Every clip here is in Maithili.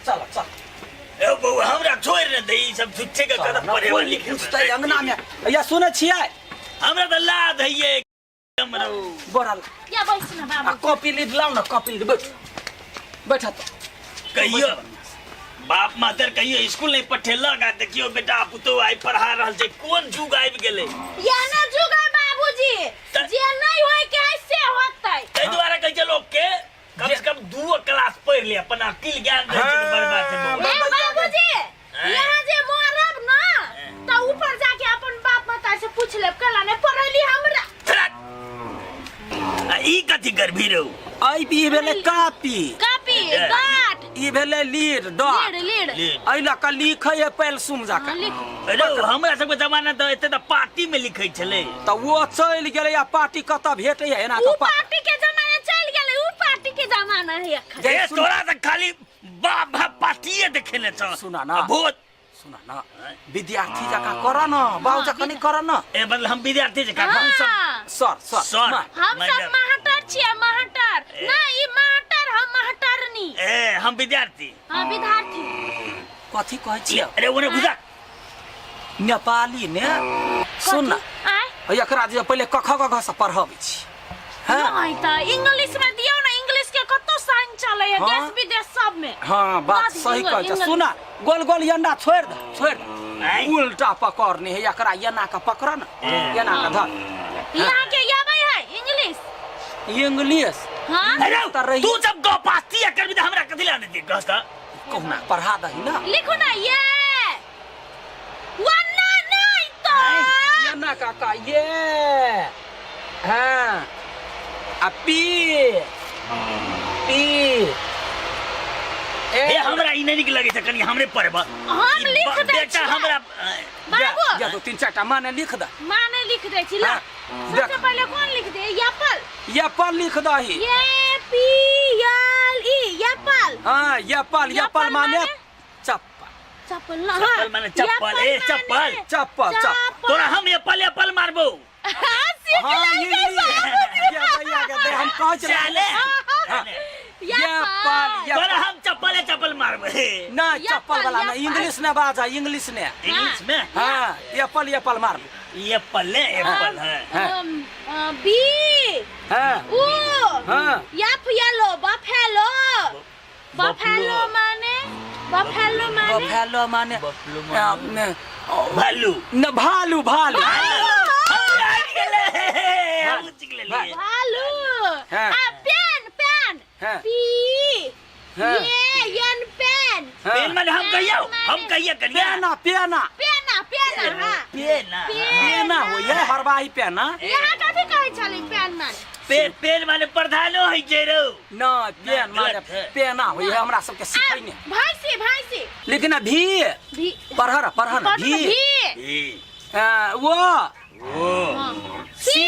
चल चल। ए बौआ, हमरा छोड़ि ने दे, ई सब झूठे के चल कदम ना, पढ़े कोई लिखे पूछतै अंगना में या सुनै छियै? हमरा तऽ लाद हइये एकदम रौ। बोरल या बैस ना आ बाबू। कॉपी लीड लाउ ना, कॉपी लीड। बैठ बैठ तो। कहियो बाप मातर कहियो स्कूल नहीं पठेलक, आ देखियो बेटा पुतोह आइ पढ़ा रहल छै। कोन जुग आबि गेलै? या ना जुग है बाबूजी, जे नहीं होय के है से होतै। ताहि दुआरे कहै छै लोक के कम से कम 2 क्लास पढ़ि ले, अपन अकिल ज्ञान रहै छै तऽ बड़ बात छै बौआ। ए बाबूजी, यहाँ जे मरब ना त ऊपर जाके अपन बाप माता से पूछ लेब कला नहीं पढ़ैली हमरा। आ ई कथी करबी रौ? आई ई भेलै कापी। Copy dot. ई भेलै lead dot. Lead lead. Lead. एहि लऽ कऽ लिखै है पेलसुम जाके। हाँ, लिख। रौ, हमरा सबके जमाना तऽ एते तऽ पार्टी में लिखै छलै। तऽ ओ चलि गेलै आ पार्टी कतऽ भेटै है एना ऊ कऽ पार्टी के जमाना चलि गेलै, ऊ पार्टी के जमाना है अखन। जे ए सुन- तोरा तऽ खाली बाप भाप पार्टिए देखेने छ। सुना ना। आ भोज सुन न, विद्यार्थी जकाँ कर न बाबू, जकाँ नहीं कर न। ए मतलब हम विद्यार्थी जकाँ हम सब हाँ। Sir sir sir. मा- हम सब मैडम। मास्टर छियै, मास्टर ना, ई मास्टर, हम मास्टरनी। ए हम विद्यार्थी। हाँ, विद्यार्थी। कथी कहै छियै? अरे ओने घुसा। नेपाली ने सुन न। आय। एकरा जे पहिले कख ग घ से पढ़बै छी। हाँ। नहीं त इंग्लिश में दियौ ना, इंग्लिश के कतो साइन चले है। हाँ। देश विदेश सब में। हाँ, बात बस सही कहै छै। इंग्लिश। सुना, गोल गोल अंडा छोड़ि दे, छोड़ि दे। आँय? उल्टा पकड़ने है एकरा, एना के पकड़ न। ए। एना के धर। यहाँ के आबै है इंग्लिश? इंग्लिश। हाँ। अरे तऽ रही- तू जब गपास्ती करबी तऽ हमरा कथी ला देती गस तऽ? कहुना पढ़ा दही ना। लिखू ना ये वन्ना नहीं तो। एना काका ये हाँ आ पी पी ए ए हमरा ई नहि नीक लगै छै, कनि हमरे पढ़ब। हम लिख दै बेटा छियै। हमरा बाबू। जा दो तीन चार टा माने लिख दे। माने लिख दै छी ला। हाँ, सबसे देख। पहले कौन लिख दे? एप्पल। एप्पल लिख दही। A P L E apple. हाँ, एप्पल। एप्पल एप्पल माने माने? चप्पल। चप्पल ना। चप्पल माने चप्पल, ए, चप्पल। चप्पल चप्पल। तोरा हम एप्पल एप्पल मारबो। हाँ, सीख हाँ, लेलकै ये बाबूजी। ये भैया के दे, हम कहै छलियै। चले। हाँ। एप्पल। तोरा एप्पल। हम चप्पल चप्पल मारबै। ना, चप्पल वाला ना। एप्पल। इंग्लिश ने बाजा, इंग्लिश ने। इंग्लिश में। हाँ, एप्पल एप्पल मार। एप्पल ने एप्पल है। हाँ। बी हाँ। उ हाँ। एफ येलो बफेलो। बफेलो माने, बफेलो माने? बफेलो माने बफेलो आ, माने? ने, भालू। न, भालू भालू। हमरा आबि गेलै, हम सीख लेलियै। भालू। हाँ। आ पेन पेन। हाँ। पी हाँ। A N PAN. हाँ। पेन माने हम कहियो, हम कहिए कनिया। पेना पेना। पेना पेना, हाँ। पेन। पेना होइए हरवाही पेना। यहाँ कथी कहै छलै पेन माने? पेन पेन माने प्रधानो होइ छै रौ। न, पेन माने गलत है। पेना होइए, हमरा सबके सिखैने। भैंसी भैंसी। लेकिन भी भी पढ़ र, पढ़ न। पढ़ भी भी। ई आ, वो ओ हाँ। सी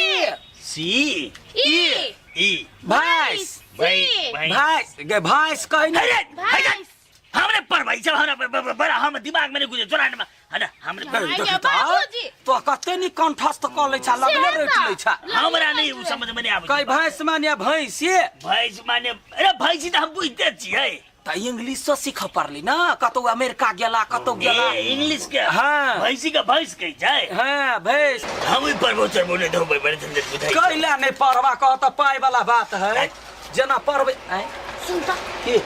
सी ई ई भैंस। भैंस। भैंस गे, भैंस कहै ने। अरे भैंस। हमरे पढ़बै छै, हमरा बड़ा हम दिमाग में नहीं गुजरे तोरा ने है ना हमरे। भाई, देखी ये तऽ, बाबूजी। तो कते नी कंठस्थ कऽ लै छा, लगले सेहे रटि तऽ। लै छा। हमरा नहीं उ समझ में नहीं आबै। कहै भैंस माने भैंस ये। भैंस माने, अरे भैंसी तऽ हम बुझते छियै। तऽ इंग्लिशो सीखऽ पड़ली ना, कतौ अमेरिका गेला, कतौ गेला। ए इंग्लिश के? हाँ। भैंसी के भैंस कहै छै। हाँ, भैंस। हम ई पढ़बो चढ़बो नहीं धोबै, बड़े झंझट बुझाइ छै। कैला नहि पढ़बा कह तऽ पाइ वाला बात है, जेना पढ़बै आँय? सुन तऽ। की?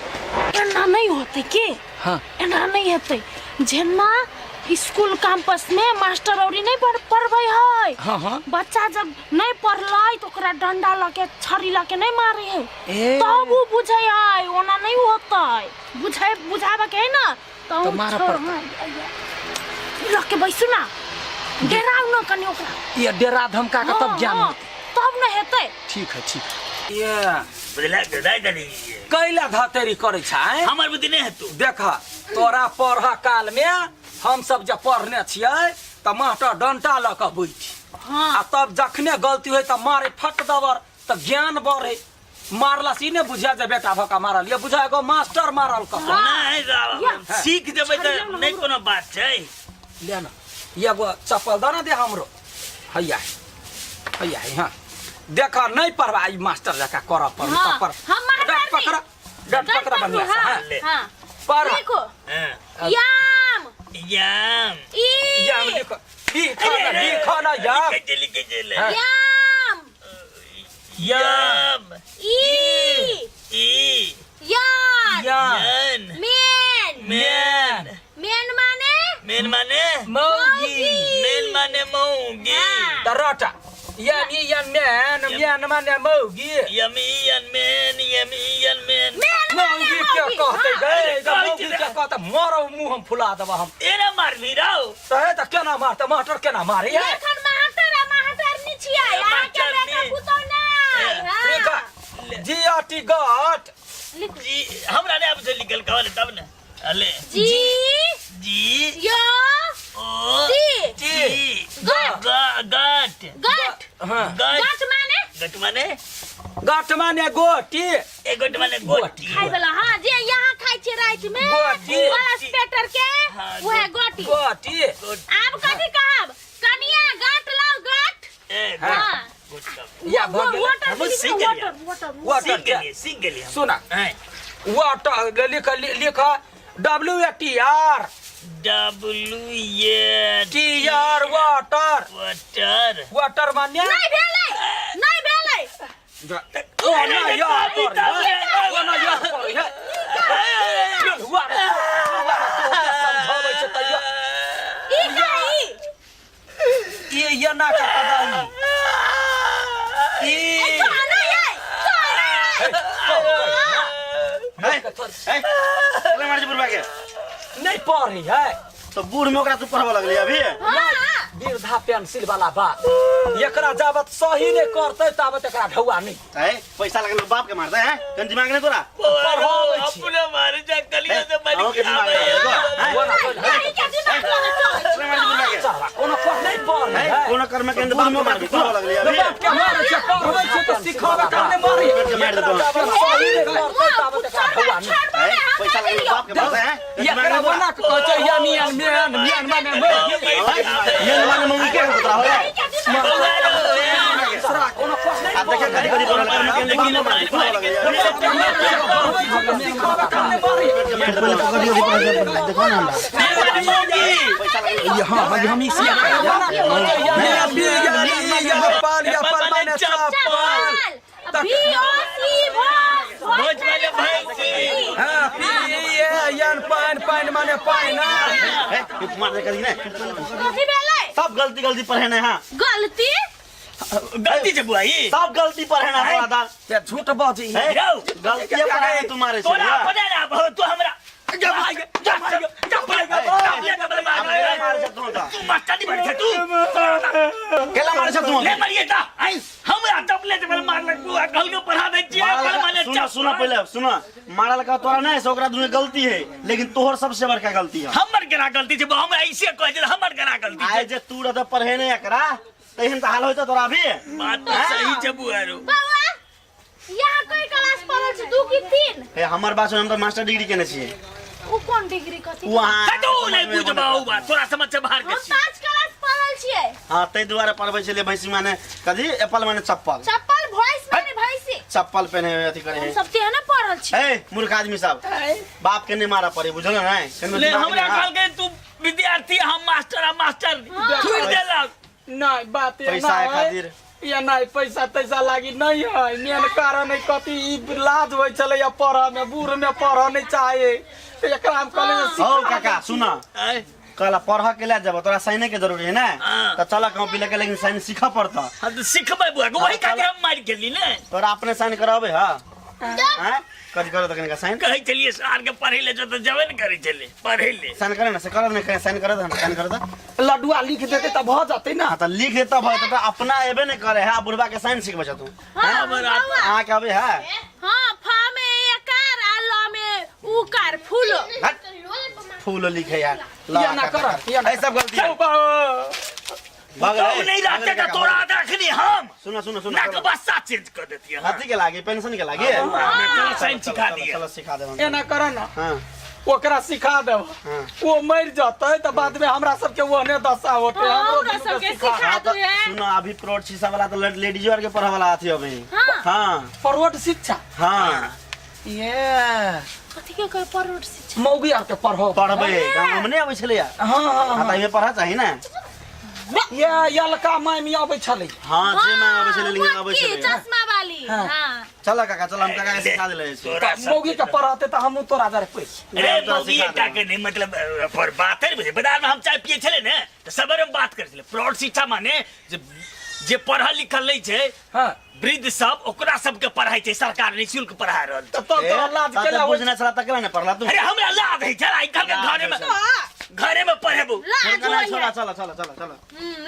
एना नहीं होते के। हाँ। एना नहीं हेतै, जेना स्कूल कैंपस में मास्टर औरी नहीं पढ़ पढ़बै है। हाँ, हाँ। बच्चा जब नहीं पढ़लै तो ओकरा डंडा लके छड़ी लके नहीं मारे है। ए। तब उ बुझै है, ओना नहीं होतै। बुझै बुझाबे के है ना तो तो मारऽ छोड़, पड़तै। हाँ, लके बैसू ना, डराउ ना कनि ओकरा। ये डेरा धमका के तब हाँ, ज्ञान हाँ, होतै। तब न हेतै। ठीक है, ठीक है। ये बुझला दाइ दनी। कैला धतेरी करै छै? हमर बुद्धि नहीं हेतौ। देख, तोरा पढ़ काल में हम सब जे पढ़ने छियै तऽ मास्टर डंटा लऽ कऽ बैठ। हाँ। आ तब जखने गलती होइ तऽ मारे फट दबर, तऽ ज्ञान बढ़े। मारला से ई नहि बुझा जे बेटा भऽ कऽ मारल, ये बुझा एगो मास्टर मारल कऽ। नहि या। सीख जेबै तऽ नहि कोनो बात छै। ले ना, एगो चप्पल दऽ ने दे हमरो। हैया हैया है। हाँ, देख, नहीं पढ़बा ई मास्टर जकाँ करऽ पड़ल। हाँ, तब पर हम मास्टर डट पकड़, डट डट पकड़ पकड़ू, बढ़िया से। हाँ, हाँ। ले। हाँ। पढ़ लिखो हाँ, याम याम ई याम लिख लिख ना लिख ना याम लिखे लिखे चले हाँ। याम याम ई ई यान याम यन मेन मेन मेन माने मेन माने मौगी मेन माने मौगी हाँ। त रटा याम ई याम म्यान म्यान माने मौगी यमी यन मेन यमी यन मेन मेन माने मौगी क्या मौगी कहते हाँ। गए त अरे मौगी कहै क्या कहते मरौ मुंह हम फुला देब हम एना मारबी राव त हे त केना मारते मास्टर केना मारे है एखन मास्टर आ मास्टरनी छियै अहाँके बेटा मास्टरनी। पुतहु नहि लिख हाँ। जी आर टी गट लिखू जी हमरा नहि आबै छै लिखल कहल तब ने अले जी जी य ओ टी टी गट ग गट गट हाँ गट गट माने गट माने गट माने गोटी ए गट माने गोटी खाय वाला हाँ जे यहाँ खाय छियै राति में गोटी। वाला स्वेटर के हाँ, वएह गोटी गोटी आब कथी कहब कनिया गट लाउ गट ए हाँ। हाँ गोट कब या भऽ गेलै। वाटर हमहूँ सीख गेलियै। वाटर वाटर वाटर सीख गेलियै सीख गेलियै हम। सुना आँय। वाटर लिख लिख W A T R W A T R water water water माने नहि भेलै नहि भेलै ओ ना यार पर ओ ना यार पर है हुआ रे हुआ रे तो समझाबै छै तैयो ई का ई ये ये ना का पदाई ई कहना यै कहना यै है है केला मारै छै बुढ़बा के नहीं पढ़ी है तो बूढ़ में ओकरा तू पढ़बऽ लगली अभी हाँ वृद्धा पेंसिल वाला बात एकरा जाबत सही नहीं करते ताबत एकरा ढौआ नहीं है पैसा लगल बाप के मारते हैं कन दिमाग नहीं तोरा पढ़ाबै छी अपने मारे जा कलिया से अहूँ बन के दिमाग नहीं देखो, हैं? वो ना बोल यही के दिमाग लगे चलै केला मारै छै बुढ़बा के साला कोनो पढ़ नहीं पढ़ है है कोनो कर्म के बूढ़ में मारबी पढ़बऽ लगली अभी बाप के मारे छै पढ़बै छै तऽ सिखाबै काने मारी पेट के मारि देतौ। जाबत सही नहीं करते ताबत एकरा ढौआ नहीं है पैसा लगल बाप के मारते हैं कन दिमाग एकरा नहीं तोरा बना के कहै छै यामी यान मेन मेन माने मौगी मेन माने मम्मी के तोरा होया साला कोनो पढ़ नहीं आ देखे कदी कदी पढ़ल कर्म के बाप के मारबी पढ़बऽ लगली अभी पढ़बै छै तऽ सिखाबै काने मारी पेट के मारि देतौ देखो ना हमरा पैसा लगल हाँ हाँ हम इसी चप्पल बी ओ सी भोज भोज माने भैंसी। है मार दे कदी ने कथी भेलै सब गलती गलती पढ़े ने हां गलती गलती छै बुआ ई सब गलती पढ़े ना तोरा दाल झूठ बाजी है रौ गलती पढ़े तुम्हारे से तोरा अपने ना बहुत तू हमरा जा जा जा जा मारे छ तू तू मास्टर नहीं बन तू केला मारे छ तू ले मरिए ता आई हमरा चपले से मारलक बुआ कहल के पढ़ा दे छियै पर माने सुनो सुनो पहले सुनो मारल का तोरा नहीं से ओकरा दुनू गलती है लेकिन तोहर सबसे बड़का गलती है हमर केना गलती छै हमरा ऐसे कहै छै हमर केना गलती आइ छै जे तू रहते पढ़े नहीं एकरा तहन तऽ हाल होइत तोरा अभी बात तऽ सही छै बुआ रो बौआ यहाँ कोई क्लास पढ़ल छै दू की तीन हे हमर बात सुन हम तऽ मास्टर डिग्री केने छियै उ कोन डिग्री कथी उ अहाँ कतौ नहि बुझबा उ बात तोरा समझ से बाहर के हम छी पाँच क्लास पढ़ल छियै हाँ ताहि दुआरे पढ़बै छलियै भैंसी माने कथी एप्पल माने चप्पल चप्पल भैंस माने भैंसी चप्पल पहने अथी करे हम है सब तेहने पढ़ल छियै हे मूर्ख आदमी सब बाप के नहीं मारऽ पड़े बुझल ने कनिको ले दिमाग हमरा नहि, हाँ। कहलकै तू विद्यार्थी हम मास्टर हम मास्टर छोड़ि देलक नहीं बात ये पैसा ना है है खातिर। ये नहीं पैसा तैसा लागी नहीं है मेन कारण है कथी ई लाज होइ छलै या पढ़ऽ में बूढ़ में पढ़ऽ नहीं चाहे तऽ एकरा हम कहले जे हौ सिखा काका सुन आँय? कहला पढ़ के ले जब तोरा साइने के जरूरी है ना हाँ। तो चल कॉपी लेके लेकिन साइन सीखऽ पड़ता हम तऽ सिखबै बुआ के वही खातिर हम मारि गेली ने तोरा अपने साइन कराबे हा हैं कथी करो तऽ कनिका साइन कहै छलियै सार के पढ़ै ले जो तऽ जेबे ने करै छलै पढ़ै ले साइन करे ना से कर ने साइन कर दे साइन कर दे लड्डुआ लिख देते तऽ भऽ जेतै ना हाँ तऽ लिख देता भाई तऽ अपना एबे नहीं करे है बुढ़बा के साइन सिखबै छ तू हाँ बौआ अहाँ के अबे है हाँ फा में एकार आ ल में उकार फूल हट फूल लिखे यार ला या ना कर, या ना ऐ सब गलती है। भऽ गेलै, तो नहीं भऽ रहते गेलै तऽ काका, तोरा भऽ गेलै। रखनी हम सुनो सुनो सुनो नाक चलो। बस्सा चेंज कर देती है अथी के लागे पेंशन के लागे चलो साइन सिखा चलो, दिए चलो सिखा देब एना कर ना हाँ ओकरा सिखा देब हाँ। ओ मरि जेतै तऽ बाद में हमरा सबके ओहने दशा होतै हाँ, हमरो हमरा दुनू के सबके सिखा सिखा हाँ, तो दू है। सुनो अभी प्रोट शीशा वाला तो लेडीजो आर के पढ़े वाला अथी अभी हाँ। हाँ फॉरवर्ड शिक्षा हाँ ये कथी के कहे परोठ शिक्षा मौगी आर के पढ़ो पढ़बै गाँव में नहि अबै छलैया हाँ हाँ हाँ तऽ एहिमे पढ़ा चाही ने ये यलका मामी अबै छलै हाँ जे मांग अबै छलै लेकिन अबै की छलै चश्मा वाली हाँ। हाँ चल काका चल हम काका के सिखा देले छी तोरा तऽ मौगी के पढ़ते तऽ हमहूँ तोरा जरे पैस अरे तोरा मौगी सिखा एकटा देबै। के नहीं मतलब पर बात है बुझे बाजार में हम चाय पिए छले ने तो सबेरे में बात करे छले प्रौढ़ शिक्षा माने जे जे पढ़ल लिखल नहीं छै हाँ वृद्ध सब ओकरा सबके पढ़ाई छै सरकार निःशुल्क पढ़ा रहल छै तऽ तब तोरा लाज ए, केला ताते होइ बुझने छला तकरा ने पढ़ला तू अरे हमरा लाज है चल आई घर के घरे में घरे में पढ़ेबो लाज छोड़का होइए छोड़ा चल चल चल चल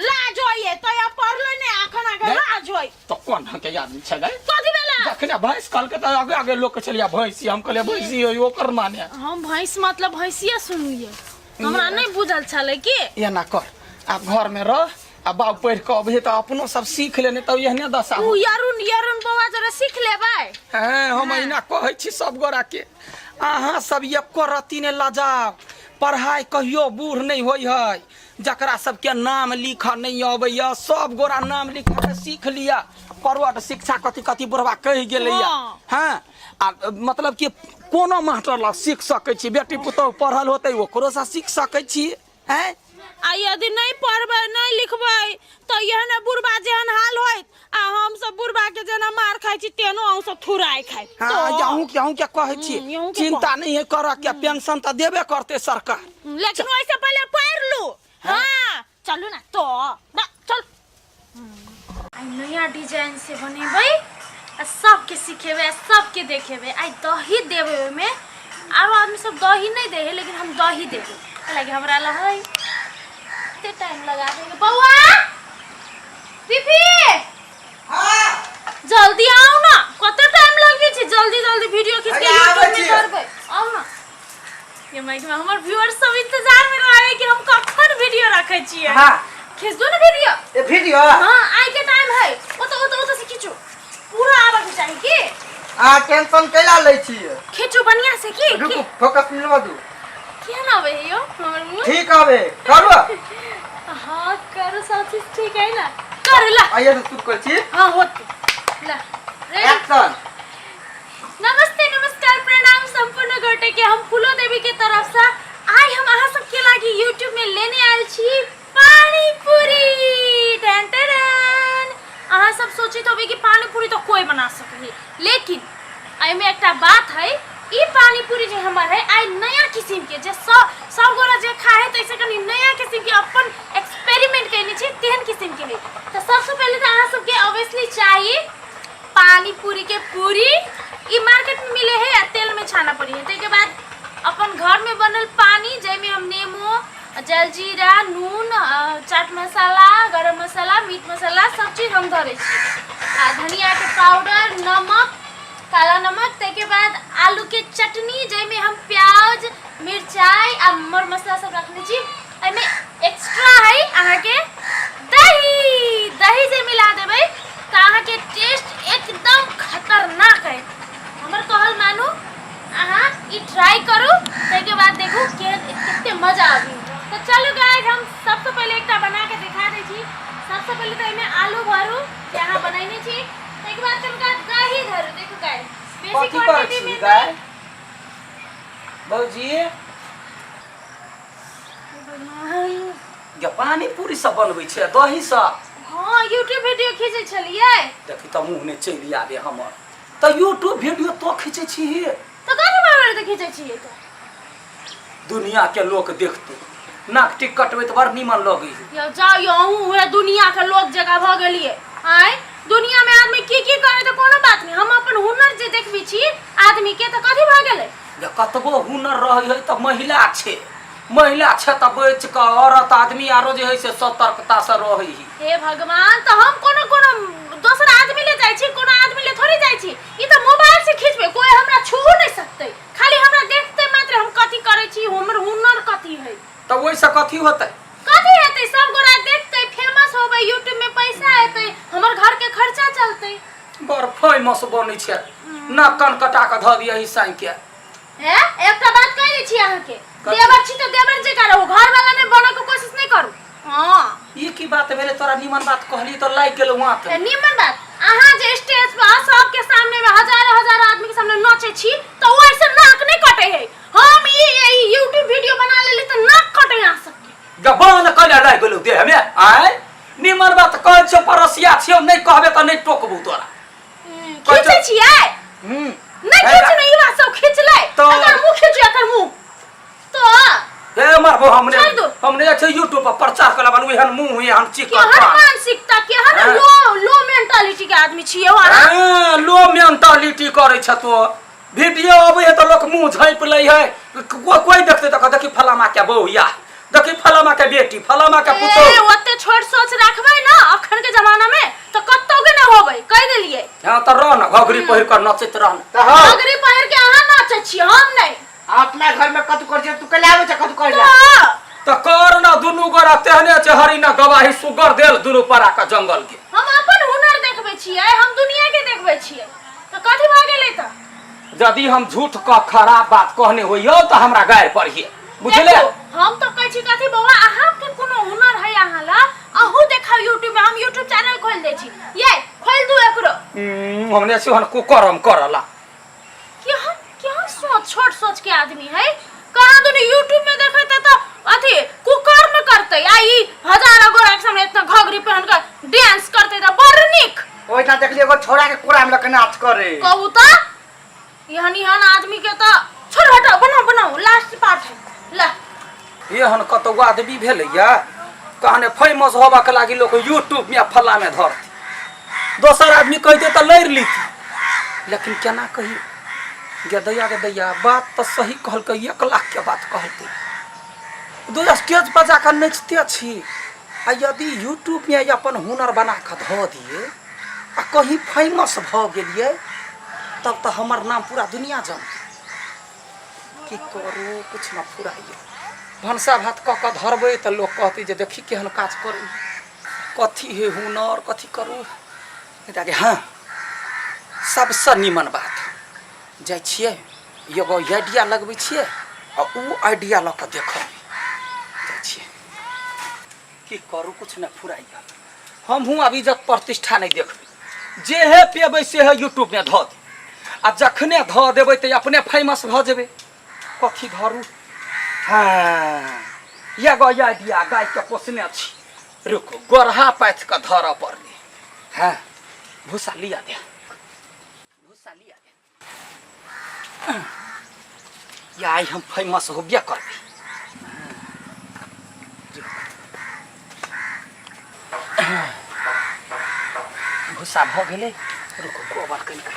लाज होइए तो या पढ़ले ने अखन आके लाज होई तऽ कोन ढंग के आदमी छलै कथी भेला जखने भैंस कहलकै तऽ आगे आगे लोक के छलियै भैंसी हम कहलियै भैंसी होय ओकर माने हम भैंस मतलब भैंसिया सुनलिए हमरा नहीं बुझल छलै की एना कर आब घर में रह आ बाप पढ़ि कऽ अबहे तऽ अपनो सब सीख लेने तब एहने दशा उ यरुण यरुण बौआ जरा सीख लेबै हैं हम अहिना कहै छी सब गोरा के अहाँ सब एको रत्ती नहि लजाउ पढ़ाइ कहियो बूढ़ नहि होइ है जकरा सबके नाम लिखऽ नहि अबैया सब गोरा नाम लिखऽ के सीख लिअ प्रौढ़ शिक्षा कथी कथी बुढ़वा कहि गेलैया हँ। हँ आ मतलब कि कोनो मास्टर लग सीख सकै छी बेटी पुतोहु पढ़ल होतै ओकरोसँ सीख सकै छी हैं आ यदि नहीं पढ़बै नहीं लिखबै तऽ एहने बुढ़बा जेहन हाल होइत आ हम सब बुढ़बा के जेना मार खाइ छी तेनो अहूँ सब थुराइ खाइ हाँ अहूँ के अहूँ के कहै छी अहूँ के चिंता नहीं है करऽ के पेंशन तऽ देबे करतै सरकार लेकिन ओहिसँ पहिले पढ़ि लू हाँ चलू ना तो ना चल आइ नया डिजाइन से बनेबै आ सबके सिखेबै आ सबके देखेबै आइ दही देबै ओहिमे आरो आदमी सब दही नहि दै है लेकिन हम दही देबै हालांकि हमरा लग है कते टाइम लगा देंगे बौआ फीफी जल्दी आओ ना कते टाइम लगै छै जल्दी जल्दी वीडियो खींच के अरे आबै यूट्यूब में छियै। करबै आओ ना ये माइक में हमर व्यूअर सब इंतजार में रहे कि हम कखन वीडियो रखे छियै हाँ। खींच दो ना वीडियो ए वीडियो हाँ आई के टाइम है ओ तो ओ तो ओ तो से खींचो पूरा आबे के चाही की आ टेंशन कैला लै छियै खींचो बढ़िया से की रुकू फोकस मिलवा दू केहन आबे है यो हमर मुंह ठीक आबे करू हाँ करो सब चीज ठीक है ना कर ला आइए से शुरू कर छी हाँ होते ला रेडी एक्शन नमस्ते नमस्कार प्रणाम संपूर्ण गोटे के हम फूलो देवी के तरफ से आइ हम अहाँ सबके लागी यूट्यूब में लेने आयल छी पानी पूरी टन टन अहाँ सब सोचित होबे कि पानी पूरी तो कोई बना सके है लेकिन एहिमे एकटा बात है ई पानी पूरी जे हमर है आइ नया किस्म के जे सब सब गोरा जे खाए है तैसे कनी नया किस्म के अपन एक्सपेरिमेंट कयने छी तेहन किस्म के है तऽ सबसँ पहिले तऽ अहाँ सबके ऑब्वियसली चाही पानी पूरी के पूरी ई मार्केट में मिले है आ तेल में छाना पड़ी है ताहिके बाद अपन घर में बनल पानी जाहिमे हम नेमो जलजीरा नून चाट मसाला गरम मसाला मीट मसाला सब चीज हम धरै छी आ धनिया के पाउडर नमक काला नमक ताहिके बाद आलू के चटनी जाहिमे हम प्याज मिरचाइ आ मर मसाला सब रखने छी एहिमे एक्स्ट्रा है अहाँके दही दही जे मिला देबै तऽ अहाँके टेस्ट एकदम खतरनाक है हमर कहल मानू अहाँ ई ट्राई करू ताहिके बाद देखू के कते मजा आबी तऽ चलू गाइस हम सबसँ पहिले एकटा बना के देखा दै छी सबसँ पहिले तऽ एहिमे आलू भरू जे अहाँ बनैने छी ताहिके बाद कनिका दही धरू देखू गाइस बेसी कथी करै क्वांटिटी छी में गाय नहि भौजी गे पानी पूरी सब बनबै छै दही सब हाँ यूट्यूब वीडियो खींचे छलियै देखी तऽ मुँह नहि चलि आबे हमर तऽ यूट्यूब वीडियो तो खींचै छी तऽ कथी बारे तऽ खींचे छियै तऽ दुनिया के लोक देखतौ नाक टिक कटबै तऽ बड़ नीमन लगै है यौ जाउ यौ अहूँ उएह दुनिया के लोक जकाँ भऽ गेलियै आँय दुनिया में आदमी की की करे तऽ कोनो बात नहि हम अपन हुनर जे देखबै छी आदमी के तऽ कथी भऽ गेलै जे कतबो हुनर रहै है तऽ महिला छै महिला छै तऽ बचि कऽ औरत आदमी आरो जे है से सतर्कता से रहै है हे भगवान तऽ हम कोनो कोनो दोसर आदमी ले जाइ छी कोनो आदमी ले थोड़े जाइ छी ई तऽ मोबाइल से खींचबै कोई हमरा छूहो नहि सकतै खाली हमरा देखते मात्र हम कथी करै छी हमर हुनर कथी है तऽ ओहिसँ कथी होतै कथी हेतै सब गोरा देखतै फेमस होबै यूट्यूब में पैसा एतै हमर घर के खर्चा चलतै बड़ फेमस बनै छै नाक कान कटा कऽ धऽ दिअ साँइ के हे एकटा बात कहि दै छी अहाँके कथी? देवर छी तऽ देवर जकाँ रहू घर वाला नहि बनऽ के कोशिश नहि करू हँ ई की बात भेलै तोरा निमन बात कहली तऽ लागि गेलौ आँत ए, निमन बात अहाँ जे स्टेज पर सबके सामने में हजारों हजारों आदमी के सामने नाचे छी तऽ ओ ऐसे नाक नहि कटै पड़ोसिया छियौ नहि कहबे तऽ नहि टोकबू तोरा। खींचै छियै? हम्म। नहि खींचू ने, ई बात सब खींचलै। एकर मुँह खींचू, एकर मुँह तो ए मारबो हमने। छोड़ दो। हमने छै यूट्यूब पर प्रचार कला बनू एहन मुंह एहन चिकन केहन मानसिकता, केहन हाँ। लो लो मेंटालिटी के आदमी छियै हो अहाँ। हाँ, लो मेंटालिटी करै छ तो। वीडियो अबै है तऽ लोक मुंह झाँपि लै है। कोई देखते तऽ कहत, देखी फलामा के बहू या देखी फलामा के बेटी, फलामा के ए पुतोह। ओते छोट सोच राखबै ना अखन के जमाना में तो कतौ के ना होबै, कह देलियै। हाँ तऽ रह न, घघरी पहिर कर नचैत रह न। तऽ हौ। घघरी पहिर के अहाँ नाचै छियै, हम नहि। अपना घर में कतु कर छै, तू कल आबै छै कतु कर ला। तऽ कर न, दुनू गोरा तेहने छै हरिना गवाही सुगर देल दुनू परा के जंगल के। हम अपन हुनर देखबै छियै, हम दुनिया के देखबै छियै, तऽ कथी भऽ गेलै तऽ? यदि हम झूठ क खराब बात कहने होइयो तऽ हमरा गारि पढ़िए, बुझले? देखू, हम तऽ कहै छी कथी बौआ, अहाँके कोनो हुनर है अहाँ ला, अहूँ देखाउ यूट्यूब में, हम यूट्यूब चैनल खोल दै छी। ये खोल दू एकरो। हमने सेहन कुकरम करला। केहन केहन सोच, छोट सोच के आदमी है। कहाँ दुनू यूट्यूब में देखते तो अथी कुकर्म करते, आ ई हजारों गोरा के सामने इतना घघरी पहन के डांस करते तो बड़ निक। ओहिठाम देखलियै एगो छोड़ा के कोरा में लऽ के नाच करे। कहू तो एहन एहन आदमी के तो छोड़, हटाओ, बनाओ बनाओ, लास्ट पार्ट है ला। एहन कतौ आदमी भेलैया कहने फेमस होबा के लागी लोग यूट्यूब में फल्ला में धरती, दोसर आदमी कहते तऽ लड़ि लीती, लेकिन केना कही गे दैया, गे दैया, बात तऽ सही कहलकै, 1 लाख के बात कहलकै। दू स्टेज पर जाकर नचिते छी आ यदि यूट्यूब में अपन हुनर बना कऽ धऽ दिए आ कहीं फेमस भऽ गेलियै तब तऽ हमर नाम पूरा दुनिया जानतै। की करू, कुछ न फुराइए। भनसा भात कऽ कऽ धरबै तऽ लोक कहतै जे देखी केहन काज करै, कथी हे हुनर, कथी करू। हाँ, सबसँ नीमन बात जाइ छियै एगो आइडिया लगबै छियै आ ओ आइडिया लऽ कऽ देखबै। जाइ छियै, की करू, कुछ नहि फुराइए। हमहूँ आब इज्जत प्रतिष्ठा नहि देखबै, जेहे पेबै सेहे यूट्यूबमे धऽ देबै आ जखने धऽ देबै तऽ अपने फेमस भऽ जेबै। कथी धरू? हाँ, एगो आइडिया, गायके पोसने छी, रुकू, गोरहा पाथि कऽ धरऽ पड़लै। हाँ, भूसा लिया दे, भूसा लिया दे। या आइ हम फेमस होबे करबै। भूसा भऽ गेलै, रुकू, गोबर कनिका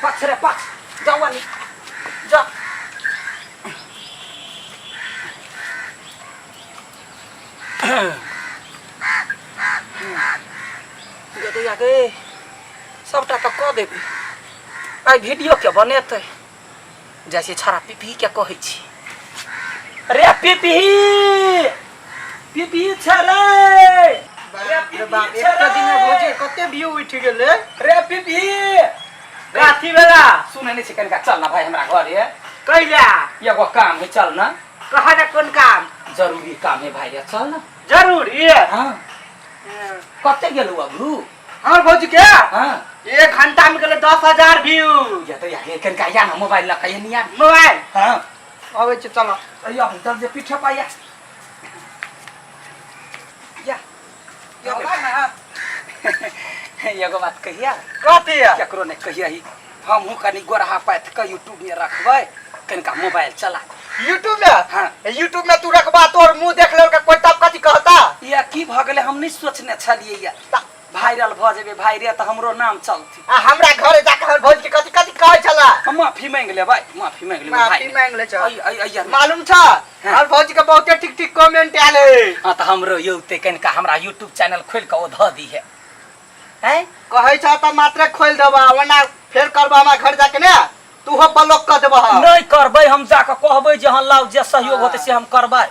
पाछ रे पाछ, जाउ आनी जा। गे गे, सबटा तऽ कऽ देबै, आइ वीडियो के बनेतै? जाइ छै छड़ा पिपही के कहै छी। रे पिपही, पिपही छै रे, रे रे बाप, पिपही छै एक दिन में रे। भौजी कते व्यू उठि गेलै। रे पिपही, कथी भेला? सुनै नहि छै? कनिका चल ना भाई हमरा घरे। कैला? एगो काम है, चल ना। कहा ना, कोन काम? जरूरी काम है भाई रे, चल ना। जरूरी? हाँ। कते गेलौ अबरू? हमर भौजी के? हाँ। एक घंटा में गेलै 10,000 व्यू। या तो यार कनिका या ना, मोबाइल लऽ कऽ या। मोबाइल? हाँ। अबै छै, चलो। अइयो चल जे पीठे पर या या या। चला ना। एगो बात कहिया? कथी है? केकरो नहि कहिया ही, हमहूँ कनि गोरहा पाथि कऽ यूट्यूब में रखबै, कनिका मोबाइल चला। यूट्यूब में? हाँ। यूट्यूब में तू रखबा, तोर मुंह देख ले कोई, तब कथी कहता? या की भऽ गेलै? हम नहि सोचने छलियै या वायरल भऽ जेबै भाई रे, तऽ हमरो नाम चलतै। आ हमरा घरे जाके हमर भौजी के कथी कथी कहै छला? हम माफी मांगि लेबै, माफी मांगि लेबै भाई। माफी मांगि ले छ। अइ अइ अइ मालूम छ, हमर भौजी के बहुते ठीक ठीक कमेंट आयल है। हाँ, तऽ हमरो यौते कनिका हमरा यूट्यूब चैनल खोलि कऽ ओ धऽ दिहे हैं। कहै छ तऽ मात्र खोलि देबा, ओना फेर करबा हमरा घर जाके ने तू हो ब्लॉक कर देबा। नहि करबै, हम जाकऽ कहबै जे हँ लाउ, जे सहयोग होतै से हम करबै।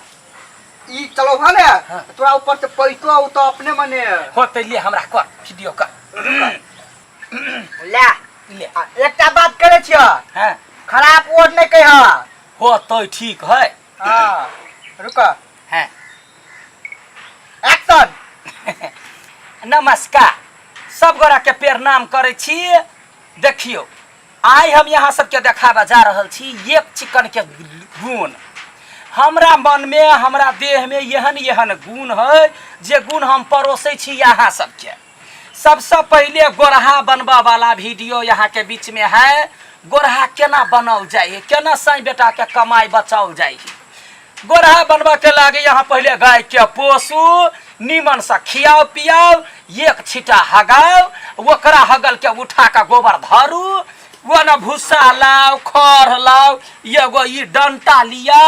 ई चलो भा ने। हाँ। तोरा ऊपर से पैसो आउ तो अपने मने। होतै, ले हमरा कर वीडियो कर। ले। ले। आ, एकटा बात करे छियो। हाँ। खराब वर्ड नहीं कह। होतै, ठीक है। हाँ, रुक। हाँ। एक्शन। नमस्कार, सब गोरा के प्रणाम करै छी। देखियौ, आइ हम यहाँ सबके देखाबऽ जा रहल छी एक चिकन के गुण। हमरा मनमे, हमरा देहमे एहन एहन गुण है जे गुण हम परोसै छी अहाँ सबके। सबसे पहले गोरहा बनबऽ वाला वीडियो यहाँ के बीच में है। गोरहा केना बनाओल जाय है, केना साई बेटा के कमाई बचाओल जाय है। गोरहा बनबऽ के लागे यहाँ पहले गाय के पोसू, नीमन से खियाओ पियाओ, एक छीटा हगाओ, ओकरा हगल के उठा के गोबर धरू, वो न भूसा लाओ, खर लाओ, एगो ई डंटा लिया,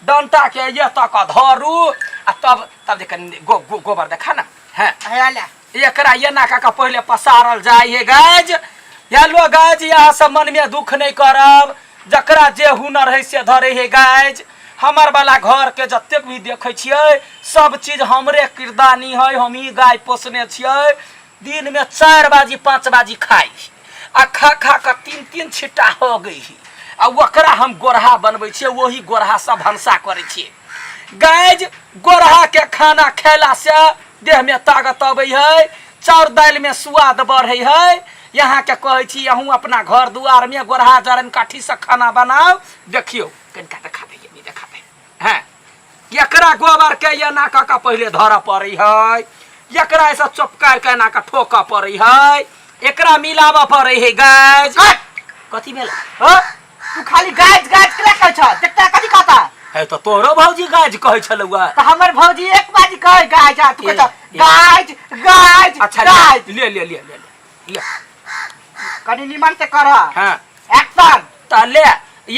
डंटा के ये तक धरू आ तब तब देख गो, गो, गोबर देखा ना है। हे ले। एकरा एना कऽ कऽ पहिले पसारल जाइ है गाज। हेलो गाज, यहाँ सब मन में दुख नहीं करब, जकरा जे हुनर है से धरे है गाज। हमर वाला घर के जतेक भी देखै छियै सब चीज हमरे किरदानी है, हम ही गाय पोसने छियै। दिन में 4 बाजी 5 बाजी खाइ आ खा खा कऽ 3-3 छिट्टा हो गई आ ओकरा हम गोरहा बनबै छियै, वही गोरहा सब भनसा करै छियै गाज। गोरहा के खाना खेला से देह में ताकत अबै है, चाउर दालि में स्वाद बढ़े है। यहाँ के कहै छी अहूँ अपना घर दुआर में गोरहा जरन काठी से खाना बनाओ। देखियौ कनिका देखा दे, नहीं देखा दे। हैं एकरा गोबर के एना कऽ कऽ पहिले धरऽ पड़ै है, एकरा ऐसा चपकारि के एना कऽ ठोकऽ पड़ै है, एकरा मिलाबऽ पड़ै है गाज। कथी भेल? हाँ? तू खाली गाज गाज के कहै छ, देखता कथी कहता है तो तोरो भौजी गाज कहै छलौआ। तो हमर भौजी एक बाजी कहे गाज आ तू कहै छ ए, ए। गाज गाज। अच्छा गाज ले ले ले ले ले ले। कनी निमन से कर। हाँ। एक्शन। तऽ ले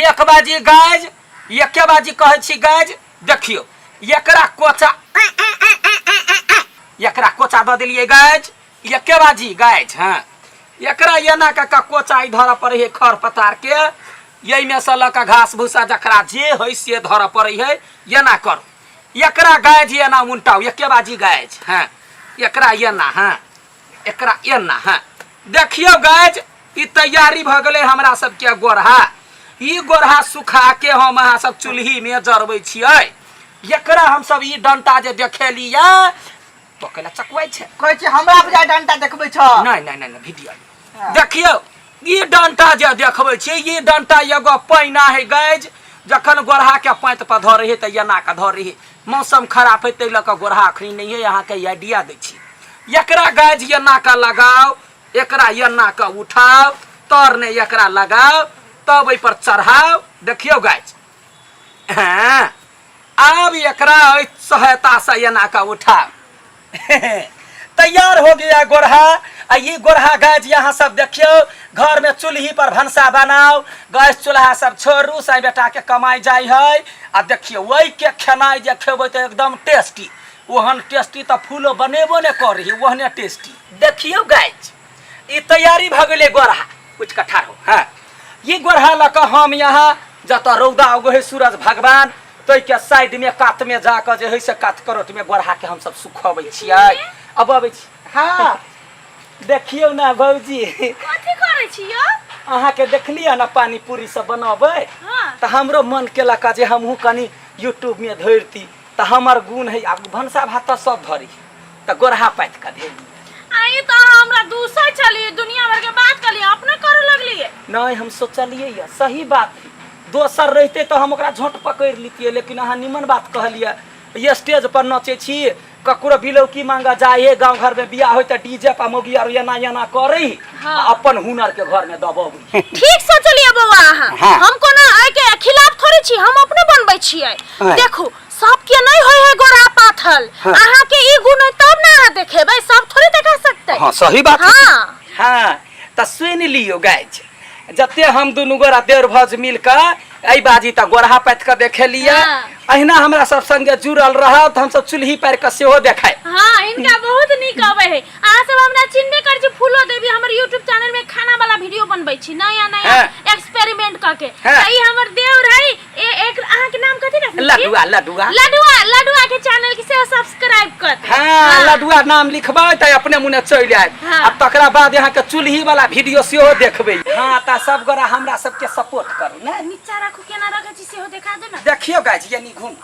एक बाजी गाज, एके बाजी कहै छी गाज। देखियौ एकरा कोचा, एकरा कोचा दऽ देलियै गाज, एके बाजी गाज। हाँ एकरा एना कऽ कऽ कोचा ई धरऽ पड़ै है खर पतार के, एहिमे से लऽ कऽ घास भूसा जकरा जे है से धरऽ पड़ै है। एना करू एकरा गाज, एना उनटाउ, एके बाजी गाज। हाँ एकरा एना, हाँ एकरा एना। हाँ देखियौ गाज, ई तैयारी भऽ गेलै हमरा सबके गोरहा। ई गोरहा सुखा के हम अहाँ सब चूल्ही में जरबै छियै। एकरा हम सब ई डंटा जे देखेलियै तो कैला चकवाइ छै। कहै छी हमरा बुझाइ डंटा देखबै छ। नहि नहि नहि नहि वीडियो देखियौ, ई डंटा जे देखबै छियै ई डंटा एगो पैना है गाज। जखन गोरहा के पाँति पर धरै है तऽ एना के धरै है। मौसम खराब है ताहि लऽ कऽ गोरहा अखनी नहि है, अहाँके आइडिया दै छी। एकरा गाज एना के लगाउ, एकरा एना के उठाउ, तर ने एकरा लगाउ, तब एहि पर चढ़ाउ। देखियौ गाज, हाँ आब एकरा एहि सहायता से एना के उठाउ। तैयार हो गया गोरहा। आ ये गोरहा गाज यहाँ सब देखियो, घर में चूल्ही पर भनसा बनाओ, गैस चूल्हा सब छोड़ू, साई बेटा के कमाई जाय है। आ देखियो वही के खेनाइ जे खेबै तऽ एकदम टेस्टी, ओहन टेस्टी तऽ फूलो बनेबो ने करी ओहने टेस्टी। देखियो गाज, ई तैयारी भऽ गेलै गोरहा। उठि कऽ ठाढ़ हो। हाँ ई गोरहा लऽ कऽ हम यहाँ जतऽ रौदा उगै है सूरज भगवान ताहिके साइडमे कातमे जाकऽ जे है से कात करोटमे गोरहाके हमसब सुखबै छियै। अब अबै छी। हाँ देखियौ ने भौजी। कथी करै छी यौ? अहाँके देखलियै ने पानी पूरी सब बनबै। हाँ। तऽ हमरो मन केलक जे हमहूँ कनि यूट्यूबमे धरिती, तऽ हमर गुण है आब भनसा भात तऽ सब धरी, तऽ गोरहा पाति कऽ धेली। आई तऽ अहाँ हमरा दूसै छलियै, दुनिया भर के बात कहलियै, अपने करऽ लगलियै। नहि हम सोचलियै यऽ सही बात है, दोसर रहितै तऽ हम ओकरा झोंट पकड़ि लितियै, लेकिन अहाँ निमन बात कहलियै। ये स्टेज पर नचै छी, ककरो बिलौकी मांगऽ जाइ है, गाँव घर में बियाह होय तऽ डीजे पर मौगी आर एना एना करै, हाँ। आ अपन हुनर के घर में दबबै। ठीक सोचलियै बौआ अहाँ। हाँ। हम कोनो एहि के खिलाफ थोड़े छी, हम अपने बनबै छियै। हाँ। देखू सबके नहीं होय है गोरा पाथल, हाँ। अहाँ के ई गुण है तब ना अहाँ देखेबै, सब थोड़े देखा सकतै। हाँ सही बात है। हाँ। हाँ तऽ सुनि लियौ गाइज, जते हम दुनू गोरा देर भज मिल कऽ एहि बाजी तऽ गोरहा पाति कऽ देखेलियै। हाँ। अहिना हमरा सब संगे जुड़ल रहब तऽ हमसब चूल्ही पारि कऽ सेहो देखाय। हाँ इनका बहुत नीक अबै है। अहाँ सब हमरा चिन्हबे करै छी, फूलो देवी हमर यूट्यूब चैनल में खाना वाला वीडियो बनबै छी, नया नया हाँ। एक्सपेरिमेंट कऽ के। हाँ। तऽ ई हमर देवर है, एक अहाँ के नाम कथी रखने छी? लडुआ। लडुआ। लडुआ, लडुआ के चैनल के सेहो सब्सक्राइब कर देब। हाँ, लडुआ नाम लिखबै तऽ अपने मुने चलि आयत। हाँ। आ तकरा बाद यहाँ के चूल्ही वाला वीडियो सेहो देखबै। हाँ तऽ सब गोरा हमरा सबके सपोर्ट करू ने। नीचा राखू, केना रखै छी सेहो देखा दे ना। देखियौ गाइज, ये घूम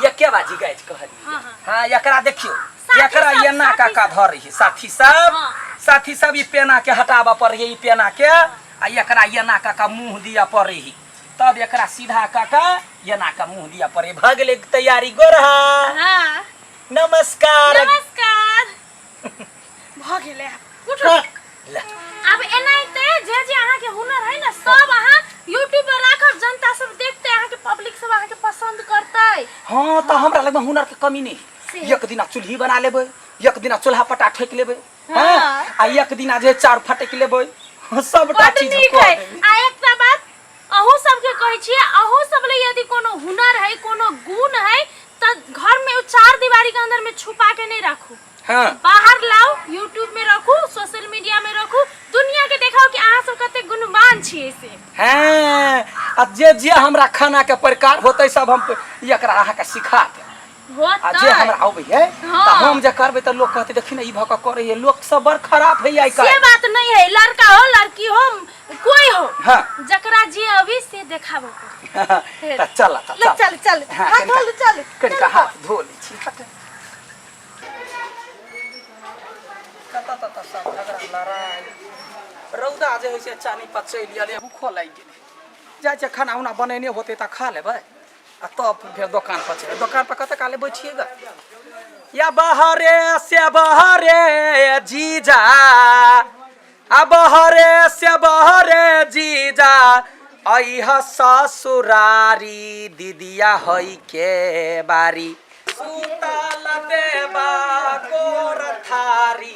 एके बाजी गाइज कहलियै। हाँ, हाँ। हाँ एकरा देखियौ, साथी एकरा सब, एना साथी काका सब। धरै है साथी सब। हाँ। साथी सब ई पेना के हटाबऽ पड़ै है, ई पेना के आ एकरा एना काका मुँह दिअ पड़ै है, तब एकरा सीधा कऽ के एना कऽ मुँह दिअ पड़ै। भऽ गेलै तैयारी गोरहा। हाँ। नमस्कार। नमस्कार। भऽ गेलै आब। उठू आब एनाहिते जे जे अहाँके हुनर है ने सब अहाँ यूट्यूब पर राखब, जनता सब देखते, अहाँके पब्लिक सब अहाँके पसंद करतै। हाँ, तऽ हमरा लगमे हुनर के कमी नहीं। से। एक दिना चूल्ही बना लेबै, एक दिना चूल्हा पटा ठोकि लेबै। हाँ। हाँ, आ एक दिना जे चाउर फटकि लेबै, सबटा बड चीज नीक कऽ है। देबै। आ एकटा बात अहूँ सबके कहै छियै, अहूँ सब ले यदि कोनो हुनर है, कोनो गुण है, तऽ घर में ओ चार दीवारी के अंदर में छुपा के नहीं राखू। बाहर लाओ, यूट्यूब में रखू, सोशल मीडिया में रखू, दुनिया के देखाओ कि अहाँ सब कते गुणवान छियै से। हाँ, आ जे जे हमरा खाना के प्रकार होतै सब हम एकरा अहाँके सिखा देब। आ जे होतै। हमरा अबै है हाँ। तऽ हम जे करबै तऽ लोक कहतै देखी ने ई भऽ कऽ करै है। लोक सब बड़ खराब है आइ से काल्हि। बात नहीं है, लड़का हो लड़की हो कोई हो। जकरा जे अभी से देखाबो। तऽ चल तऽ। ले चल चल। हाँ, हाथ धो ले, चल। कनिका हाथ धो लै छी। हट। कतऽ ततऽ सब झगड़ा लड़ाइ रौदा जे होइ छै चानी पर चलि गेलै, भूखो लागि गेलै। जाइ छै खाना उना बनेने होतै तऽ खा लेबै आ तब फेर दोकान पर चलि। दोकान पर कते काले बैठिएगा या बहरे से बहरे जीजा, आ बहरे से बहरे जीजा अइह ससुरारी, दीदिया हई के बारी सुतल देबा गोर थारी,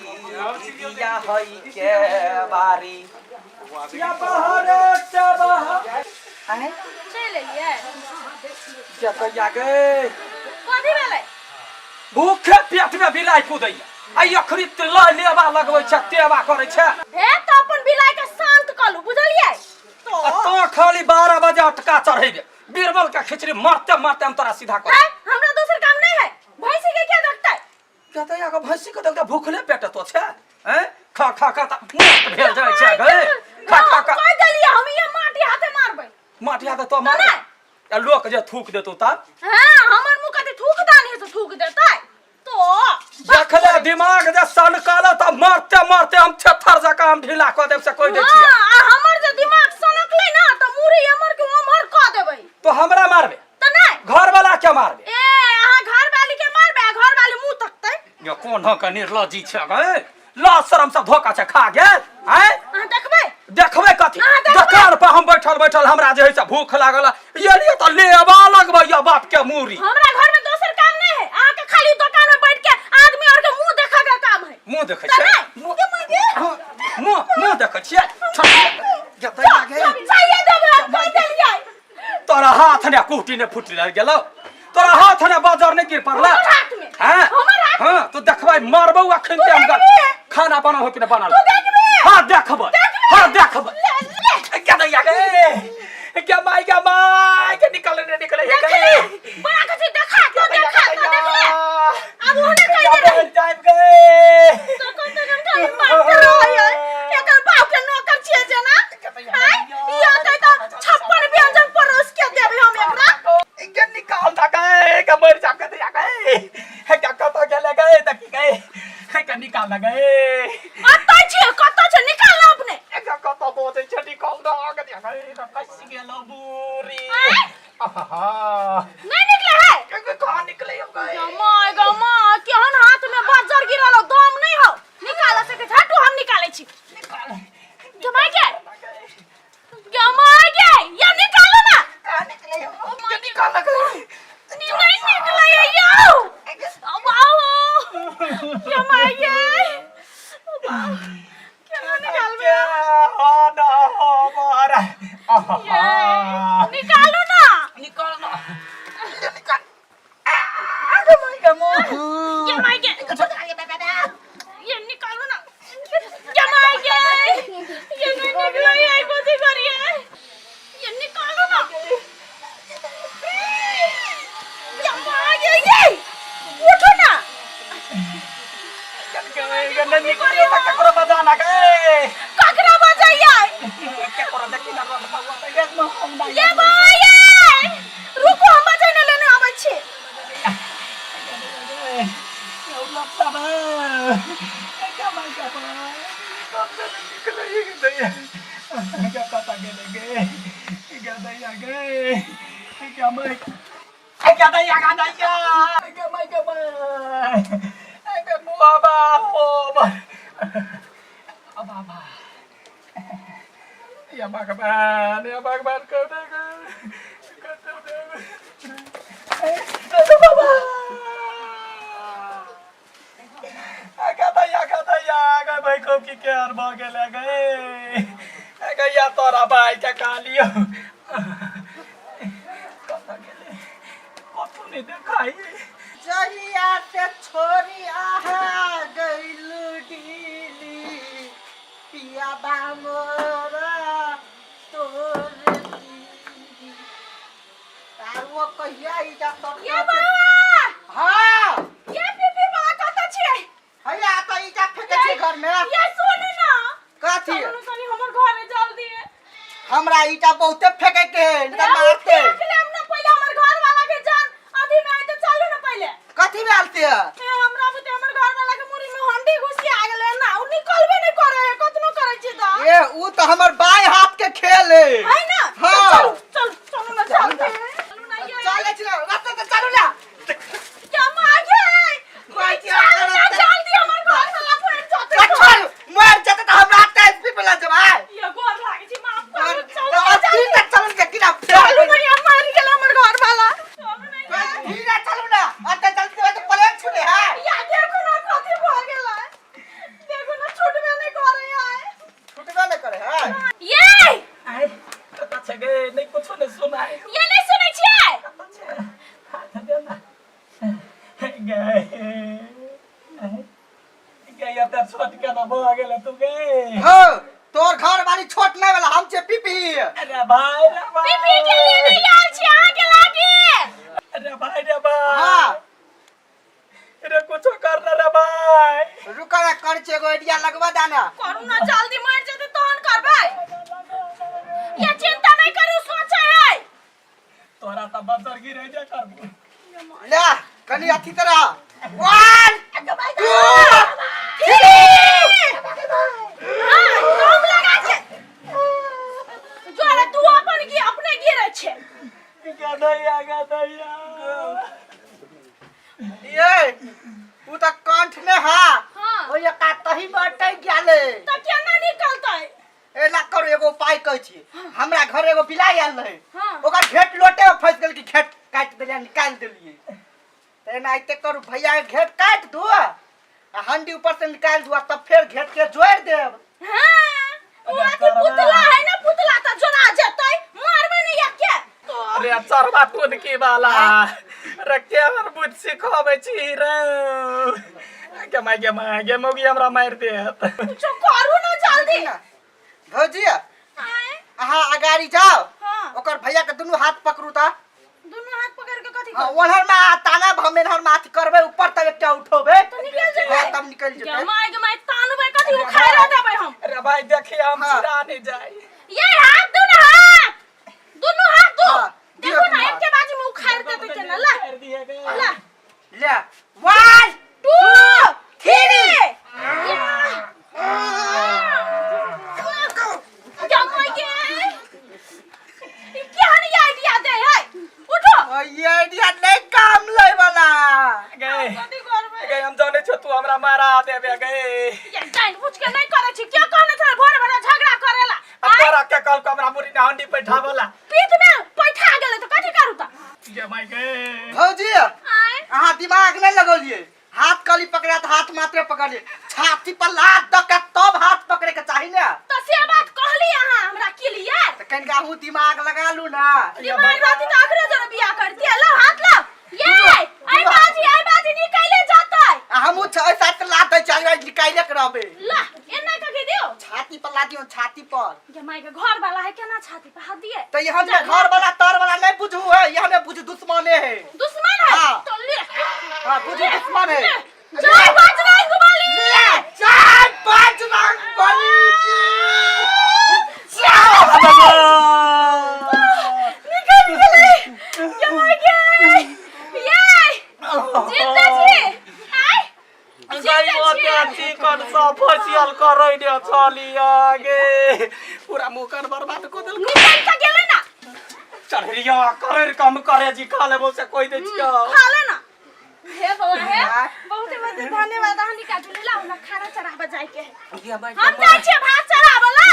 दीदिया हई के बारी या बहरे से बहरे। आँय? चलि एलियै? जतैया गे। कथी भेलै? भूखे पेट में बिलाइ कुदैया आ अखरी ल लेबा लगबै छै, तेबा करै छै। हे, तऽ अपन बिलाइ के शांत कलू, बुझलियै? आ तो खाली 12 बजे अटका चढ़ेबे बीरबल के खिचड़ी, मारते मारते हम तोरा सीधा कर। है, हमरा दोसर काम नहीं है, भैंसी के क्या देखतै? कहते अगर भैंसी के देखते भूखले पेट तो छै हैं, खा खा खा त मोट भेल जाइ छै गे, खा खा खा। कह देलियै हम ये माटी हाथे मारबै। माटी हाथे तो मार। नहि। आ लोक जे थूक देतौ तब? हाँ, हमर मुँह कते थूक दान है से थूक देतै तो। देखले दिमाग जे सनकल त मारते मारते हम छत्थर जकाँ हम ढीला कऽ देब से कहि दै छियै। हाँ, आ हमर जे दिमाग सनकलै ना तऽ मुड़ी एमहर के ओमहर कऽ देबै। तो हमरा मारबे? तऽ नहि। घर वाला के मारबे? ए, अहाँ घर वाली के मारबै आ घर वाली मुँह तकतै। यो कोन के निर्लज्जी छै गे, लाज शरम सब धोखा छै खा गेल। आँय? अहाँ देखबै। देखबै कथी? अहाँ देखबै। दोकान पर हम बैठल बैठल हमरा जे है से भूख लागल, एलियै तऽ लेबा लगबै या बाप के मूरी। हमरा घर में दोसर काम नहीं है, अहाँ के खाली दुकान में बैठ के आदमी और के मुंह देखा के काम है। मुंह देखै तऽ छियै? नहि। मुंह के माय गे। मुंह मुंह देखै छियै? जतै गे। चाहिए देबै हम कहि देलियै। तोरा हाथ ने कुटी ने फुटि गेलौ, तोरा हाथ ने बाजार ने गिर पड़ला। हमर हाथ में। हाँ? हमर हाथ में। हाँ, तो देखबै मारबौ अखन ते हम। देखबी? खाना बना हो कि ने बनल? तू देखबी? हाँ देखबै। देखबी? हाँ देखबै। ले, ले। क्या दैया गे, क्या माय, क्या माय के निकल ने निकले हे देख गे। ले, बड़ा कथी देखा तो देखा तो देख ले। अब ओहने कहि दे रही। जाइब गे। तो कम से कम खाली मारते रहै है। एकर बाप के नौकर छियै जेना। आँय, ई अतै तऽ 56 व्यंजन परोस के देबै हम एकरा। के निकाल दा गे, के मर जा के दैया गे, हे क्या कत गेले गे, देखी गे, हे के निकाल दा गे। कतऽ छियै, कतऽ छै, निकाल ना अपने। एकरा कत बोजै छै, निकाल दा गे दैया गे, कैसी गेलो बुरी। आँय? आहा। नहीं निकले है। के कहाँ निकले हो गए? गो my, गो my, केहन हाथ में बज्जर गिरल हो, दम नहीं हो निकाल सके। हटू, हम निकालै छी। गे my गे, गे my गे, या निकालो ना। कहाँ निकले हो? के निकाल गे। नहीं निकले है यो। अब आओ गे my गे, केना निकालबे? हो ना हो मारा। आहा। ये, निकालो ना। निकाल ना, निकाल। गे my गे, ये निकालो ना। गे my गे, ये नहीं निकले है, कथी करिए? ये निकालो ना। ये my गे, ये उठो ना। निकलियो त ककरो बजाना गे। ककरा बजाइए? ककरो देखी ना रोड पर त एक हम ना। ये भाई, ये रुको, हम बजाइ लेने आबै छी। बाबा या भगवान, या भगवान, कर दे कर दे बाबा। आगा दैया, आगा दैया, आगा भाई को की के आर भ गेल गे। आगा या तोरा भाई के कालियो कत गेले, कतौ नहीं देखाई। जहिया से छोरी आहा गइलु डीली, पिया बामोरा तोर दिली। आर वो कहिया ई जा सब। ये बाबा। हाँ। ये पीपी बाबा, कतऽ छियै? हैया तऽ ई जा फेकै छियै घर में। ये सुनू ना। कथी? चलू तनी हमर घरे जल्दी। हमरा ईटा बहुते फेंके के है, नहीं तऽ मारते। फेंक लेम ना पहिले हमर घर वाला के जान अथी में आइ त चलू ना पहिले। कथी में आलते है? ए, हमरा बुते हमर घर वाला के मुड़ी में हंडी घुसी आ गेलै ना, उ निकलबे नहीं करे है, कतनो करै छी त। ए, ऊ तऽ हमर बाएं हाथ के खेल है। है ना? हाँ। चलू चलू चलू ना जल्दी, चलू ना ये। चले चलो, रास्ता से चलू ना। क्या मागे? कोई चल ना जल्दी, हमर घर वाला फैर जतै। तो चल, मर जते तऽ हमरा ते एसपी पे ला जबै। ये गोर लागै छी, माफ करू, चलू तो ना अस्सी जल्दी। तक चलू के किना। चलू ना, ये मर गेल हमर घर वाला, चलू ना ये। धीरे चलू ना, अते जल्दी तो प्लेन छूटे है। या देखो ना कथी भऽ गेलै, देखो ना, छुटबे नहीं करे है। छूटबे नहीं करे है। ये आइ कतऽ छै गे? नहि कुछो नहि सुनाइ। ये नहीं सुनै छियै? कतऽ छै? हाथ दे ना गे। गे, एते छोट केना भऽ गेलै तू गे? हो, तोर घर वाली छोट नहीं वाला, हम छे पीपी। अरे भाई रे भाई। पीपी के लेने आयल छी अहाँ के लागे। अरे भाई रे भाई। हाँ। अरे कुछो कर ना रे भाई। रुको ना, कर छे एगो आइडिया लगवा दाना। करू ना जल्दी, मर जेतै तहन करबै। ये चिंता नहीं करू, सोचे है। तोरा तऽ बजर गिरे जे करबो। ले कनी अथी तरह, 1 2 3। हाँ, दम लगा छै जोरे, तू अपन गी अपने गिरे छै। गदैया गदैया। ये उ त कंठ में हा। हाँ। ओ ये का तही में अटक गेले। तऽ केना निकलतै? एना करू, एगो उपाय कहै छी। हमरा घर एगो बिलाइ आयल रहे। हाँ। ओकर घेट लोटे में फंसि गेल कि घेट काटि देलियै, निकालि देलियै। तऽ एनाहिते करू, भैया के घेट काटि दू आ हंडी ऊपर से निकालि दू आ तब फेर घेट के जोड़ि देब। हाँ, ओ अथी पुतला है ना, पुतला तऽ जोड़ा जेतै, मारबै ने एके तो। अरे चरवा टोनकी वाला रे, केहन बुझ सिखबै छी रे? गे माय, गे माय, गे मौगी हमरा मारि देत। कुछो करू ना जल्दी। ना भौजी। आँय? अहाँ अगाड़ी जाओ। हाँ। ओकर भैया के दुनू हाथ पकड़ू तऽ। दुनू हाथ पकड़ के कथी हाँ, करबै? ओनहर में आ तानब, हम एनहर में अथी करबै ऊपर, तब एकटा उठेबै। तऽ निकलि जेतै? हाँ, तब निकलि गे जेतै। माय, गे माय, तानबै कथी, उखाड़ि देबै हम। अरे भाई देखिए, हम हाँ। चिरा नहीं जाए। ये हाथ दू ना, हाथ दुनू हाथ दू। हाँ, दियौ देखो ना, दुनू हाथ। एके बाजी में उखाड़ि देतै केना। ला मारि दिए गे। ला। ले, 1 2 3। केहन ई आइडिया दे है? उठो। ये आइडिया नहीं काम लै वाला। गे। कथी करबै? गे, हम जानै छौ, तू हमरा मारा देबे गे। ये जानि बुझ के नहीं करै छी। के कहने छलै भोरे भोरे झगड़ा करेला? अब तोरा के कहल को हमरा मुड़ी में हंडी बैठावला? पीठ में पैठा गेलै तऽ कथी करू तऽ? गे माय गे। भौजी। आँय? अहाँ दिमाग नहीं लगौलिए। हाथ कली पकड़ा तऽ हाथ मात्रे पकड़लिए, छाती पर लात दऽ के तब हाथ पकड़े के चाही ने। तऽ से बात कहली अहाँ हमरा की लिए? तऽ कनिका अहूँ दिमाग लगा लू ना। दिमाग रहती तऽ अखरे जरा बियाह करती। लो हाथ लो। ये ऐ बाजी, ऐ बाजी निकले जतै। आ हमहूँ एहि साइड से लात दै छियै, निकाले के रहबै। ला, एना कके दियो। छाती पर लात दियौ, छाती पर। गे माय के, घर वाला है, केना छाती पर हाथ दिए? तऽ यहाँ में घर वाला तर वाला नहीं बुझू है, यहाँ में बुझू दुश्मने है। दुश्मन है? हाँ। तो ले। हाँ, बुझू दुश्मन है। ले। जय बजरंग बली। ले, जय बजरंग बली की जय। निकल गेलै। गे माय गे, ये जिंदा छी आय, गई ओते चिकन सब फेसियल करै ने चलिया गे, पूरा मुँह कान बर्बाद कऽ देलक। निकल तऽ गेलै ना। चढ़िया करे कम करे जी, खा लेबो से कोई दै छियौ। खा ले ना। हे बौआ हे बहुत बहुत धन्यवाद अहाँ निकाल ला हमरा खाना चढ़ाबऽ जाय के है हम जाइ छियै भात चढ़ाबऽ ला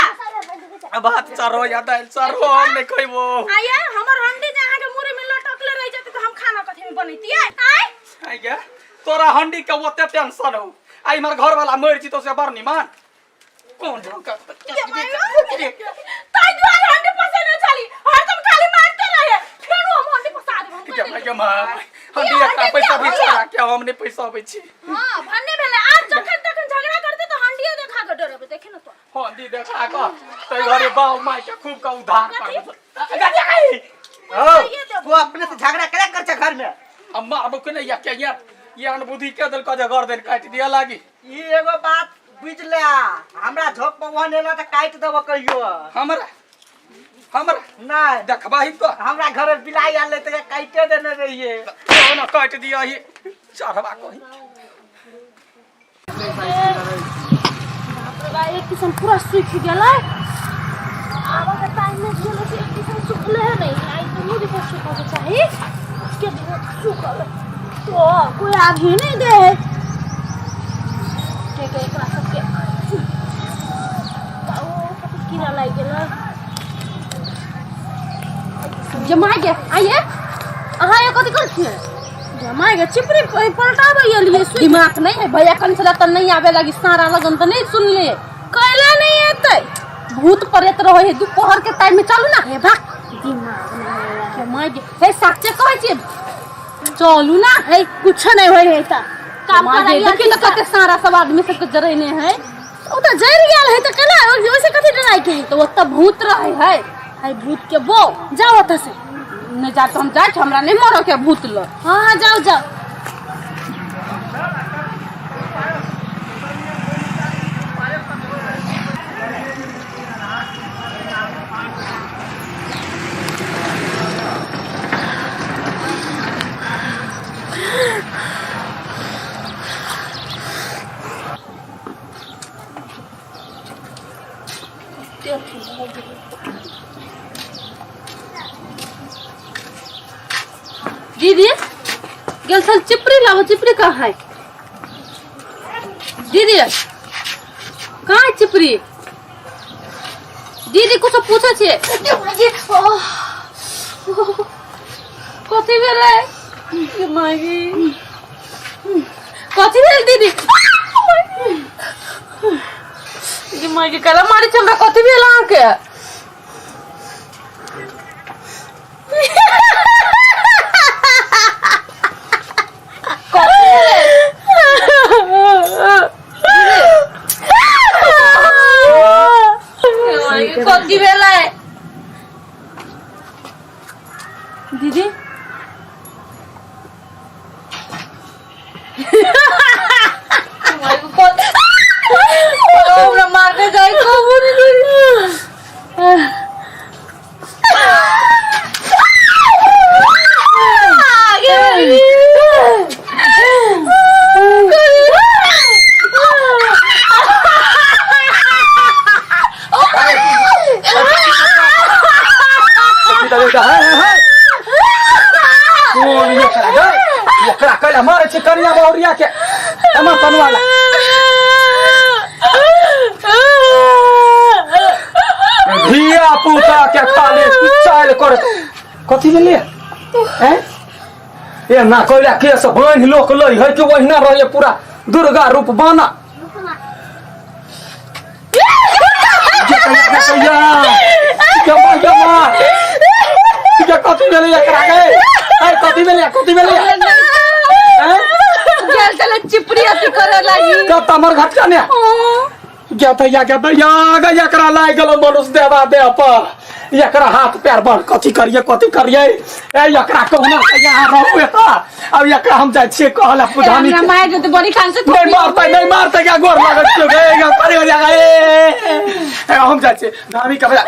भात चढ़ो या दालि चढ़ो हम नहि खैबो आये हमर हंडी जे अहाँके मुड़ी में लटकले रहि जेतै तऽ हम खाना कथी में बनैतियै आय आइ गे तोरा हंडी के ओते टेंशन हो आ इमहर घर वाला मरि जितो से बड़ निमन कोन ढंग के ताहि दुआरे हंडी पसेने छली हरदम खाली मारते रहे फेरो हम हंडी पसा देब हम गे भाई गे माँ हंडी एकटा पैसा भी छोड़ा के हम नहि पैसा अबै छी हां भन्ने भेलै आब जखन तखन झगड़ा करते तऽ हंडिये देखा के डरेबै देखे न तो हंडी देखा के तै घरे बाप माय के खूब के उधार करबै ओ तू अपने से झगड़ा करे कर छे घर में अब मारबो के नहीं या के यार ये अनबुद्धि के दिल का गर्दन काट दिया लागी ई एगो बात बुझ ले हमरा झोक पवन एला त काट देबो कहियो हमरा हमरा नहीं देखबा ही तो हमरा घर में बिलाई आल त काटे देने रहिए तो ना काट दिया ही चढ़वा कहीं बाप रे बा, एक किसान पूरा सूख गेलै आबऽ के टाइम में गेलै से एक किसान सूखले है नहीं आई दुनू दिशा सूखऽ के चाही के दिना सूखल है। तो कोई आग ही नहीं दे है ठीक है एकरा सबके ओ कथी कीड़ा लागि गेलै जमा गे आइए अहाँ ये कथी करै छियै जमा गे चिपरी पलटाबै एलियै दिमाग नहीं है भैया कन छला त नहीं आवे लगी सारा लगन त नहीं सुनले कैला नहीं एतै भूत प्रेत रहे है दोपहर के टाइम में चलू ना हे भाग दिमाग नहीं है जमा गे हे साचे कहै छियै चलू ना हे कुछ नहीं होय है त काम कराइए देखिए त कते सारा सब आदमी सबके जरैने है ओ त जरि गेल है त केना ओइसे कथी डराय के है त ओतऽ भूत रहे है है भूत के बो जाओ ओतऽ से नहीं जा तो हम जाइ छी हमरा नहीं मरऽ के भूत लग हाँ हाँ जाओ जाओ दीदी गेल छल चिपरी लाबो चिपरी कहाँ है दीदी कहाँ है चिपरी दीदी कुछ पूछे छियै कथी भेलै गे मागी कथी भेल दीदी गे मागी काला मारै छै हमरा कथी भेल अहाँके कथी भेलै कथी भेलै दीदी हमरा मारने जाय कबो नहीं आगे बढ़ी। कोन एकरा गै एकरा कैला मारै छै कनिया बहुरिया के हमर तनुआ ला धिया पुता के खाली चाल कर कथी भेलै हैं ए ना कोइला केस बान्हि लोक लै है कि ओहिना रहे पूरा दुर्गा रूप बाना कथी भेलै एकरा गे ए कथी भेलै कथी भेलै हैं गेल छलै चिपरी अथी करे लागी कब तमर घटका ने गया भैया गया भैया गया एकरा लाग गेलो मनुष्य देवा देह पर एकरा हाथ पैर बड़ कथी करिए कथी करिए ए एकरा कहुना के यहाँ रहू एतऽ अब एकरा हम जाइ छियै कहला पुजानी हमरा मारि देतै बड़ी खान से नहीं मारतै नहीं मारतै क्या गोर लागत छियौ गे गे परे हो जा ए ए, हम जाइ छियै धामी के भैया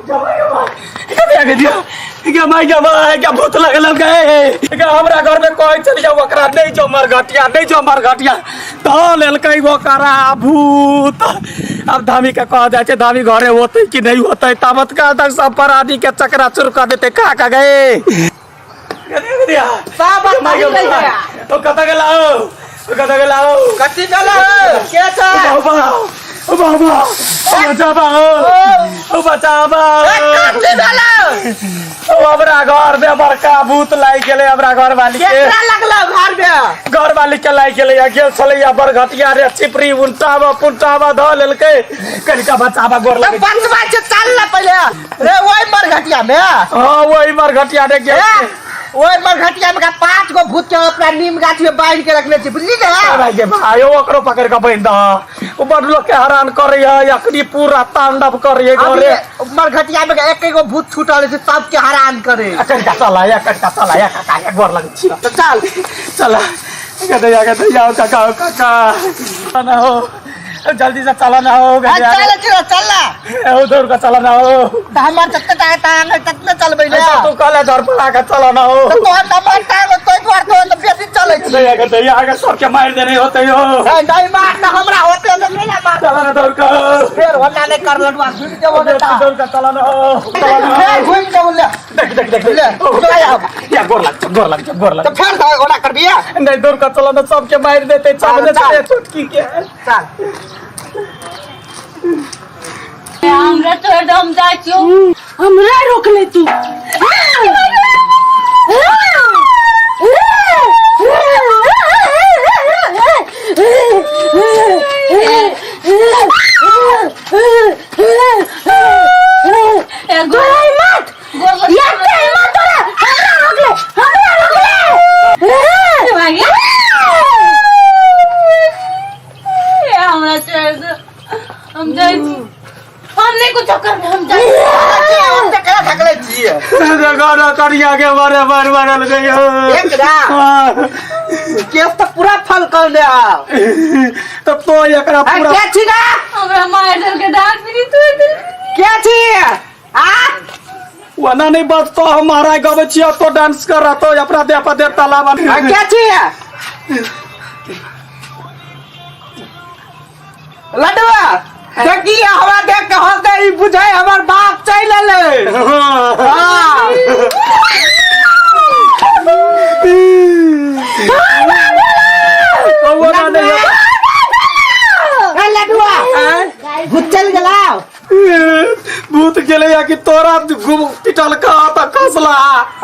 जा भाई जा भाई माय गे माय गे भूत लगल गे गे हमरा घर में कहै छलियै ओकरा नहि जो मरघटिया नहि जो मरघटिया धऽ लेलकै ओकरा भूत अब धामी के कह जाइ छै धामी घरे होतै कि नहि होतै ताबत काल तक सब प्राणी के चकरा चूर कऽ देतै खा कऽ गे सब माय गे बताही माय। गया ओ कतऽ गेला ओ ओ कतऽ गेला ओ कथी भेलै के छै बाबा ओ बाबा ओ बचाबा ओ ओ बचाबा कथी भेलै ओ हमरा घर में बड़का भूत लागि गेलै हमरा घर वाली के केकरा लगलो घर में घर वाली के लागि गेलै आ गेल छलैया बरघटिया रे चिपरी उल्टावा पुल्टावा धऽ लेलकै कनिका बचाबा गोर तऽ लगै बचवा छै चल ना पहिले रे ओहि मरघटिया में हँ ओहि बरघटिया रे गेल ए, ओहि मरघटिया में का पांच गो भूत के अपना नीम गाछ में बांध के रखले छी बुझली ने भाई के भाई ओकरो पकड़ के बांधि दह ओ बड़ लोग के हैरान करे है अखनी पूरा तांडव करे है अभी घरे मरघटिया में एक एक गो भूत छूटल छै सबके हैरान करे कनिका चला या कनिका चला या काका या गोर लगै छी तो चल चला गदैया गदैया ओ काका ओ काका ना हो जल्दी से चला ना हो आ, गदैया चल चल चल ना ओ दौड़ के चला ना हो तऽ हमर जते टांग टांग है ततने चलबै ने ऐसा तू कहले धर पर आके चला ना हो तऽ तोहर नम्बर टांग तोय द्वार तो तऽ बेसी चलै छी गदैया गदैया आगे सबके मारि देने होते हो ए, नहीं मार ना हमरा होते नहीं ना मार चला ना दौड़ के फेर होना नहीं कर लडुआ घुमि जेबो बेटा दौड़ के चला ना हो चला ना हो। फेर घुमि जेबो ले देख देख देख ले, ओ, ले आब। या गोर लग गोर लग गोर लग तऽ फेर से ओना करबिया नहीं दौड़ के चला ना सबके मारि देते सब चल, ने चल। छोटकी के चल हमरा छोड़ दे हम जाइ छियौ हमरा रोक ले तू गोर मत यार ते मत तोरा हमरा रोक ले हमरा रोक ले हमरा छोड़ दे हम जाइ छी हम नहीं कुछ करबे हम जाइ छी ओते केना थकले छियै देखो ना करिया के मारे मार मारल गई हो एकरा? हाँ। केस तऽ पूरा फल कर ले आ तब तो एकरा पूरा के छी ना हमरा मार देल के डाक भी तोड़ देल के छी आ वना नहीं बचतो हम महाराज गबै छियै तो डांस कर रहा तो अपना देह पर देवता लावा आ, के छी लडुआ देखी हमरा देख के हंसते ई बुझाय हमर बाप चलि एलै हाँ। वना नहीं ए, लडुआ भूत चलि गेलौ भूत गेलै या कि तोरा घुम पिटल का त खसला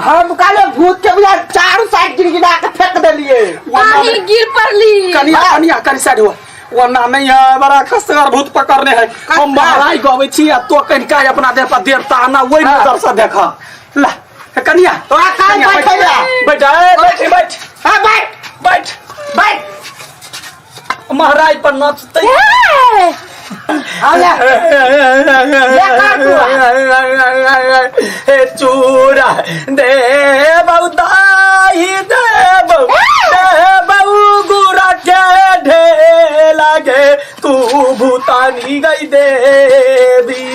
हम कहले भूत के बुझा चारू साइड गिड़गिड़ा के फेंक देलिए पानी गिर पड़ली कनिया कनिया कनि साइड हुआ वरना नहीं है बड़ा खसगर भूत पकड़ने है हम महाराज गबै छी आ तो कनिका अपना देह पर देवता आना वही नजर से देख ला हे कनिया तोरा कान कनिया, बैठे ला। बैठ ए, बैठ बैठ हाँ बैठ बैठ बैठ महाराज पर नचते आले हे चूड़ा दे बहुदाही दे बहु दे बहु गुरा के ढे लागे तू भूतानी गई देवी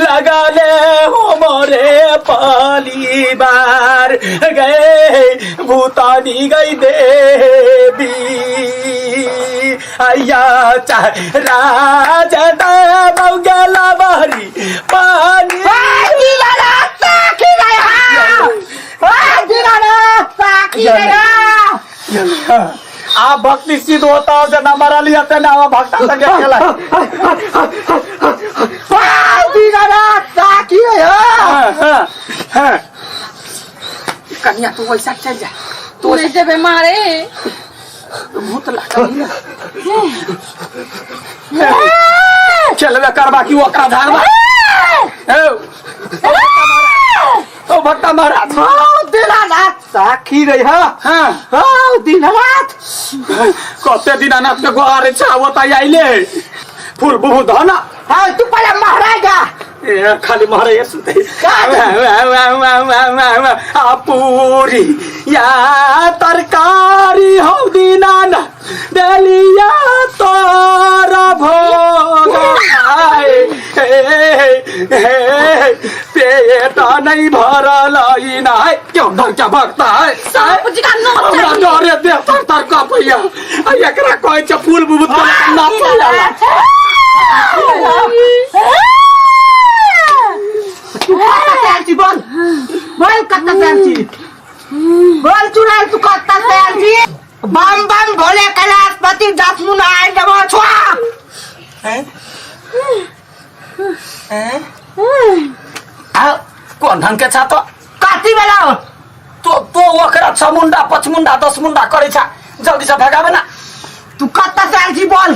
लगा ले हो मोरे पाली बार गए भूतानी गई देवी आया चाहे राजा देव गेला बारी पानी आप भक्ति सिद्ध होता हो जना मरा लिया ते ना भक्ता संगे खेला हाँ, हाँ, हाँ। कन्या तू वैसा चल जा तू नहीं जेबे मारे भूत लागल चलबे करबा कि ओकरा धारबा ए ओ भट्टा महाराज साखी रही हा हाँ हाँ दीनानाथ कते दीनानाथ के गोहारे छावत आइले फूल बहु धना हाँ तू पहले महाराजा ए, खाली महाराज सुते आ पूरी या तरकारी हौ दीनानाथ देलिया तोरा भोग आए हे हे पेट नहीं नहीं भरल ई ना है क्यों ढंग के भगता है सांप जकाँ नोचै। हमरा डरे देह थर थर कांपैया आ एकरा कहै छै फूल बुबुत के नाचै ला। तू कत्ता से आयल छी बोल बोल कत्ता से आयल छी बोल चुड़ैल तू कत्ता से आयल छी बम बम भोले कैलाशपति दस मुना आयल जब छुआ आ, कोन ढंग के छा तो कथी वाला तो तो ओकरा छह मुंडा पाँच मुंडा 10 मुंडा करे छा जल्दी से भगावे ना तू कत्ता से आयल छी बोल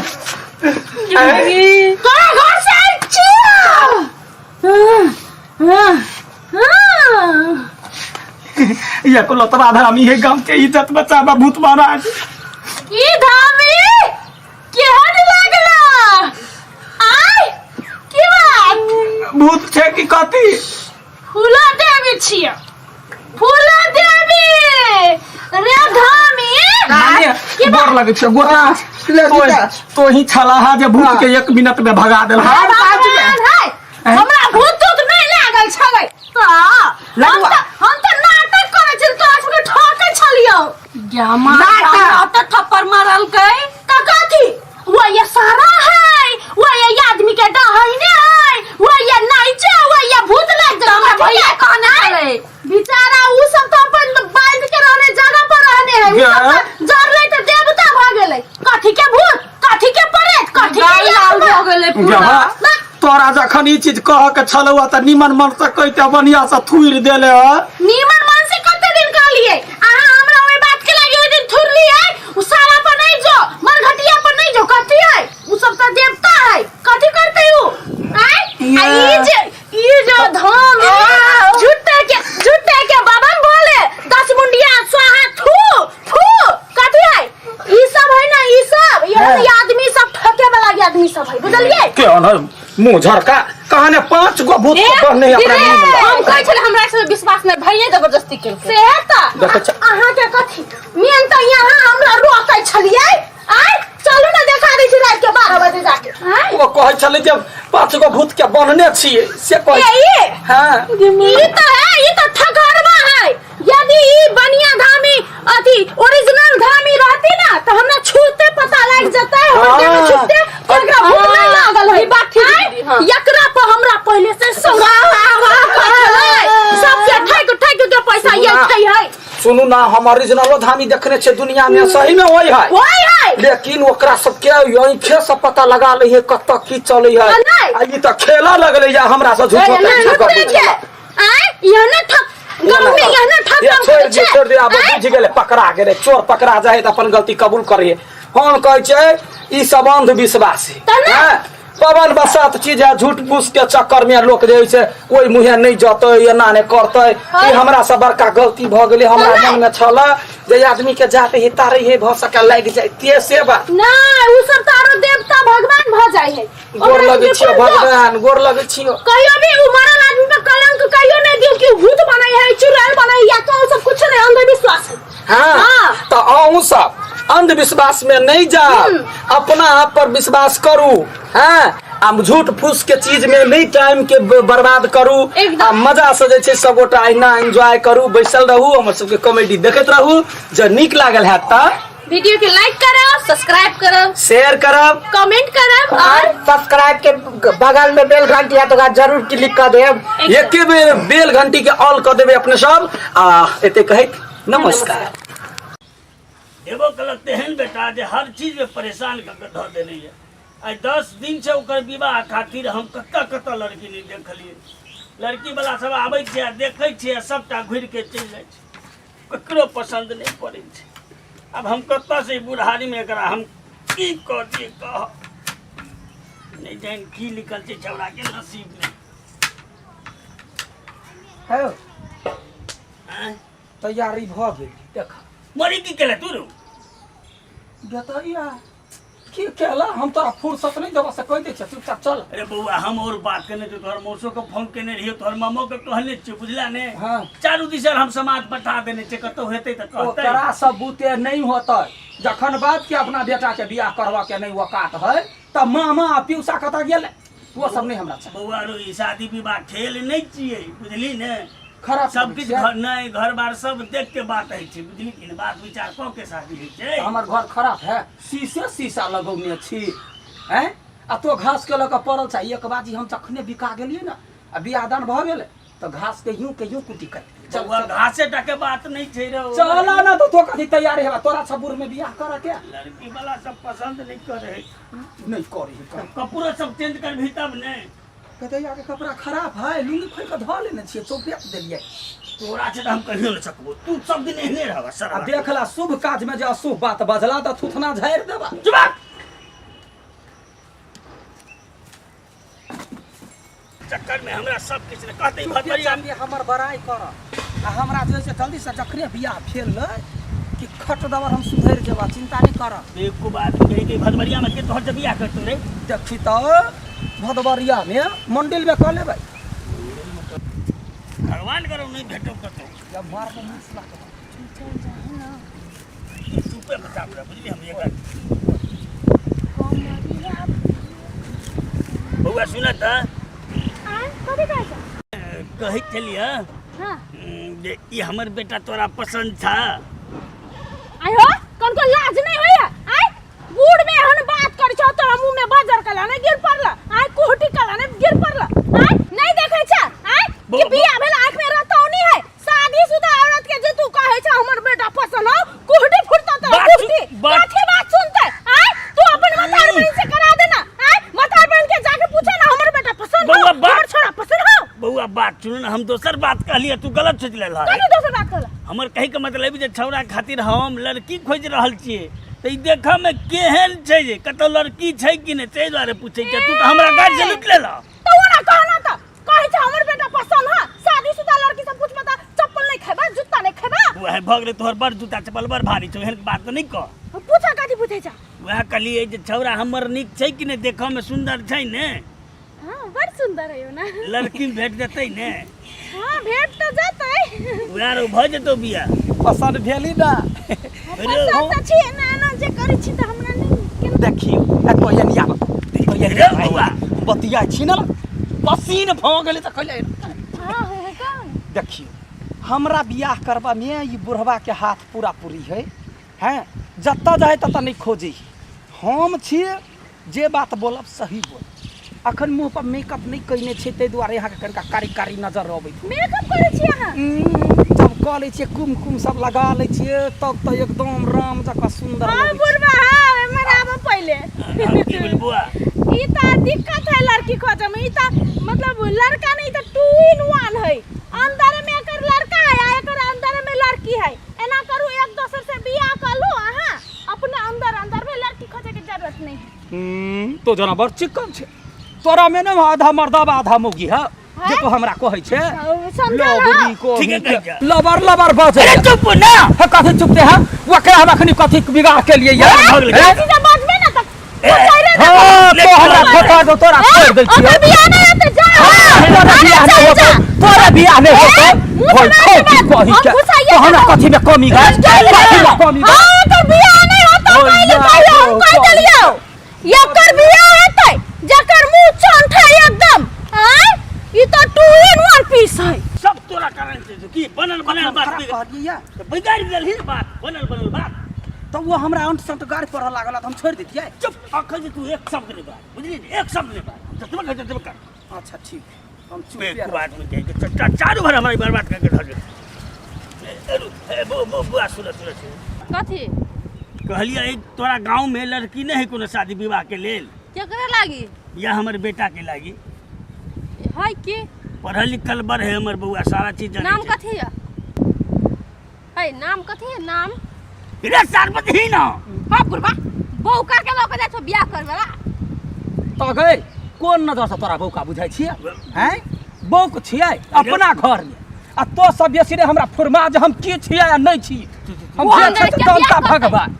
तोरा घर से आयल छी ये को लतरा धामी है गांव के इज्जत बचावा भूत महाराज की धामी केहन लागला आय की बात भूत छे कि कथी फूला देवी छियै फूला देवी रे धामी माने गोर लगे छै गोर ले तो सीता। तो ही छलाहा जे भूत के 1 मिनट में भगा देल हे भगवान है हमरा भूत तूत नहीं लागल छलै तऽ हम लगुआ। तऽ हम तऽ नाटक करै छल तोरा सबके ठकै छलियौ नाटक? हमरा तऽ थप्पड़ मारलकै तऽ कथी वो ये सारा है वो ये आदमी के डहने है वो ये नाइचे वो ये भूत लग गेल हमरा भैया कहना है बेचारा उ सब तो अपन बांध के रहने जगह पर रहने है उ सब तो जरले तो देवता भ गेलै कथी के भूत कथी के प्रेत कथी के लाल भऽ गेलै पूरा गवा तोरा जखन ई चीज कह के छलौ तऽ निमन मन से कहिते बढ़िया से थुरि देले ह नीमन मन से कते दिन कहलिए अहाँ हमरा ओहि बात के लागी ओहि दिन थुरलिए उ सारा पर नहीं जो मरघटिया पर नहीं जो कथी है उ सब तो देवता है कथी करते उ आय आ ई जे धाम झूठे के बाबा बोले 10 मुंडिया स्वाहा थू थू कथी है ई सब है ना ई सब ये आदमी सब ठके वाला आदमी सब है बुझलिए के अनहर मुंह झरका कहने 5 गो भूत के बढ़ने अपना मुंह में हम कहै छलै हमरा से विश्वास नहि भैये जबरदस्ती केलकै से तऽ देखै छ- अहाँके कथी मेन तऽ यहाँ हमरा रोकै छलियै आय चलू ने देखा दै छी राति के 12 बजे जाके आय ओ कहै छलै जे 5 गो भूत के बन्हने छियै से कहै ए, ई हाँ ई तऽ है ई तऽ ठकरवा है यदि ई बनिया धामी अथी ओरिजिनल धामी रहती ना तऽ हमरा छूते पता लागि जेतै हमर देह में छूते कि एकरा भूत नहीं लागल है ई बात ठीक आँय? दीदी, हाँ। एकरा पर हमरा पहिले से सबके ठकि ठकि के पैसा ये छै है सुनू ना हम ओरिजिनलो धामी देखने छियै दुनिया में सही में वही है वही है लेकिन ओकरा सबके आँखे से पता लगा लै है कतऽ की चलै है नहीं। आ ई तऽ खेला लगलै या हमरा से झूठो झूठे के आँय यह ना ठक गाँव में यह ना ठक ये काम छोड़ करै दे छै छोड़ दे आब आँय? बुझि गेलै पकड़ा गेलै चोर पकड़ा जाए तऽ अपन गलती कबूल करिए हम कहै छै ई सब अंधविश्वास है तऽ नहि। हाँ? पवन बसात चीज है झूठ फूस के चक्कर में लोक जे है से ओहि मुँहे नहि जतै एना नहि करतै ई हमरा से बड़का गलती भऽ गेलै हमरा तऽ नहि। मन में छल जे आदमी के जाते ही तारे ही भऽ सके लागि जाय ते से बात नहि उ सब तऽ आरो देवता भगवान भऽ जाइ है गोर ओकरा लगै सबके छियो कोन दोष? भगवान गोर लगै छियो कहियो भी उ मरल आदमी पे कलंक कहियो नहीं दियो कि उ भूत बनाई है चुड़ैल बनाई या तो उ सब कुछ नहीं अंधविश्वास है हाँ हाँ। तऽ अहूँ सब अंधविश्वास में नहीं जाओ अपना आप पर विश्वास करू हाँ आ झूठ फूस के चीज में नहीं टाइम के बर्बाद करू एकदम। आ मजा से जे छै सबगोटा अहिना एंजॉय करू बैसल रहू हमर सबके कॉमेडी देखैत रहू जँ नीक लागल हैत तऽ वीडियो के लाइक करब सब्सक्राइब करब शेयर करब कमेंट करब और सब्सक्राइब के बगल में बेल घंटी है तो ओकरा जरूर क्लिक कर देब एके बेर बेल घंटी के ऑल कऽ देबै अपने सब आ एते कहैत नमस्कार एगो कहलक तेहन बेटा जे हर चीजमे परेशान कऽ के धऽ देने यऽ आइ 10 दिन छै ओकर विवाह खातिर हम कतऽ कतऽ लड़की नहि देखलियै लड़कीवला सब आबै छै आ देखै छै आ सभटा घुरिके चलि जाइ छै ककरो पसन्द नहि पड़ै छै आब हम कतऽसँ ई बुढ़ारीमे एकरा हम की कऽ दियै कह नहि जानि की लिखल छै छौड़ाके नसीबमे है आँय? तैयारी भऽ गेल देख मरी की केले तू रू बेतैया की केला हम तोरा फुर्सत नहीं देबा से कहि दै छियै चुपचाप चल अरे बौआ हम और बात केने छियौ तोहर मौसो के फोन केने रहियो तोहर मामो के कहने छियौ बुझला ने हाँ। चारू दिशा हम समाज पठा देने छियै कतौ हेतै तऽ कहतै ओकरा सब बुते नहीं होतै जखन बाप के अपना बेटा के बियाह करबा के नहीं औकात है तऽ मामा आ पिउसा कतऽ गेलै ओ सब नहीं हमरा चाही बौआ रो ई शादी विवाह खेल नहि छियै बुझली ने खराब सब किछु घर नहि घर बार सब देख के बात होइ छै बुझली कि नहि बात विचार कऽ के शादी होइ छै हमर घर खराब है शीशे शीशा लगौने छी हैं आ तो घास के लऽ कऽ पड़ल छै एक बाजी हम जखने बिका गेलियै ने आ बियाह दान भऽ गेलै तऽ घास के यूं के यूं कुटी काटि देलियै। चल बौआ चल घासे टा के बात नहि छै रे चल ना तो तो कथी तैयार हेबा तोरा सब बुढ़ में बियाह करऽ के लड़की वाला सब पसंद नहि करे है नहीं करे है काम। कपड़ो सब चेंज करबही तब ने कतैया के कपड़ा खराब है लुंगी खोलि कऽ धऽ लेने छियै चौपेट देलियै तोरा छै तऽ हम कहियो नहि सकबो तू सब दिन एहने रहबा सर आ देखला शुभ काज में जे अशुभ बात बजला तऽ थुथना झाड़ि देबा चुप चक्कर में हमरा सब किछु ने कहते चुपे चापे हमर बड़ाई कर आ हमरा जे से जल्दी से जखने बियाह भेल ने कि खट दबर हम सुधरि जेबा चिंता नहीं कर एको बात कही कि भदबरिया में के तोहर से बियाह करतो रे देखी तऽ भदबरिया में मंडिल में कऽ लेबै भगवान करो नहीं भेटो कतो जब मार के मुँह सुला के चुपे बचा बुझली हम एक बौआ सुनत आँय कथी कहै छ कहै छलियै हाँ जे ई हमर बेटा तोरा पसन्द छ आय हो कन को लाज नहीं होइया आय बूढ़ में एहन बात करै छौ तोरा मुंह में बजर कला ने गिर पड़ल आय कोहटी कला ने गिर पड़ल आय नहीं देखै छ आय कि बियाह भेल आंख में रतौनी है शादीशुदा औरत के जे तू कहै छ हमर बेटा पसंद हो कोहटी फुटता तोरा बात सुन- कोहटी बात- कथी बात सुनते आय तू अपन मतार बहन से करा देना आय मतार बहन के जाके पूछे ना हमर बेटा पसंद हो बौआ, बात- हमर छोरा पसंद हो बौआ बात सुन हम दोसर बात कहलियै तू गलत सोचि लेलह कथी दोसर बात कहला हमर कहै के मतलब जे छौड़ा खातिर हम लड़की खोजि रहल छियै तऽ ई देखऽ मे केहन छै जे कतौ लड़की छै कि नहि ताहि दुआरे पूछै छियै तू तऽ हमरा गाड़ी से लूटि लेलह तो ओना कहना त कहै छै हमर बेटा पसंद है शादीशुदा लड़की से पूछबे त चप्पल नहीं खेबा जूता नहीं खेबा वएह भऽ गेलै तोहर बड़ जूता चप्पल बड़ भारी छौ एहन बात नहि कह पूछा कथी पूछै छ वएह कहलियै जे छौड़ा हमर नीक छै कि नहि देखऽ मे सुन्दर छै ने हां बड़ सुंदर है ना लड़की भेट जेतै ने हां भेट त जतै वएह रो भऽ जेतौ बियाह पसंद भेली ना पसंद त छी ना ना जे करै छी त हमरा नहीं केना देखियौ एतऽ एनी आब एतऽ एनी रे बौआ। बतिया छी ने पसीन भऽ गेलै तऽ कहले हां हां कौन देखियौ हमरा बियाह करबामे ई बुढ़बाके हाथ पूरा पूरी है हैं जतऽ जाइ ततऽ नहि खोजै हम छी जे बात बोलब सही बोलब अखन मुँह पर मेकअप नहि कयने छै ताहि दुआरे अहाँके कनिका कारी कारी नजर अबैत मेकअप करै छी अहाँ जब कऽ लै छियै कुमकुम सब लगा लै छियै तब तऽ एकदम राम जकाँ सुन्दर हाँ लगै छै। बुढ़बा हाँ एमहर आबऽ पहिले आब की भेल बौआ ई तऽ दिक्कत है लड़की खोजऽ में ई तऽ मतलब लड़का नहीं तऽ टू इन वन है अंदर में एकर लड़का है आ एकर अंदर में लड़की है एना करू एक दोसर से बियाह कर लू अहाँ अपने अंदर अंदर में लड़की खोजे के जरूरत नहीं है तो जना बड़ चिकन छै तोरा में ने आधा मर्दा आधा मौगी है जे तो हमरा कहै छै समझल लबरी को ठीके कहै छै। लबर लबर बजै अरे चुप ना हे कथी चुपते है ओकरा हम अखनी कथी बिगाड़ के लिए यार भऽ गेलै। हैं? चीज बजबे ना तऽ हाँ, तो हमरा ठोका दो तोरा छोड़ दै छियौ ओकर बियाह नहीं हेतै जा तोरा बियाह नहि होतौ तोरा बियाह नहि होतौ मुँह होय, से खौ बात की कही हम के घुसाइए तो हमरा देबौ। कथी में कमी गए कथी में कमी गए हाँ ओकर बियाह नहीं होतौ ओय पहिले यार, कहियो हम ओ कहि कमी। देलियौ एकर बियाह हेतै जकर मुंह चंठ है एकदम आय ई तो टू इन वन पीस है सब तोरा कारण छै की बनल बनल बात खराब कहलियै या तऽ बिगाड़ि देलही ने बात बनल बनल बात तऽ ओ हमरा अंट संट गारि पढ़ऽ लागल तऽ हम छोड़ि दैतियै चुप अखन जे तू एक शब्द नहि बाज बुझली ने एक शब्द नहि बाज जतबे कहै ततबे कर अच्छा ठीक हम चुप एक बात में कहि के चारू भर हमरा बर्बाद करके धऽ देल बुआ सुन सुन सुन कथी कहलियै तोरा गाँव में लड़की नहीं है कोनो शादी विवाह के लेल केकरा लागी या हमर बेटा के लागी है की पढ़ल लिखल बड़ है हमर बउआ सारा चीज जानै नाम छै। कथी है है नाम कथी है नाम रे सारपति ही ना हाँ बुढ़बा बहू करके लऽ के जाइ छौ बियाह करबे ला तऽ गई कोन नजर से तोरा बौका बुझाइ छियै हैं बौक छियै अपना घरमे आ तो सब बेसी रे हमरा फुरमा जे हम की छियै आ नहि छी हम ओ जे हमरा छै के दमता बियाह करतै। भगवान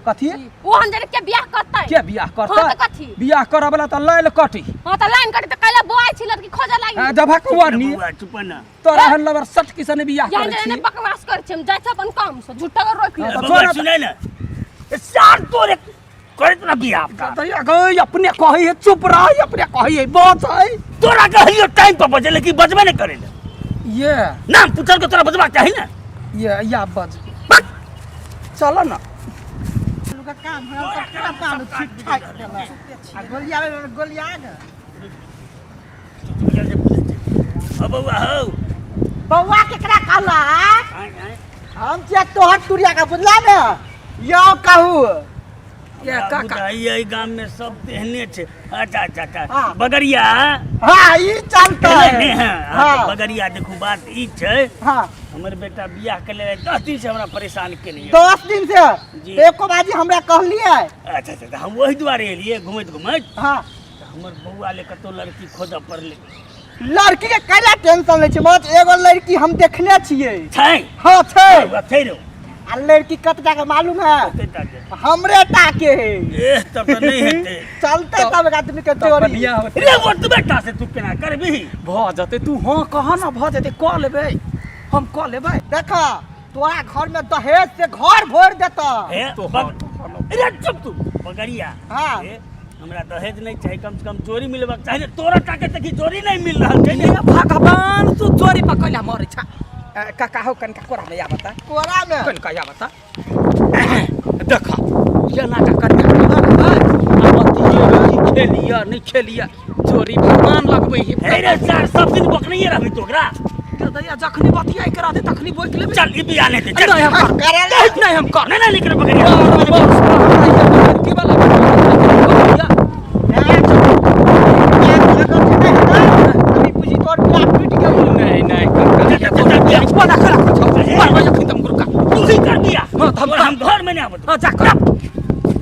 कथी ओ हम जाने के बियाह करतै के बियाह हाँ करतै तऽ कथी बियाह करऽ वाला तऽ लाइल कटी हाँ तऽ लाइन कटी तऽ कैला बोआइ छी लड़की खोजऽ लागी जब हकवानी बउआ चुप ना तोरा हन लबर सट किसन बियाह जान करै जाने छी ने बकवास करै छी हम जाइ छी अपन काम से झूठा के रोकि हाँ, ले तऽ बउआ छोड़ सुनै ना ए सार तोरे करैत ना बियाह का दैया गई अपने कहै है चुप रह अपने कहै है बस है तोरा कहलियो टाइम पर बजे लेकिन बजबे नहीं करे ले ये नाम पूछल के तोरा बजबाक चाही ने ये या बज चल ना लोग काम हमरा तऽ पूरा काम ठीक ठाक देलक आ गोलिया गोलिया गे हो बौआ हो बौआ केकरा कहला आय, आय। हम छियै तोहर तुरिया के बुझला ने यौ कहू ये काका बुझाइए एहि गाम में सब तेहने छै अच्छा अच्छा अच्छा हाँ। बगरिया हाँ ई चलतै तेहने ने हाँ, हाँ, हाँ तऽ बगरिया देखू बात ई छै हाँ हमर बेटा बियाह के लेल 10 दिन से हमरा परेशान केने यऽ। 10 दिन से जी। एको बाजी हमरा कहलियै अच्छा अच्छा तऽ हम ओहि दुआरे एलियै घुमैत घुमैत हाँ तऽ हमर बौआ ले कतौ लड़की खोजऽ पड़लै लड़की के कैला टेंशन लै छै मत एगो लड़की हम देखने छियै छै हाँ छै बौआ छै रौ आ लड़की कत जाके मालूम है कते टा के हमरे टाके है एह तब तऽ नहि हेतै चलते तब एक आदमी के तब चोरी बढ़िया होतै। रे ओतबे टा से तू केना करबिही भऽ जेतै तू हँ कह न भऽ जेतै कऽ लेबै हम कऽ लेबै देख तोरा घर में दहेज से घर भर देता हे तो अरे चुप तू बगरिया हाँ। हे, हमरा दहेज नहीं चाही कम से कम जोड़ी मिलबाक चाही ने तोरा टाके देखी जोड़ी नहीं मिल रहल छै ने हे भगवान तू चोरी पर कैला मरै छ काका हो कनिका कोरा में आबता कोरा में कनिका आबता देख ये ना का कनिका कोरा में आ बतिये की खेलिया नहीं खेलिया चोरी भगवान लगबै हे हे रे सर सब दिन बकनैये रहबी तो ओकरा दैया जखनी बतियाई करा दे तखनी बोक लेबै चल ई बियाह नहीं दे चल नहीं हम कर करे ले नहीं हम कर नहीं नहीं निकल बकरिया लड़की वाला बतिया अभी पूछी तोर बियाह टूट गेल नहीं नहीं काका चल, चल, चल, बियाह। बड़ा खराब छौ पर वजह खत्म गुरका तू ही कर दिया हाँ, तो हम तोरा हम घर में नहीं आबत हाँ जा कर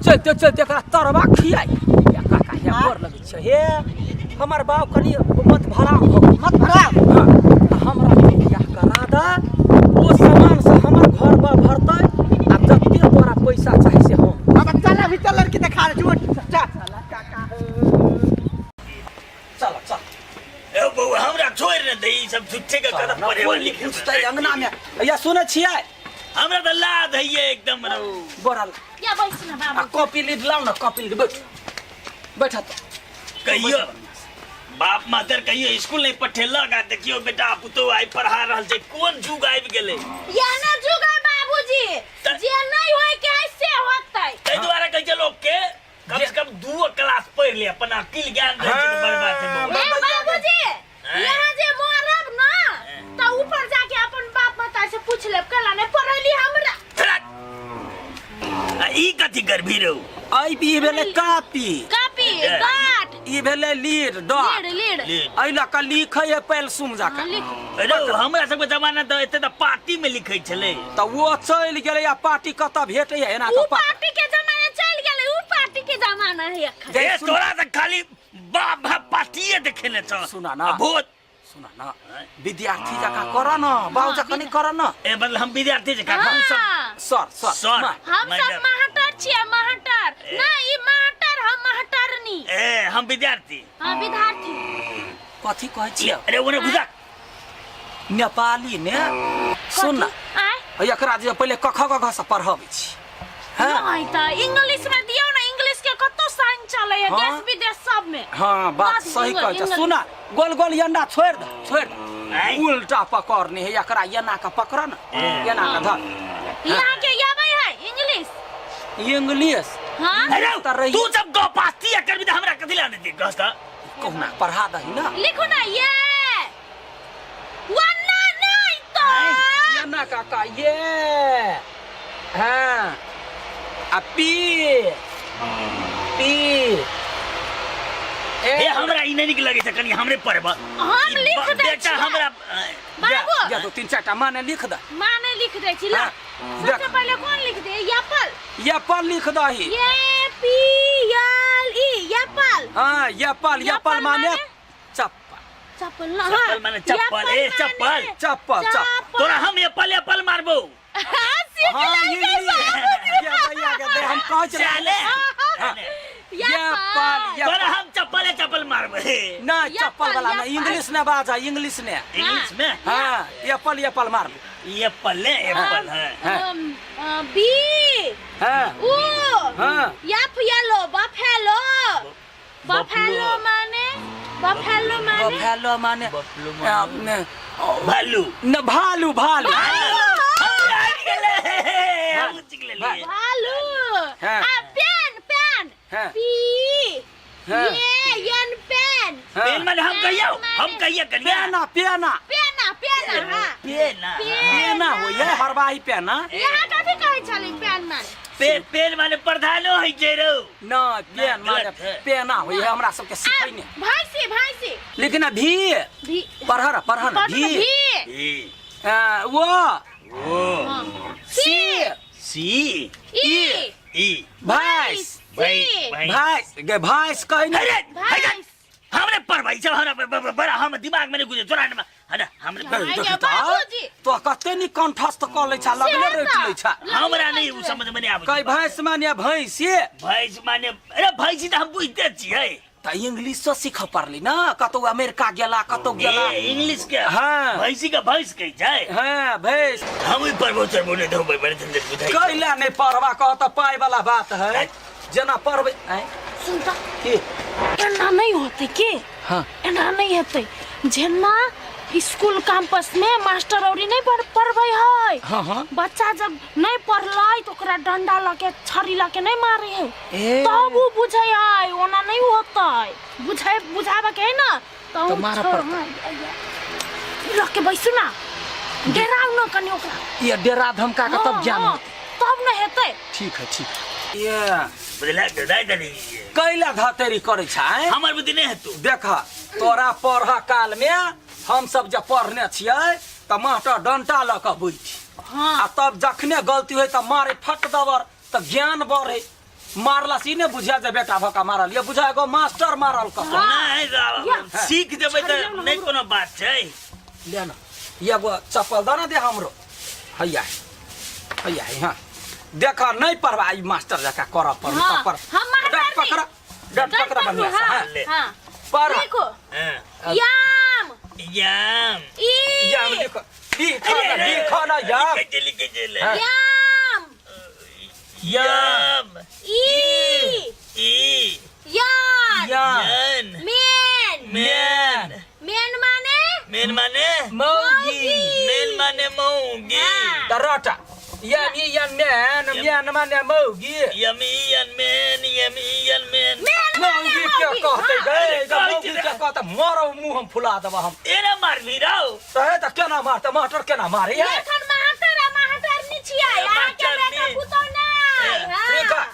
चलते चलते एकरा तरवा खियाई या काका हे गोर लगै छै हे हमर बाप कनि मत भरा हो मत भरा हाँ तऽ हमरा के बियाह करा द ओ सामान से हमर घर बा भरतै आ जते तोरा पैसा चाही से हम अब चल अभी चल लड़की देखा रहे झूठ चल चल काका चल चल ए बौआ हमरा छोड़ ने दे ई सब झूठे के कदम पढ़े कोई लिखे पूछतै अंगना में या सुनै छियै हमरा तऽ लाद हइये एकदम रौ बोरल या बैस न आ बाबू कॉपी लीड लाउ न कॉपी लीड बैठ बैठ तो कहियो बाप मातर कहियो स्कूल नहीं पठेलक आ देखियो बेटा पुतोह आइ पढ़ा रहल छै कोन जुग आबि गेलै या न जुग है बाबूजी जे नहीं होय के है से होतै ताहि दुआरे कहै छै लोक के कम से कम दू क्लास पढ़ि ले अपन अकिल ज्ञान रहै छै तऽ बड़ बात छै बौआ। ए बाबूजी यहाँ जे मरब न त ऊपर जाके अपन बाप माता से पूछ लेब कला नहीं पढ़ैली हमरा आ ई कथी करबी रौ आई ई भेलै कापी कापी डॉट ई भेलै lead dot lead lead lead. एहि लऽ कऽ लिखै है पेलसुम जाके हाँ, लिख रौ हमरा सबके जमाना तऽ एते तऽ पार्टी में लिखै छलै तऽ ओ चलि गेलै आ पार्टी कतऽ भेटैए एना ऊ कऽ पा पार्टी के जमाना चल गेलै ऊ पार्टी के जमाना है अखन ए तोरा तऽ खाली बाप भाप पार्टिए देखेने छ सुना ना। आ भोज सुन न विद्यार्थी जकाँ कर न बाबू जकाँ नहि कर न ए मतलब हम विद्यार्थी जकाँ हम सब हाँ। Sir sir sir. मा- हम सब मैडम। माहटर छियै माहटर ना ई माहटर हम माहटरनी ए हम विद्यार्थी हाँ विद्यार्थी कथी कहै छियै अरे ओने घुसा नेपाली ने सुन न आय एकरा जे पहिले कख ग घ से पढ़बै छी हाँ नहीं त इंग्लिश में दियौ ना इंग्लिश के कतो साइन चले है हाँ। देश विदेश सब में हाँ बात बस सही कहै छै इंग्लिश। सुन गोल गोल अंडा छोड़ि दे छोड़ि दे आँय? उल्टा पकड़ने है एकरा एना के पकड़ न एना के धर यहाँ के आबै है इंग्लिश इंग्लिश हाँ अरे तऽ रही- तू जब गपास्ती करबी तऽ हमरा कथी ला देती गस्ता कहुना पढ़ा दही ना लिखू ना ये वन्ना नहीं तो एना काका ये हाँ आ पी पी ए ए हमरा ई नहि नीक लगै छै कनि हमरे पढ़ब हम लिख दै बेटा छियै। हमरा बाबू जा दू तीन चारि टा माने लिख दे माने लिख दै छी ला हाँ, सबसे देख। पहले कौन लिख दे एप्पल एप्पल लिख दही A P L E Apple हाँ एप्पल एप्पल एप्पल माने माने? चप्पल चप्पल ना चप्पल माने चप्पल, ए, चप्पल। चप्पल चप्पल तोरा हम एप्पल एप्पल मारबो हाँ सीख हाँ लेलकै ये बाबूजी। ये भैया के दे हम कहै छलियै चले हाँ। एप्पल तोरा एप्पल हम चप्पल चप्पल मारबो नहीं चप्पल एप्पल, वाला नहीं एप्पल। इंग्लिश ने बाजा इंग्लिश ने इंग्लिश में हाँ एप्पल एप्पल मार लो एप्पल ले एप्पल है हाँ बी हाँ उ हाँ। एफ येलो बफेलो बफेलो माने बफेलो माने बफेलो माने बफेलो अ, माने न, भालू न भालू भालू आबि गेलै हम सीख लेलियै भालू हाँ। आ पेन पेन हाँ। पी हाँ। ए एन पेन हाँ। पेन माने हम कहियो हम कहिया करिया पेना पेना पेना पेना हाँ पेना पेना होइए हरवाही पेना यहाँ कथी कहै छलै पेन माने पे पेन माने प्रधानो होइ छै रौ न पेन माने गलत है। पेना होइए हमरा सबके सिखै ने भैंसी भैंसी लेकिन अभी भी पढ़ न पढ़ न पढ़ भी भी ई वो ओ सी सी ई ई भैंस भै भैंस गे भैंस कहै ने अरे भैंस हमरे पढ़बै छै हमरा बड़ा हम दिमाग में नहीं गुजरे तोरा ने हटा हमरे भाई देखी गे, तऽ, बाबूजी। तो कते नी कंठस्थ कऽ लै छा लगले से रटि लै छा हमरा नहीं उ समझ में नहीं आबै कई भैंस माने भैंस ये भैंस माने अरे भैंस तऽ हम बुझते छियै तऽ इंग्लिशो सीखऽ पड़लै ने कतौ अमेरिका गेला कतौ गेला ए, इंग्लिश के हाँ। भैंसी के भैंस कहै छै हाँ भैंस हम ई पढ़बो चढ़बो नहीं धोबै बड़े झंझट बुझाइ छै। कैला नहि पढ़बा कह तऽ पाइ वाला बात है जेना पढ़बै आँय सुन तऽ की एना नहि होतै के हाँ एना नहि हेतै जेना स्कूल कैंपस में मास्टर औरी नहीं पढ़ पढ़बै है हाँ हाँ बच्चा जब नहीं पढ़लै तो ओकरा डंडा लके छड़ी लके नहीं मारे है ए। तब उ बुझै है ओना नहीं होतै बुझै बुझाबे के है ना तो तऽ मारऽ पड़तै। लके बैसू ना डराउ ना कनि ओकरा ये डेरा धमका के तब हाँ, ज्ञान हाँ, होतै। तब न हेतै ठीक है ठीक है ये बुझला डराइ देली कैला धतेरी करै छै हमर बुद्धि नहि हेतौ देख तोरा पढ़ काल में हम सब जे पढ़ने छियै तऽ मास्टर डंटा लऽ कऽ बैठ हाँ आ तब जखने गलती होइ तऽ मारे फट दबर तऽ ज्ञान बढ़े मारला से ई नहि बुझिया जे बेटा भऽ कऽ मारल ये बुझा एगो मास्टर मारल कऽ नहि या। सीख जेबै तऽ नहि कोनो बात छै ले न एगो चप्पल दऽ ने दे हमरो हैया हैया है हाँ देख नहीं पढ़बा ई मास्टर जकाँ करऽ पड़ल हाँ, तब पर हम मास्टर डट पकड़ डट पकड़ बढ़िया से हाँ ले। हाँ पढ़ देखो हाँ। याम याम ई याम लिख लिख न लिख न याम लिखे छै, लिखे छै, ले। हाँ। याम याम ई ई यान याम यन मेन मेन मेन माने मेन माने मौगी मेन माने मौगी हाँ। तऽ रटा याम ई याम म्यान म्यान माने मौगी यमी यन मेन यमी यन मेन मेन माने मौगी के मौगी कहतै हाँ। गै कहै मौगी छै के कहतै मरौ मुँह हम फुला देबऽ हम एना मारबी रौ तऽ तऽ केना मारतै मास्टर केना मारे है एखन मास्टर आ मास्टरनी छियै अहाँके बेटा मास्टरनी। पुतहु नहि ठीक हाँ।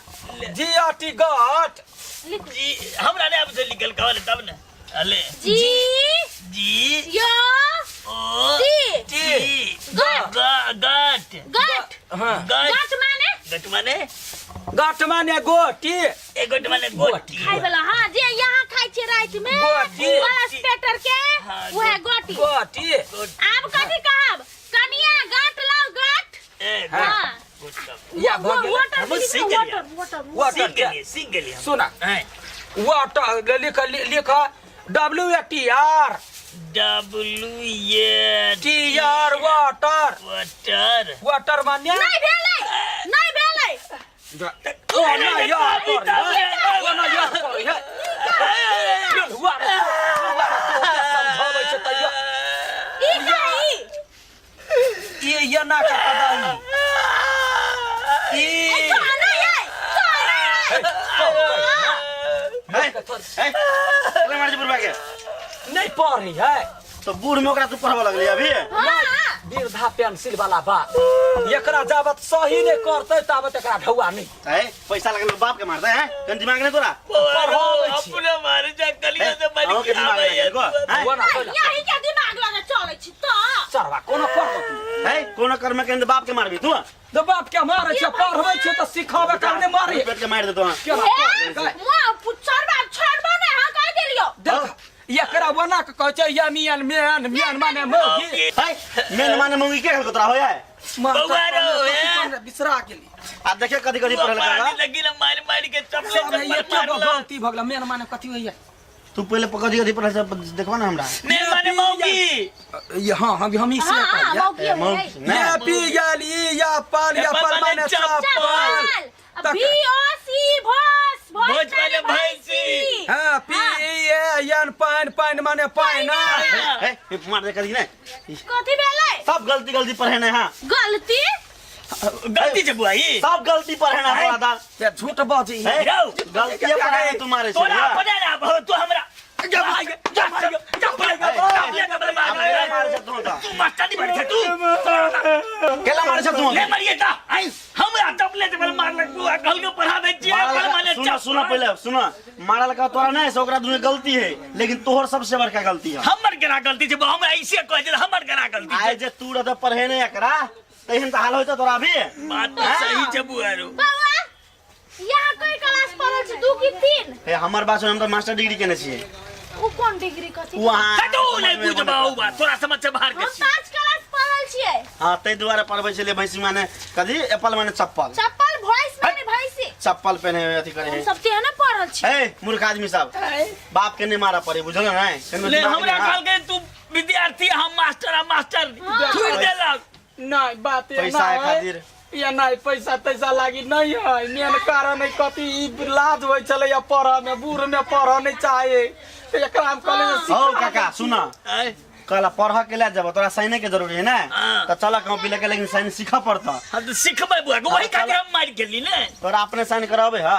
है जी आर टी गट लिखू जी हमरा नहि आबै छै लिखल कहल तब ने अले जी जी य ओ टी टी गट। ग गट गट हाँ गट गट माने गट माने गट माने गोटी ए गट माने गोटी खाय वाला हाँ जे यहाँ खाय छियै राति में गोटी। प्लस के हाँ, वएह गोटी गोटी आब कथी कहब कनिया गट लाउ गट ए हाँ। हाँ गोट या भऽ गेलै वाटर हमहूँ सीख गेलियै। वाटर वाटर वाटर सीख गेलियै सीख गेलियै हम। सुना हैं वाटर लिख लिख W A T R W A T R water water water माने नहि भेलै नहि भेलै ओ ना यार कर ओ ना यार कर हे हुआ रे हुआ रे तोके समझाबै छै तैयो ई का ई ई ये ना के कदाई ई कहना यै कहना यै है है चले मार बुढ़वा के नहीं पढ़ी है तो बूढ़ में ओकरा तू पढ़बऽ लगली अभी हाँ वृद्धा पेंसिल वाला बात एकरा जाबत सही नहीं करते ताबत एकरा ढौआ नहीं है पैसा लगल बाप के मारते है कन दिमाग नहीं तोरा पढ़ाबै छी। अपने मारे जा कलिया से मारि अहूँ के दिमाग आबै लागि गेल, हैं? हुआ ना कैला यही के दिमाग लगे चलै छी तऽ चरवा कोनो पढ़ तू है कोनो कर्म के बाप के मारबी तू तो बाप के मारे छै पढ़बै छै तऽ सिखाबै कारणे मारे पेट के मारि देतो हां केना हे पढ़बै? मुआ पुछरबा छोड़बो ने हां कह देलियो देख एकरा बना के कहै छै यमियन मेन मेन माने मौगी है मेन माने मौगी के हलको तोरा होय है बौआ रौ, हे। बिसरा गेली आ देखे कथी कथी पढ़ल पानी कर लगी ना मारि मारि के चपले सब चप्पल है एके गो मारलक। गलती भऽ गेल मेन माने कथी होइया तू पहले कथी कथी पढ़ल से देखबा ना हमरा मेन माने मौगी ये हाँ हम हम इसे हाँ हाँ कहलियै मौगी ए, होय मौगी या ना पी गेली या पल या पल माने चप्पल चप्पल बी ओ सी भोस भोज माने भैंसी। हाँ पी ए एन पानी पानि पानि माने पानि हे हे, मार दे करी ने कथी भेलै सब गलती गलती पर है ने हाँ गलती गलती छै बुआ ई सब गलती पर है ना तोरा दाल ये झूठ बजै है रौ गलती पर है तुम्हारे से तोरा यार। अपने ना भौ तू हमरा जा भाई जा भाई जा भाई मारे मारे छै तू तू मास्टर नहीं बन तू केला मारे छै तू ले मरिए ता आई हमरा चपले से मारलक बुआ कहल के पढ़ा दै छियै पर माने सुन सुन पहले सुन मारल का तोरा नहीं से ओकरा दुनू गलती है लेकिन तोहर सबसे बड़का गलती है हमर केना गलती छै हमरा ऐसे कहै छै हमर केना गलती आइ छै जे तू रहते पढ़े नहीं एकरा तहन तऽ हाल होइत तोरा अभी बात तऽ सही छै बुआ रो बौआ यहाँ कोई क्लास पढ़ल छै दू की तीन हे हमर बात सुन हम तऽ मास्टर डिग्री केने छियै उ कोन डिग्री कथी उ अहाँ तू नहि बुझबा उ बात तोरा समझ से बाहर के हम छी पाँच क्लास पढ़ल छियै हाँ ताहि दुआरे पढ़बै छलियै भैंसी माने कथी एप्पल माने चप्पल चप्पल भैंस माने भैंसी चप्पल पहने अथी करे हम है सब तेहने पढ़ल छियै हे मूर्ख आदमी सब बाप के नहीं मारा पड़े बुझल ने कनिको ले दिमाग हमरा नहीं, हाँ। कहलकै तू विद्यार्थी हम मास्टर हम मास्टर छोड़ि देलक नहीं बात ये पैसा ना है है खातिर। ये नहीं पैसा तैसा लागी नहीं है मेन कारण है कथी ई लाज होइ छलै या पढ़ऽ में बूढ़ में पढ़ऽ नहीं चाहे तऽ एकरा हम कहले जे हौ सिखा काका सुन आँय? कहला पढ़ के ले जब तोरा साइने के जरूरी है ना हाँ। तो चल कॉपी लेके लेकिन साइन सीखऽ पड़ता हम तऽ सिखबै बुआ के वही खातिर हम मारि गेली ने तोरा अपने साइन कराबे हा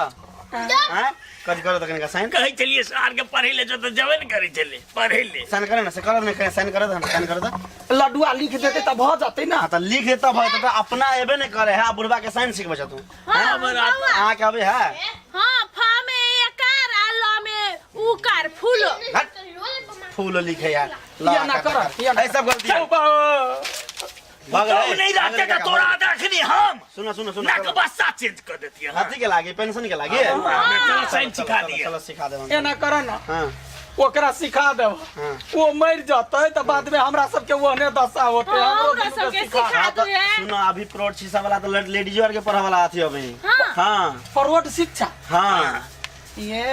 हैं कथी करो तऽ कनिका साइन कहै छलियै सार के पढ़ै ले जो तऽ जेबे ने करै छलै पढ़ै ले साइन करे ना से कर ने साइन कर दे साइन कर दे लड्डुआ लिख देतै तऽ भऽ जेतै ना हाँ तऽ लिख देता भाई तऽ अपना एबे ने करे है बुढ़वा के साइन सिखबै छ तू हाँ, हमरा- बौआ। अहाँ के अबे है हाँ फा में एकार आ ल में उकार फूल हट फूल लिखे यार ला या ना कर, या ना ऐ सब गलती है भग तो रे, नहीं भग रहते रे तऽ काका, तोरा भग। रखनी हम सुनो सुनो सुनो नाक चलो। बस्सा चेंज कर देती है अथी के लागे पेंशन के लागे चलो साइन सिखा चलो, दिए चलो सिखा देब एना कर ना हाँ ओकरा सिखा देब हाँ। ओ मरि जेतै तऽ बाद में हमरा सबके ओहने दशा होतै हाँ, हमरो हमरा दुनू के सबके सिखा सिखा हाँ तो दू है। सुनो अभी प्रोट शीशा वाला तो लेडीज आर के पढ़ा वाला अथी अभी हाँ। हाँ फॉरवर्ड शिक्षा हाँ ये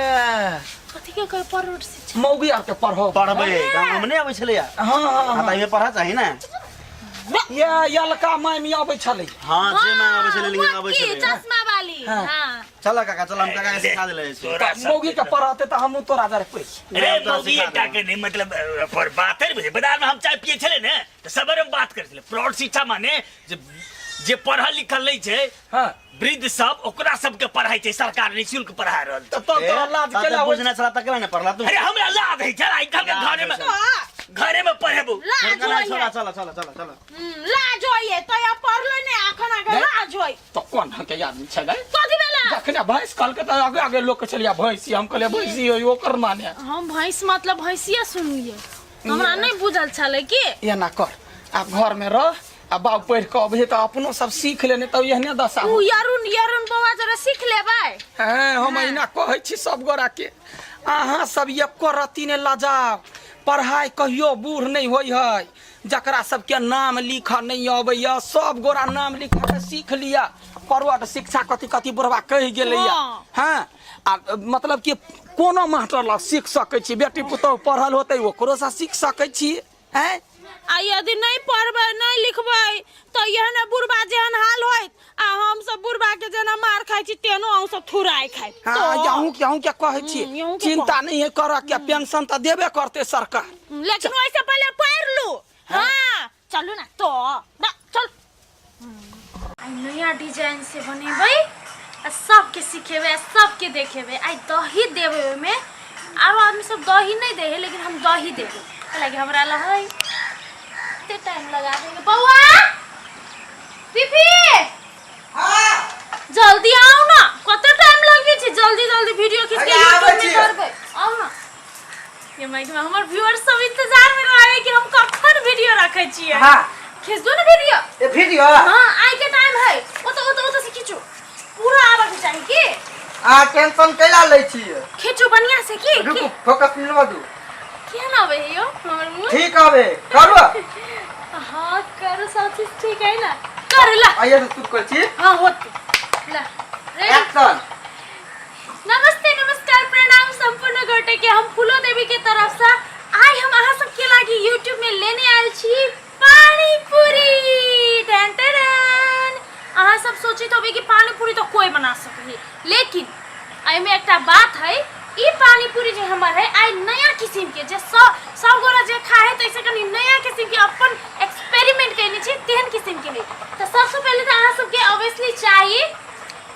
कथी के कहे परोठ शिक्षा मौगी आर के पढ़ो पढ़बै गाँव में नहीं अबै छलै यार हाँ हाँ हाँ हाँ तऽ एहिमे पढ़ा चाही ने ये यलका मामी अबै छलै हाँ जे में अबै छलै लेकिन अबै की छलै चश्मा वाली हाँ। हाँ चल काका चल हम काका के सिखा देले छी तोरा सब मौगी के पढ़ते तऽ हमहूँ तोरा जरे पैस रे हम तोरा मौगी सिखा एकटा देबै। के नहीं मतलब पर बात है बुझे बाजार में हम चाय पिए छले ने तऽ सबेरे में बात करे छले प्रौढ़ शिक्षा माने जे जे पढ़ल लिखल नहीं छै हाँ वृद्ध सब ओकरा सबके पढ़ाई छै सरकार निःशुल्क पढ़ा रहल छै तऽ तब ए, तोरा लाज ताते केला होइ बुझने छला तकला ने पढ़ला तू अरे हमरा लाज है चल आइ काल्हि के घरे में घरे में पढ़ेबो लाज चल होइए छोड़ा चल चल चल चल लाज होइए तो यहाँ पढ़लो नहीं आखन आके लाज होई तऽ कोन ढंग के आदमी छलै कथी भेला जखने भैंस कहलकै तऽ आगे आगे लोक के छलियै भैंसी हम कहलियै भैंसी होई ओकर माने हम भैंस मतलब भैंसिया सुनलिए हमरा नहीं बुझल छलै की एना कर आब घर में रह आ बाप पढ़ि कऽ अबहे तऽ अपनो सब सीख लेने तब एहने दशा उ यरुण यरुण बौआ जरा सीख लेबै हैं हम अहिना कहै छी सब गोराके अहाँ सब एको रत्ती नहि लजाउ पढ़ाइ कहियो बूढ़ नहि होइ है जकरा सबके नाम लिखऽ नहि अबैया सब गोरा नाम लिखऽ के सीख लिअ पढ़ऽ शिक्षा कथी कथी बुढ़वा कहि गेलैया हँ। हँ आ मतलब कि कोनो मास्टर लग सीख सकै छी बेटी पुतोहु पढ़ल होतै ओकरोसँ सीख सकै छी आँय आ यदि नहीं पढ़बै नहीं लिखबै तऽ एहने बुढ़बा जेहन हाल होइत आ हम सब बुढ़बा के जेना मार खाइ छी तेनो अहूँ सब थुराइ खाइ हाँ अहूँ के अहूँ के कहै छी अहूँ के चिंता नहीं है करऽ के पेंशन तऽ देबे करतै सरकार लेकिन ओहिसँ पहिले पढ़ि लू हाँ चलू ना तो ना चल आइ नया डिजाइन से बनेबै आ सबके सिखेबै आ सबके देखेबै आइ दही देबै ओहिमे आरो आदमी सब दही नहि दै है लेकिन हम दही देबै हालांकि हमरा लग है कते टाइम लगा देंगे बौआ पीपी जल्दी आओ ना कते टाइम लगै छै जल्दी जल्दी वीडियो खींच के अरे आबै यूट्यूब में छियै। करबै आओ ना ये माइक में हमर व्यूअर सब इंतजार में रहे कि हम कखन वीडियो रखे छियै हाँ। खींच दो ना वीडियो ए वीडियो हाँ आई के टाइम है ओ तो ओ तो ओ तो से खींचू पूरा आबऽ के चाही की आ टेंशन कैला लै छियै खींचू बढ़िया से की रुकू फोकस मिलवा दू केहन आबै है यो हमर मुंह ठीक आबे करू हाँ करू सब चीज ठीक है ना कर ला आइए से शुरू कर छी हाँ होत ला रेडी एक्शन नमस्ते नमस्कार प्रणाम संपूर्ण गोटे के हम फूलो देवी के तरफ से आइ हम अहाँ सबके लागी यूट्यूब में लेने आयल छी पानी पूरी टन टन अहाँ सब सोचित होबै कि पानी पूरी तो कोई बना सकै है लेकिन एहिमे एकटा बात है ई पानी पूरी जे हमर है आइ नया किस्म के जे सब सब गोरा जे खाए है तैसे कनी नया किस्म के अपन एक्सपेरिमेंट कयने छी तेहन किस्म के है। तऽ सबसँ पहिले तऽ अहाँ सबके ऑब्वियसली चाही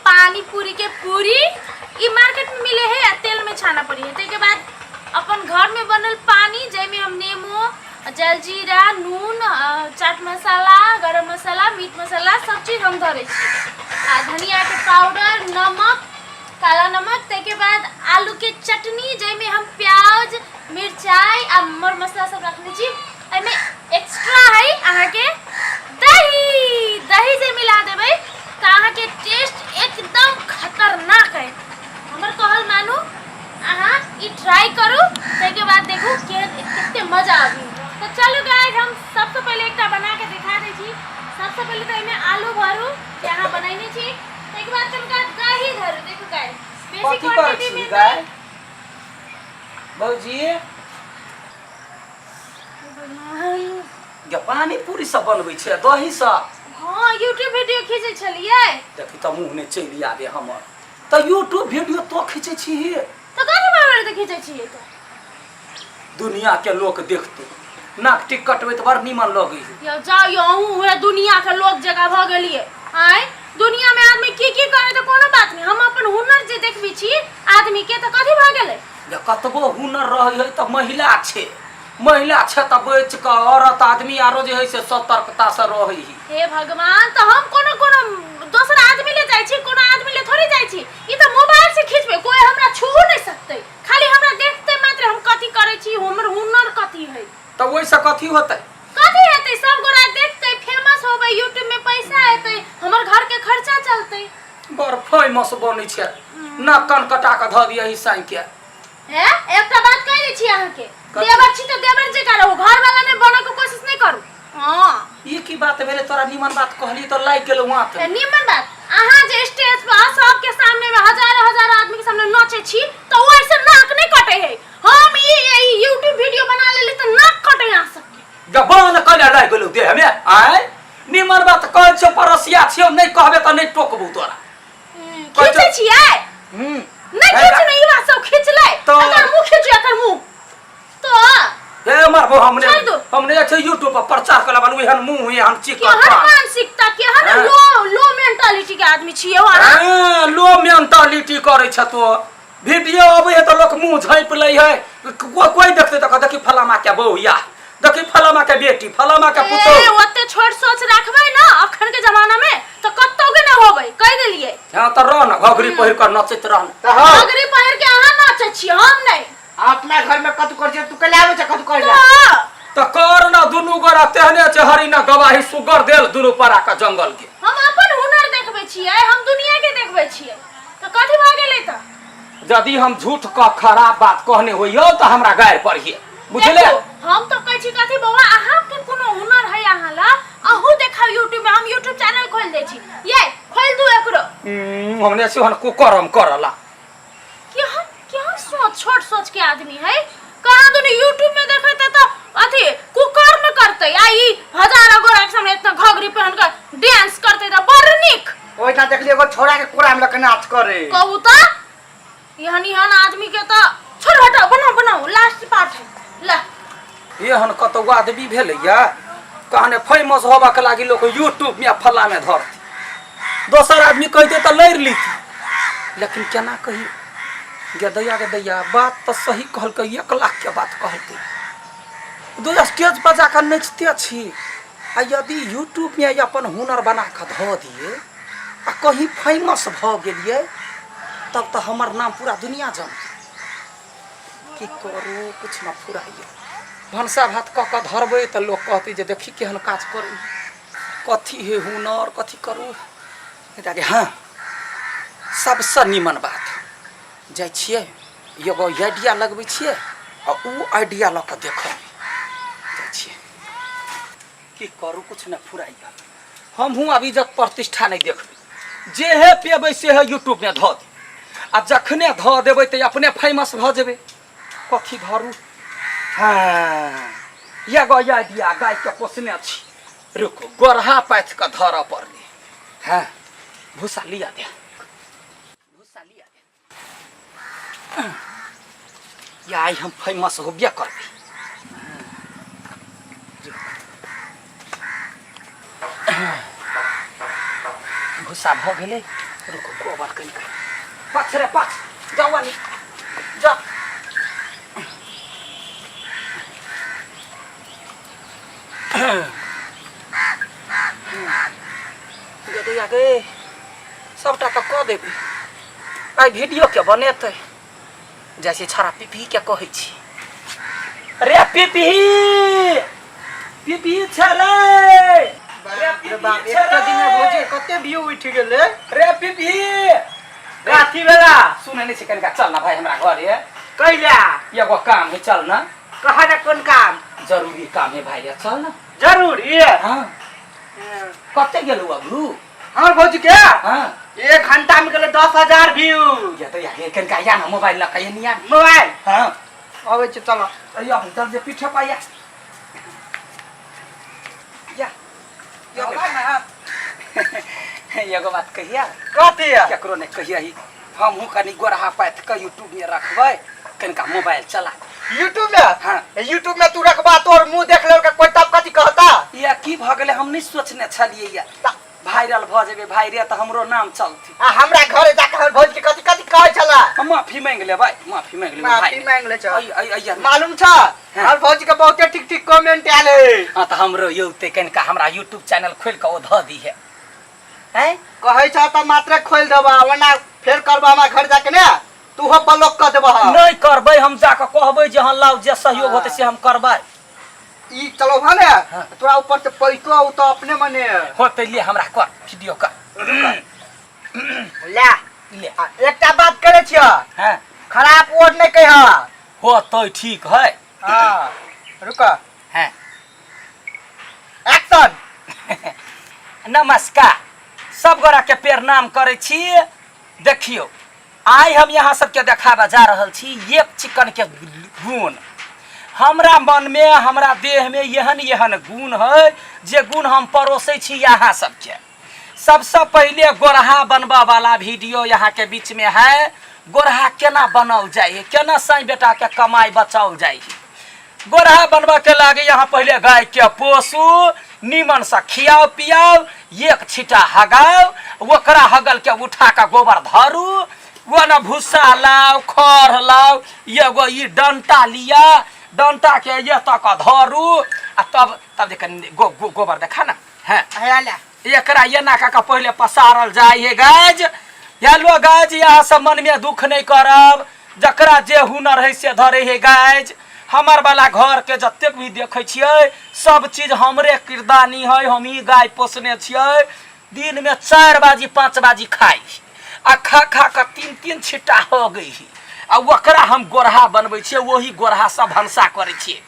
पानी पूरी के पूरी। ई मार्केट में मिले है आ तेल में छाना पड़ी है। ताहिके बाद अपन घर में बनल पानी जाहिमे हम नेमो, जलजीरा, नून, चाट मसाला, गरम मसाला, मीट मसाला सब चीज हम धरै छी आ धनिया के पाउडर, नमक, काला नमक। ताहिके बाद आलू के चटनी जाहिमे हम प्याज, मिरचाई आ मर मसाला सब रखने छी। एहिमे एक्स्ट्रा है अहाँके दही। दही जे मिला देबै तऽ अहाँके टेस्ट एकदम खतरनाक है। हमर कहल मानू, अहाँ ई ट्राई करू, ताहिके बाद देखू के कते मजा आबी। तऽ चलू गाइस, हम सबसँ पहिले एकटा बना के दिखा दै छी। सबसँ पहिले तऽ एहिमे आलू भरू जे अहाँ बनैने छी, ताहिके बाद कनिका दही धरू। देखू गाइस, बेसी कथी करै क्वांटिटी छी में गाय भौजी? गे पानी पूरी सब बनबै छै दही सब? हाँ, यूट्यूब वीडियो खींचै छलियै। देखी तऽ मुँह नहि चलि आबे हमर। तऽ यूट्यूब वीडियो तो खींचै छी? तऽ कथी बारे तऽ खींचै छियै? तऽ दुनिया के लोक देखतौ, नाक टिक कटबै तऽ बड़ नीमन लगै है। यौ जाउ यौ, अहूँ उहे दुनिया के लोक जकाँ भऽ गेलियै। आँय, दुनिया में आदमी की की करे तऽ कोनो बात नहि, हम अपन हुनर जे देखबै छी आदमी के तऽ कथी भऽ गेलै? जे कतबो हुनर रहै है तऽ महिला छै, महिला छै तऽ बचि कऽ औरत आदमी आरो जे है से सतर्कता से रहै है। हे भगवान, तऽ हम कोनो कोनो दोसर आदमी ले जाइ छी? कोनो आदमी ले थोड़े जाइ छी। ई तऽ मोबाइल से खींचबै, कोई हमरा छूहो नहि सकतै, खाली हमरा देखते मात्र हम कथी करै छी, हमर हुनर कथी है। तऽ ओहिसँ कथी होतै? कथी हेतै? सब गोरा देखतै, फेमस होबै, यूट्यूब में पैसा एतै, हमर घर के खर्चा चलतै। बड़ फेमस बनै छै, नाक कान कटा कऽ धऽ दिअ साँइ के। हे, एकटा बात कहि दै छी अहाँके। कथी? देवर छी तऽ देवर जकाँ रहू, घर वाला नहि बनऽ के कोशिश नहि करू। हाँ। ई की बात भेलै? तोरा निमन बात कहली तऽ लागि गेलौ आँत। ए, निमन बात अहाँ जे स्टेज पर सबके सामने में हजारों हजारों आदमी के सामने नाचे छी तऽ ओ ऐसे नाक नहि कटे है। हम ई ई यूट्यूब वीडियो बना लेली तऽ नाक कटे अहाँ सबके। जबान कने लागि गेलौ देह में। आँय, निमन बात कहै छियौ, परसिया छियौ, नहि कहबे तऽ नहि टोकबौ तोरा। खींचै छियै? नहि खींच, नहि, ई बात सब खींचलै। एकर मुंह खींचू, एकर मुंह तो ए मारबो हमने। छोड़ दो। हमने छै यूट्यूब पर प्रचार कला बनू, एहन मुंह एहन चिकन केहन मानसिकता, केहन हाँ। लो लो मेंटालिटी के आदमी छियै हो अहाँ। हाँ, लो मेंटालिटी करै छ तो। वीडियो अबै है तऽ लोक मुंह झाँपि लै है। कोई देखते तऽ कहत, देखी फलामा के बहू या देखी फलामा के बेटी, फलामा के ए पुतोहु। ओते छोट सोच राखबै ना अखन के जमाना में तऽ कतौ के ना होबै, कहि देलियै। हाँ तऽ रह न, घघरी पहिर कऽ नचैत रह न। तऽ हौ। घघरी पहिर के अहाँ नाचै छियै, हम नहि। अपना घर में कथु कर छै तू कले आबै छै कथु कर ला? तऽ कर न, दुनू गोरा तेहने छै हरिना गवाही सुगर देल दुनू परा के जंगल के। हम अपन हुनर देखबै छियै, हम दुनिया के देखबै छियै, तऽ कथी भऽ गेलै तऽ? यदि हम झूठ कऽ खराब बात कहने होइयौ तऽ हमरा गारि पढ़िए, बुझले? देखू, हम तऽ कहै छी कथी बौआ, अहाँके कोनो हुनर है अहाँ ला, अहूँ देखाउ यूट्यूब में, हम यूट्यूब चैनल खोल दै छी। ये खोल दू एकरो। हमने से हन कुकरम करला। केहन केहन सोच, छोट सोच के आदमी है। कहाँ दुनू यूट्यूब में देखेते तो अथी कुकर्म करते आ ई हजारों गोरा के सामने इतना घघरी पहन के डांस करते तो बड़ निक। ओहिठाम देखलियै एगो छोड़ा के कोरा में लऽ के नाच करे। कहू तो एहन एहन आदमी के तो छोड़, हटाओ, बनाओ बनाओ, लास्ट पार्ट है ला। एहन कतौ आदमी भेलैया कहने फेमस होबा के लागी लोक यूट्यूब में फल्ला में धरती। दोसर आदमी कहते तऽ लड़ि लीती, लेकिन केना कही गे दैया, गे दैया, बात तऽ सही कहलकै, 1 लाख के बात कहलकै। दू स्टेज पर जाकऽ नचिते छी आ यदि यूट्यूब में अपन हुनर बना कऽ धऽ दिए आ कहीं फेमस भऽ गेलियै तब तऽ हमर नाम पूरा दुनिया जानतै। की करू, कुछ न फुराइए। भनसा भात कऽ कऽ धरबै तऽ लोक कहतै जे देखी केहन काज करै, कथी हे हुनर, कथी करू। हाँ, सबसँ नीमन बात जाइ छियै, एगो आइडिया लगबै छियै आ ओ आइडिया लऽ कऽ देखबै। जाइ छियै, की करू, कुछ नहि फुराइए। हमहूँ आब इज्जत प्रतिष्ठा नहि देखबै, जे हे पेबै से हे यूट्यूबमे धऽ देबै आ जखने धऽ देबै तऽ अपने फेमस भऽ जेबै। कथी धरू? हाँ, एगो आइडिया गायके पोसने छी, रुकू, गोरहा पाथि कऽ धरऽ पड़लै। हाँ, भूसा लिया दे, भूसा लिया दे। या आइ हम फेमस होबे करबै। भूसा भऽ गेलै, रुको, गोबर कनिका पछ रे पछ, जाउ आनी जा। गे दैया गे, सबटा तऽ कऽ देबै, आइ वीडियो के बनेतै? जाइ छी छड़ा पिपही के कहै छी। रे पिपही, पिपही छै रे, रे बाप रे बाप, पिपही छै एक दिन में रे। भौजी कते व्यू उठि गेलै। रे पिपही। काथी भेला? सुनै नहि छै? कनिका चल ना भाई हमरा घरे। कैला? एगो काम है, चल ना। कहा ना, कोन काम? जरूरी काम है भाई, चल ना। जरूरी? हाँ। कते गेलौ अबरू? हमर भौजी के? हाँ। एक घंटा में गेलै 10,000 व्यू। या तो या कनिका या ना, मोबाइल लऽ कऽ या। मोबाइल? हाँ। अबै छै, चलो। अइयो हम चल जे पीठे पर या या या। एगो बात कहिया? कथी है? केकरो नहि कहिया ही, हमहूँ कनि गोरहा पाथि कऽ यूट्यूब में रखबै, कनिका मोबाइल चला। यूट्यूब में? हाँ। यूट्यूब में तू रखबा, तोर मुंह देख लेल कोई, तब कथी कहता? या की भऽ गेलै? हम नहि सोचने छलियै या वायरल भऽ जेबै भाई रे, तऽ हमरो नाम चलतै। आ हमरा घरे जाके हमर भौजी के कथी कथी कहै छला? हम माफी मांगि लेबै, माफी मांगि लेबै भाई। माफी मांगि ले छ। अइ अइ अइ मालूम छ, हमर भौजी के बहुते ठीक ठीक कमेंट आयल है। हाँ, तऽ हमरो यौते कनिका हमरा यूट्यूब चैनल खोलि कऽ ओ धऽ दिहे हैं। कहै छ तऽ मात्र खोलि देबा, वरना फेर करबा हमरा घर जाके ने तू हो ब्लॉक कर देबा। नहि करबै, हम जाकऽ कहबै जे हँ लाउ, जे सहयोग होतै से हम करबै। ई चलो भा ने। हाँ। तोरा ऊपर से पैसो आउ तो अपने मने होतै। ले, हमरा कर, वीडियो कर। ले। ले। आ, एकटा बात करे छियो। हाँ। खराब वर्ड नहीं कह। होतै, ठीक है। हाँ, रुक। हाँ। एक्शन। नमस्कार, सब गोरा के प्रणाम करै छी। देखियौ, आइ हम यहाँ सबके देखाबऽ जा रहल छी एक चिकन के गुण। हमरा मनमे, हमरा देहमे एहन एहन गुण है जे गुण हम परोसै छी यहाँ सबके। सबसँ पहिले गोरहा बनबऽ वाला वीडियो यहाँ के बीच में है। गोरहा केना बनाओल जाइ है, केना साई बेटा के कमाई बचाओल जाइ है। गोरहा बनबऽ के लागे यहाँ पहिले गाय के पोसू, नीमन से खियाओ पियाओ, एक छिटा हगाओ, ओकरा हगल के उठा के गोबर धरू, वो न भूसा लाओ, खर लाओ, एगो ई डंटा लिया, डंटा के ये तक धरू आ तब तब देख गो, गो, गोबर देखा ना है। है ले। एकरा एना कऽ कऽ पहिले पसारल जाइ है। गाज हेलो गाज, यहाँ सब मन में दुख नहीं करब, जकरा जे हुनर है से धरे है। गाज, हमर वाला घर के जतेक भी देखै छियै सब चीज हमरे किरदानी है। हम ही गाय पोसने छियै। दिन में 4 बाजी 5 बाजी खाइ आ खा खा कऽ तीन तीन छिट्टा हो गई आ ओकरा हम गोरहा बनबै छियै, वही गोरहा से भनसा करै छियै।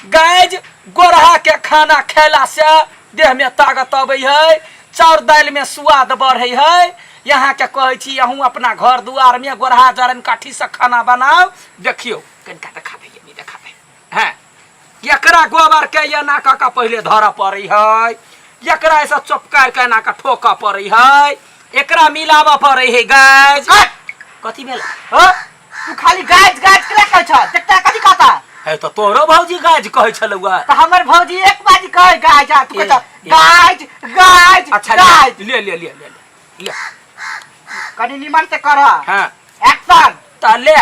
गाय गोरहा के खाना खेला से देह में ताकत अबै है, चाउर दालि में स्वाद बढ़ै है। यहाँ के कहै छी, अहूँ अपना घर दुआर में गोरहा जरन काठी से खाना बनाओ। देखियौ, कनिका देखा दे, देखा दे। हैं, एकरा गोबर के एना कऽ कऽ पहिले धरऽ पड़ै है, एकरा ऐसा चपकाय के एना कऽ ठोकऽ पड़ै है, एकरा मिलाबऽ पड़ै है। गाय कथी भेल? हाँ? तू खाली गाज गाज के कहै छ, देखता कथी कहता है? तऽ तोरो भौजी गाज कहै छलौआ। तऽ हमर भौजी एक बाजी कहै गाज आ तू कहै छ ए, गाज गाज। अच्छा। गाज। ले ले ले ले ले ले। कनी निमन से कर। हाँ। एक्शन। तऽ ले,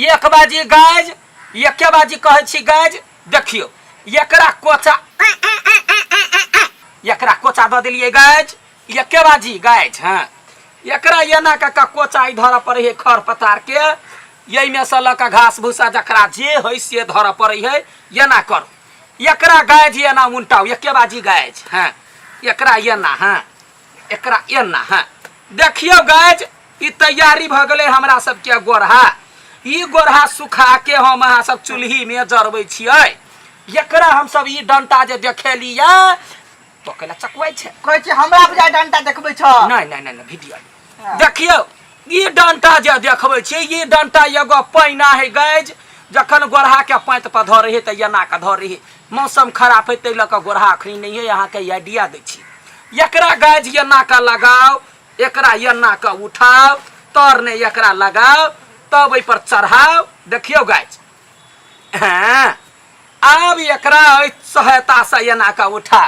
एक बाजी गाज, एके बाजी कहै छी गाज। देखियौ, एकरा कोचा, एकरा कोचा दऽ देलियै गाज, एके बाजी गाज। हाँ, एकरा एना कऽ कऽ कोचा धरऽ पड़ै है खर पतार के, एहिमे से लऽ कऽ घास भूसा जकरा जे है से धरऽ पड़ै है। एना करू एकरा गाज, एना उनटाउ, एके बाजी गाज। हाँ, एकरा एना, हाँ, एकरा एना। हाँ, देखियौ गाज, ई तैयारी भऽ गेलै हमरा सबके गोरहा। ई गोरहा सुखा के हम अहाँ सब चूल्ही में जरबै छियै। एकरा हम सब ई डंटा जे देखेलियै तो कैला चकवाइ छै? कहै छी हमरा बुझाइ डंटा देखबै छ। नहि नहि नहि नहि, वीडियो देखियौ। ई डंटा जे देखबै छियै, ई डंटा एगो पैना है गाज। जखन गोरहा के पाँति पर धरै है तऽ एना कऽ धरै है। मौसम खराब है, ताहि लऽ कऽ गोरहा अखनी नहि है। अहाँके आइडिया दै छी। एकरा गाज एना कऽ लगाउ, एकरा एना कऽ उठाउ, तर ने एकरा लगाउ, तब एहि पर चढ़ाउ। देखियौ गाज, हाँ आब एकरा एहि सहायता से एना कऽ उठा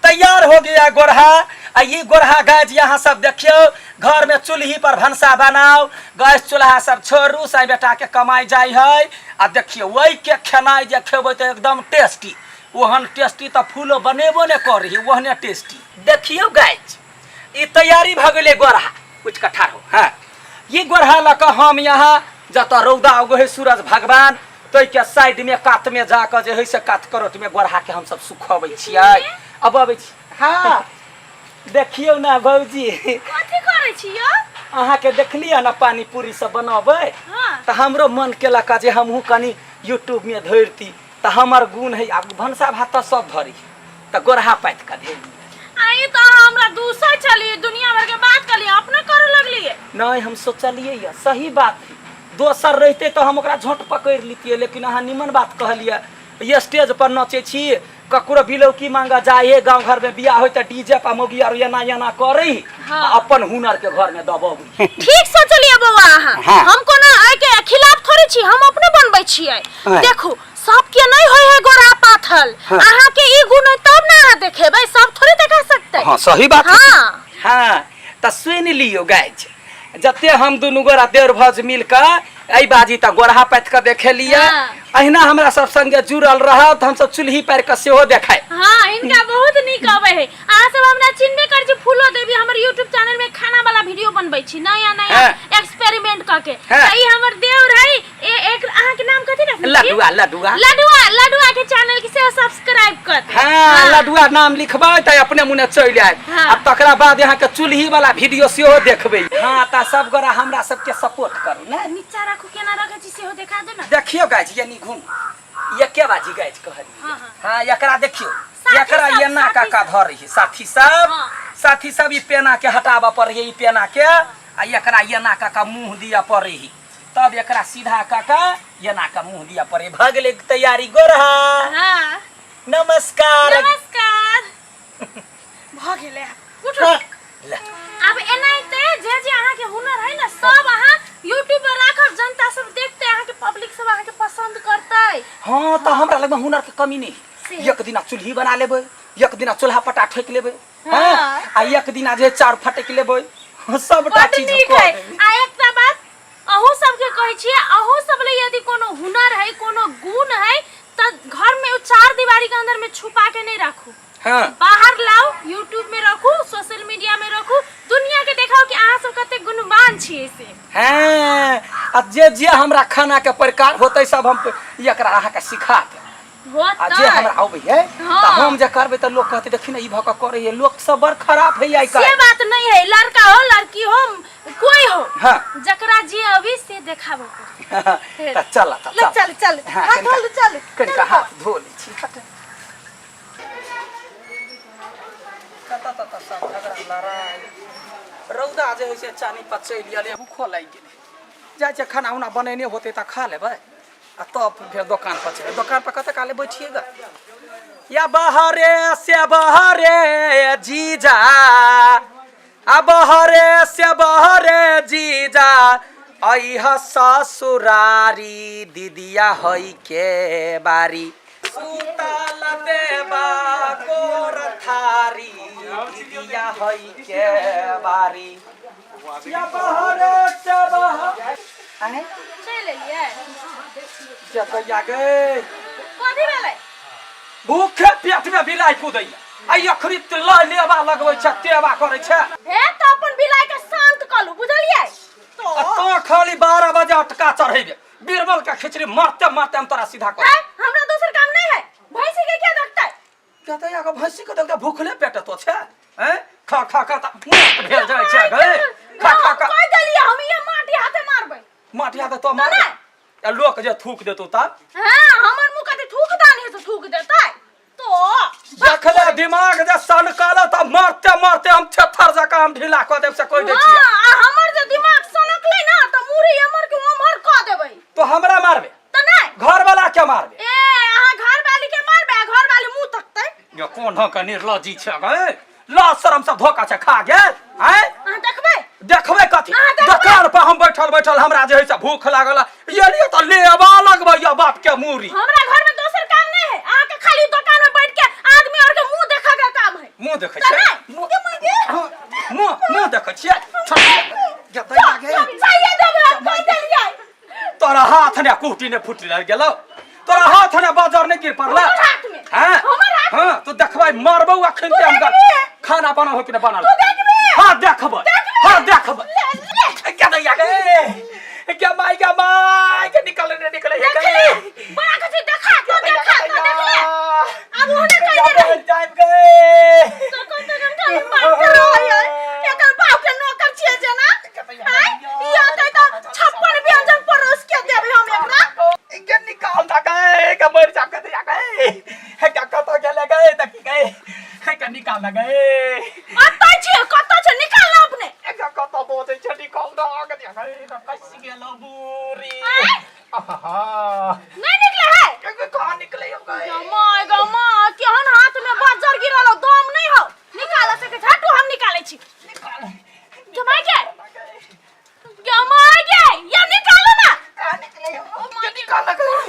तैयार हो गया गोरहा। आ ई गोरहा गैस यहाँ सब देखियो, घर में चूल्ही पर भनसा बनाओ, गैस चूल्हा सब छोड़ू, साई बेटा के कमाई जाय है। आ देखियो वही के खेनाइ जे खेबै तऽ एकदम टेस्टी, ओहन टेस्टी तऽ फूलो बनेबो नहि करी, ओहने टेस्टी। देखियो गैस ई तैयारी भऽ गेलै गोरहा। उठि कऽ ठाढ़ हो। हाँ ई गोरहा लऽ कऽ हम यहाँ जतऽ रौदा उगै है सूरज भगवान ताहिके साइडमे कातमे जाकऽ जे है से कात करोटमे गोरहाके हमसब सुखबै छियै। अब अबै छी। हाँ देखियौ ने भौजी, कथी करै छी यौ? अहाँके देखलियै ने पानी पूरी सब बनबै? हाँ। तऽ हमरो मन केलक जे हमहूँ कनि यूट्यूबमे धरिती, तऽ हमर गुण है आब भनसा भात तऽ सब धरी, तऽ गोरहा पाति कऽ धरि। आई तऽ अहाँ हमरा दूसै छलियै, दुनिया भर के बात कहलियै, अपने करऽ लगलियै। नहि हम सोचलियै यऽ सही बात है, दोसर रहितै तऽ हम ओकरा झोंट पकड़ि लितियै, लेकिन अहाँ निमन बात कहलियै। ये स्टेज पर नचै छी, ककरो बिलौकी मांगऽ जाइ है, गाँव घर में बियाह होय तऽ डीजे पर मौगी आर एना एना करै, हाँ। आ अपन हुनर के घर में दबबै। ठीक सोचलियै बौआ अहाँ। हाँ। हम कोनो एहि के खिलाफ थोड़े छी, हम अपने बनबै छियै। हाँ। देखू सबके नहीं होय है गोरा पाथल, हाँ। अहाँ के ई गुण है तब ना अहाँ देखेबै, सब थोड़े देखा सकतै। हाँ सही बात है। हाँ। हाँ तऽ सुनि लियौ गाइज, जते हम दुनू गोरा देर भज मिल कऽ एहि बाजी तऽ गोरहा पाति कऽ देखेलियै। हाँ। अहिना हमरा सब संगे जुड़ल रहब तऽ हमसब चूल्ही पारि कऽ सेहो देखाय। हाँ इनका बहुत नीक अबै है। अहाँ सब हमरा चिन्हबे करै छी, फूलो देवी हमर यूट्यूब चैनल में खाना वाला वीडियो बनबै छी, नया नया हाँ। एक्सपेरिमेंट कऽ के। हाँ। तऽ ई हमर देवर है, एक अहाँ के नाम कथी रखने छी? लडुआ। लडुआ। लडुआ, लडुआ के चैनल के सेहो सब्सक्राइब कर देब। हाँ, लडुआ नाम लिखबै तऽ अपने मुने चलि आयत। हाँ। आ तकरा बाद यहाँ के चूल्ही वाला वीडियो सेहो देखबै। हाँ तऽ सब गोरा हमरा सबके सपोर्ट करू ने। नीचा राखू, केना रखै छी सेहो देखा दे ना। देखियौ गाइज, ये नी घूम, ये के बाजी गाइज कहलियै। हाँ, हाँ। हाँ एकरा देखियौ, साथी एकरा सब, एना साथी का सब। धरै है साथी सब। हाँ। साथी सब ई पेना के हटाबऽ पड़ै है, ई पेना के, आ एकरा एना का का मुँह दिअ पड़ै है, तब एकरा सीधा कऽ के एना के मुँह दिअ पड़ै। भऽ गेलै तैयारी गोरहा। हाँ। नमस्कार। नमस्कार। भऽ गेलै आब। उठू। ले। आब एनाहिते जे जे अहाँके हुनर है ने सब अहाँ यूट्यूब पर राखब, जनता सब देखते, अहाँके पब्लिक सब अहाँके पसंद करतै। हाँ तऽ हमरा लगमे हुनर के कमी नहि से। है। एक दिना चूल्ही बना लेबै, एक दिना चूल्हा पटा ठोकि लेबै, हाँ। हाँ, आ एक दिना जे चाउर फटकि लेबै, सबटा बड्ड चीज नीक कऽ है। देबै। आ एकटा बात अहूँ सबके कहै छियै, अहूँ सब ले यदि कोनो हुनर है, कोनो गुण है, तऽ घर में चार दीवारी के अंदर में छुपा के नहीं राखू। हाँ। बाहर लाओ, यूट्यूब में रखू, सोशल मीडिया में रखू, दुनिया के देखाओ कि अहाँ सब कते गुणवान छियै से। हाँ, आ जे जे हमरा खाना के प्रकार होतै सब हम एकरा अहाँके सिखा देब। आ जे होतै। हमरा अबै है हाँ। तऽ हम जे करबै तऽ लोक कहतै देखी ने ई भऽ कऽ करै है, लोक सब बड़ खराब है आइ से काल्हि। बात नहीं है, लड़का हो लड़की हो कोई हो, हाँ। जकरा जे अभी से देखाबो पड़त। तऽ चल तऽ ले, चल चल, हाँ, हाथ धो लू, चल। कनिका हाथ धो लै छी। हट। कतऽ ततऽ सब झगड़ा लड़ाइ रौदा जे होइ छै चानी पर चलि गेलै, भूखो लागि गेलै। जाइ छै खाना उना बनेने होतै तऽ खा लेबै आ तब फेर दोकान पर चलि। दोकान पर कते काले बैठिएगा या बहरे से बहरे जीजा, आ बहरे से बहरे जीजा अइह ससुरारी दीदिया हई के बारी। सुतल देबा गोर थारी दीदिया हई के बारी। या बहरे से बहरे आँय? चलि एलियै। जतैया गे। कथी भेलै? भूखे पेट में बिलाइ कुदैया आ अखरी ल लेबा लगबै छै, तेबा करै छै। हे तऽ अपन बिलाइ के शांत कऽ लू, बुझलियै? आ तो खाली 12 बजे अटका चढ़ेबे, बीरबल के खिचड़ी मारते मारते हम तोरा सीधा कर। है, हमरा दोसर काम नहीं है, भैंसी के क्या देखतै? कहते या भैंसी के देखते भूखले पेट तो छै, हैं? खा खा खा त मोट भेल जाइ छै गे। खा खा खा। कहि देलियै हम ये माटी हाथे मारबै। माटी हाथे तो मार। नहि। आ लोक जे थूक देतौ तब? हाँ, हमर मुँह कथी थूक दान है से थूक देतै तो। देखले दिमाग जे सनकल त मारते मारते हम थेथर जकाँ हम ढीला कऽ देब से कहि दै छियै। हाँ, आ हमर जे दिमाग सनकलै ना त मुड़ी एमहर के ओमहर कऽ देबै। तो हमरा मारबे? त नहि। घर वाला के मारबे? ए अहाँ घर वाली के मारबे आ घर वाली मुँह तकतै। यो कोन ढंग के निर्लज्जी छै गे, लाज शरम सब धोखा छै खा गेल। आँय अहाँ देखबै? देखबै कथी? अहाँ देखबै? दोकान पर हम बैठल बैठल हमरा जे है से भूख लागल एलियै तऽ लेबा लगबैया बाप के मूरी। हमरा घर में दोसर काम नहीं है, अहाँ के खाली दुकान में बैठ के आदमी और के मुंह देखा के काम है। मुँह देखै तऽ छियै? नहि, के मांगे? मुँह मुँह देखै छियै? चाहिए देबै हम कहि देलियै। तोरा हाथ ने कुटी ने फूटि गेलौ, तोरा हाथ ने बाजार ने गिर पड़ला। हमर हाथ में? हाँ। हमर हाथ में? हाँ, तू देखबै मारबौ अखन तू ते हम देखबी? खाना बनाओ कि ने बनल। तू देखबी? हाँ देखबै। देखबी? हाँ देखबै। ले ले। क्या दैया गे, क्या माई, क्या माई के निकल ने निकले हे देखली? बड़ा कथी देखा तो देखा तो देखले। आब ओहने कहि दे रही। जाइब गए। तो कम से कम खाली मारते रहै है। एकर बाप के नौकर छियै जेना। आँय? ई अतै तऽ 56 व्यंजन परोस के देबै हम एकरा। के निकाल दा गए के मर जा के दैया गए हे, क्या कत गेले गए देखी गए हे, के निकाल दा गए। अतै छियै, कतऽ छै? निकाल ना अपने। एकरा कत बोजै छै, निकाल दा के दैया गए, त कैसे गेलो बुरी। आँय? आहा। नहीं निकले है? के कहाँ निकले हो गए? गो my, गो my, केहन हाथ में बज्जर गिरल हो, दम नहीं हो। निकाल सके छै, हटू, हम निकालै छी। जमाई के, जमाई के, या निकालो ना। कहाँ निकले हो? के निकाल गए?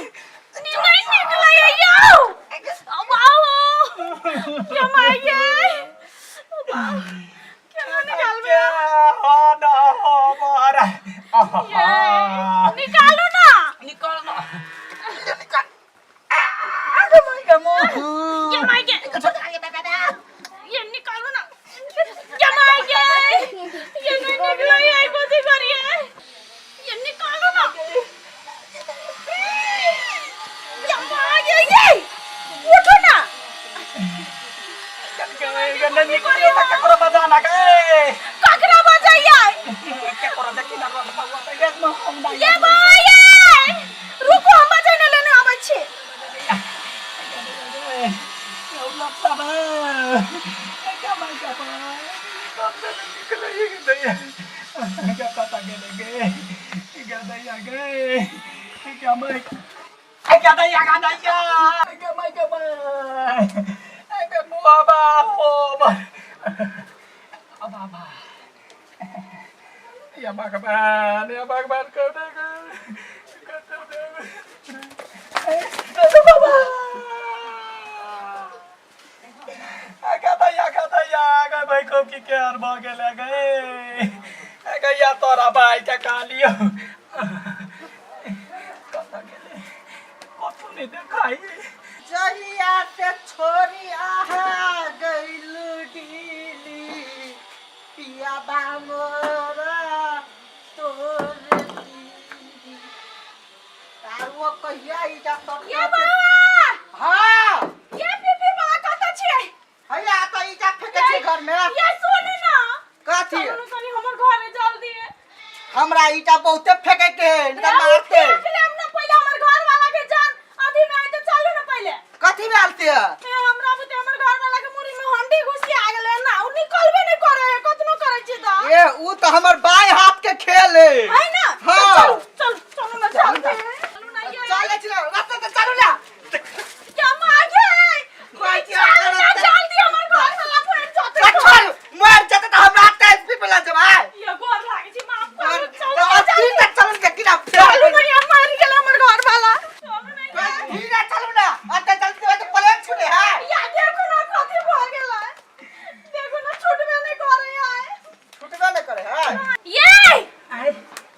नहीं निकले है यो। अब आओ। जमाई के। केना निकालबे? हो ना हो मारा। ये, निकालो ना। निकाल ना। जमाई के। ये निकालो ना। जमाई के। ये नहीं निकले है, कथी करिए? ये निकालो ना। जमाई के, ये उठो ना। निकलियो त केकरो बजाना गए। ककरा बजाइए? केकरो देखी ना रोड पर त एक हम नहीं। ये भाई, ये रुको, हम बजाने लेने आबै छी। या भगवान, या भगवान, कर देगा। बाबा भाई खूब की केहन भऽ गेलै गे गैया, तोरा भाई के कहलियौ कतऽ गेलै, कतौ नहि देखाइ। जहिया से छोरी आहा गइलु डीली, पिया बामोरा तोर दिली। तार वो कहिया ईटा सब। ये बाबा। हाँ। ये पीपी बाबा, कतऽ छियै? हैया तऽ ईटा फेकै छी घर में। ये सुनू ना। कथी? चलू तनी हमर घरे जल्दी। हमरा ईटा बहुते फेकै के है, नहीं तऽ मारते। फेंक लेब ना, पहिले हमर घर वाला के जान अथी में आइ तऽ चलू ना पहिले। कथी में आलते है? ए, हमरा बुते हमर घर वाला के मुड़ी में हंडी घुसी आ गेलै ना, उ निकलबे नहीं करे है, कतनो करै छी तऽ। ए, ऊ तऽ हमर बाएं हाथ के खेल है। है ना? हाँ। तऽ चलू चलू चलू ना, चलते चलू ना ये। चले चलो रास्ता से चलू ना। क्या मागे? कोई चल ना जल्दी, हमर घर वाला मर जेतै। तऽ छोड़, मर जेतै तऽ हमरा टेस्ट भी पेला जबै। ये गोर लागै छी, माफ करू, चलू तऽ ना अस्सी जल्दी। तक चलू के किना। चलू ना, ये मर गेल हमर घर वाला, चलू ना ये। धीरे चलू ना, अते जल्दी तो प्लेन छूटे है। या देखो ना कथी भऽ गेलै, देखो ना, छुटबे नहीं करे है। छूटबे नहीं करे है। ये आइ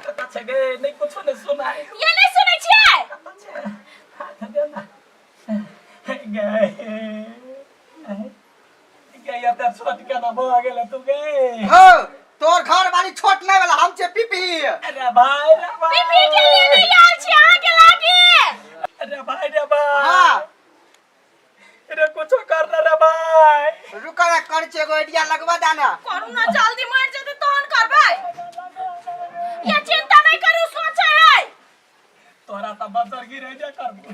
कतऽ छै गे? नहि कुछो नहि सुनाइ। ये नहीं सुनै छियै? कतऽ छै? हाथ दे ना गे। गे, एते छोट केना भऽ गेलै तू गे? हो, तोर घर वाली छोट नहीं वाला, हम छे पीपी। अरे भाई रे भाई। पीपी के लिए नहीं आयल छी अहाँ के लागी। अरे भाई रे भाई। हाँ। रे, कुछो कर ना रे भाई। रुका ना, कर छे एगो आइडिया लगवा दाना। करू ना जल्दी, मर जेतै तहन करबै। ये चिंता नहीं करू, सोचे है। तोरा तऽ बजर गिरे जे करबो।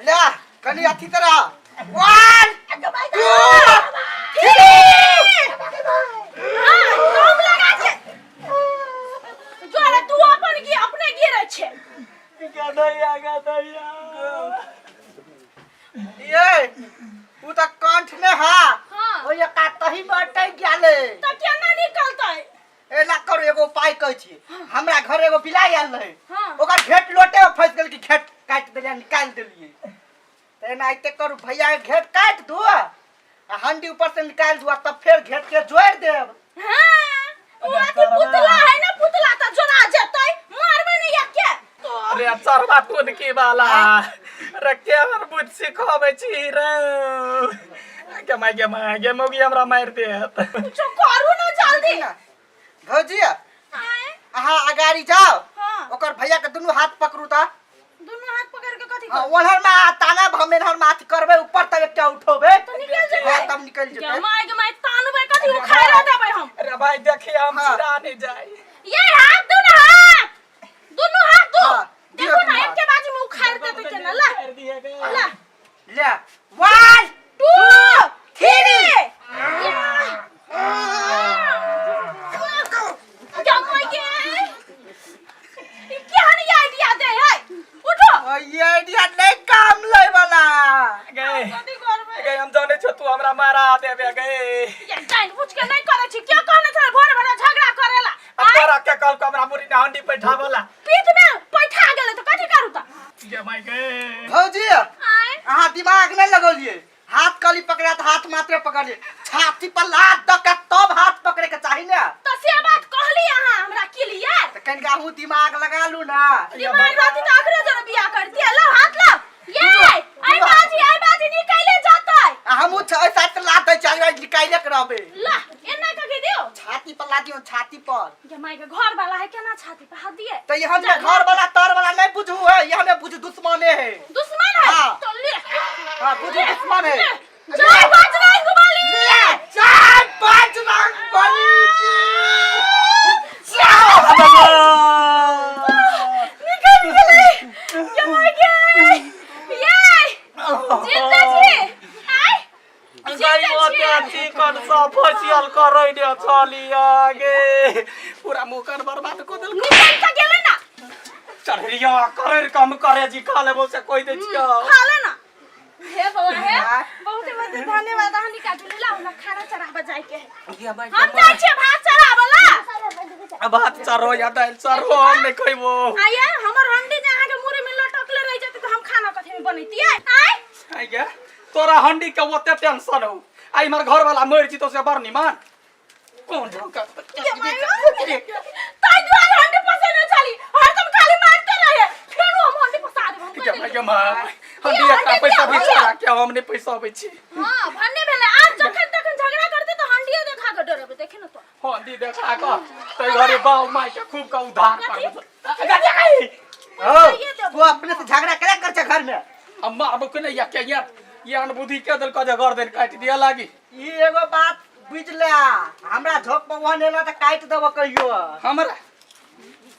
ले कनी अथी तरह, 1 2 3। हाँ, दम लगा के जोरे, तू अपन गी अपने गिरे छे। गदैया गदैया। ये उ त कंठ में हा। हाँ। ओ ये का तही बटै गेले। तऽ केना निकलतै? एना करू एगो उपाय कहै छी हमरा घर एगो बिलाइ आयल रहे हाँ। ओकर घेट लोटे में फंसि गेल कि घेट काटि देलियै निकालि देलियै तऽ एनाहिते करू भैया के घेट काटि दू आ हंडी ऊपर से निकालि दू आ तब फेर घेट के जोड़ि देब हाँ ओ अथी पुतला है ना पुतला त जोड़ा जेतै मारबै ने या के तो अरे चरवा कोन की वाला अरे केहन बुझ सिखबै छी रे गे माय गे माय गे मौगी हमरा मारि देत कुछो करू ना जल्दी ना भौजी आए अहाँ अगाड़ी जाओ हाँ। ओकर भैया के दुनू हाथ पकड़ू तऽ दुनू हाथ पकड़ के कथी हाँ, ओन्हर में आ ताना हम एन्हर में अथी करबै ऊपर तब एकटा उठेबै तो निकल जेतै हाँ, तब निकल जेतै गे माय गे माय तानबै कथी उखाड़ि देबै हम अरे भाई देखिए हम हाँ। चिरा नहीं जाए ये हाथ दू ना हाथ दुनू हाथ दू हाँ, दियौ देखू ना दुनू हाथ। एके बाजी में उखाड़ि देतै केना ला मारि दिए गे। ला ले वन टू थ्री आइडिया दे है उठो ये आइडिया नहीं काम ले वाला गे कथी करबै गे हम जानै छौ तू हमरा मारा देबे गे ये जान बुझ के नहीं करै छी के कहने छलै भोरे भोरे झगड़ा करेला अब तोरा के कहल को हमरा मुरी में हंडी बैठावला पीठ में पैठा गेलै तऽ कथी करू तऽ गे माय गे भौजी आय अहाँ दिमाग नहीं लगौलिए हाथ कली पकड़ा तऽ हाथ मात्रे पकड़लिए छाती पर लात दऽ के तब हाथ पकड़े के चाही ने तऽ से बात कहली अहाँ हमरा के लिए तऽ कनिका अहूँ दिमाग लगा लू ना दिमाग रहती तऽ अखरे जरा बियाह करती लो हाथ लो ये आई बाजी आई बाजी निकाले जतै आ हमहूँ एहि साइड से लात दै छियै निकाले के रहबै ला एना कके दियो छाती पर लात दियौ छाती पर जमाई के घर वाला है केना छाती पर हाथ दिए तऽ यहाँ में घर वाला तर वाला नहीं बुझू है यहाँ में बुझू दुश्मने है दुश्मन है हाँ। तो ले हाँ बुझू दुश्मन है जय बजरंग बली ले, जय बजरंग बली की निकल गेलै जमाई के ये जिंदा छी आय गई ओते चिकन सब फेसियल करै ने चलिया गे पूरा मुँह कान बर्बाद कऽ देलक निकल तऽ गेलै ना चढ़िया करे कम करे जी खा लेबो से कोई दै छियो खा ले ना हे बौआ हे बहुत बहुत धन्यवाद अहाँ निकाल ला हमरा खाना चढ़ाबऽ जाय के है हम जाइ छियै भात चढ़ाबऽ ला भात चढ़ो या दालि चढ़ो हम नहि खैबो आइए हमर हंडी जे अहाँके मुड़ी में लटकले रहि जेतै तऽ हम खाना कथी में बनैतियै आय आइ गे तोरा हंडी के ओते टेंशन हो आ इमहर घर वाला मरि जितो से बड़ निमान कोन ढंग का ताहि दुआरे हंडी पसेने छली हरदम खाली मारते रहे फेरो हम हंडी पसा देब हम के कहि भाई देलियै। के माँ हंडी एकटा पैसा भी छोड़ा के हम नहि पैसा अबै छी हाँ भन्ने भेलै आब जखन तखन झगड़ा करते तऽ हंडिये देखा के डरेबै देखे न तो हंडी देखा के तै घरे बाप माय के खूब के उधार करबै हो तू अपने से झगड़ा केना कर छै घर में हम मारबो के नहीं या के यार ये अनबुद्धि के देलको जे गर्दन काटि दिया लागी ई एगो बात बुझ ले हमरा झोक पर वहन एला तऽ काटि देबो कहियो हमरा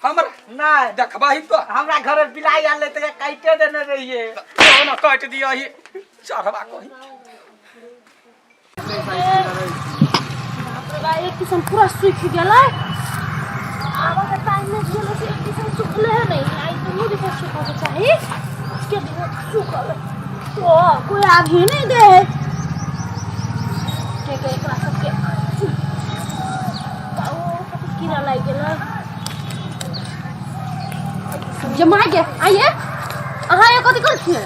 हमरा नहीं देखबा ही तो हमरा घर में बिलाई आयल रहै तऽ काटिए देने रहिए तो ना काटि दिया ही चढ़वा कही बाप रे बा एक किस्म पूरा सूख गेलै आबऽ के टाइम में गेलै से एक किस्म सूखले है नहीं आई दुनू दिशा सूखऽ के चाही के दिनो सूखल है। तो कोई आग ही नहीं दे है के के एकरा सबके ओ कथी कीड़ा लागि गेलै जमा गे आइए अहाँ ये कथी करै छियै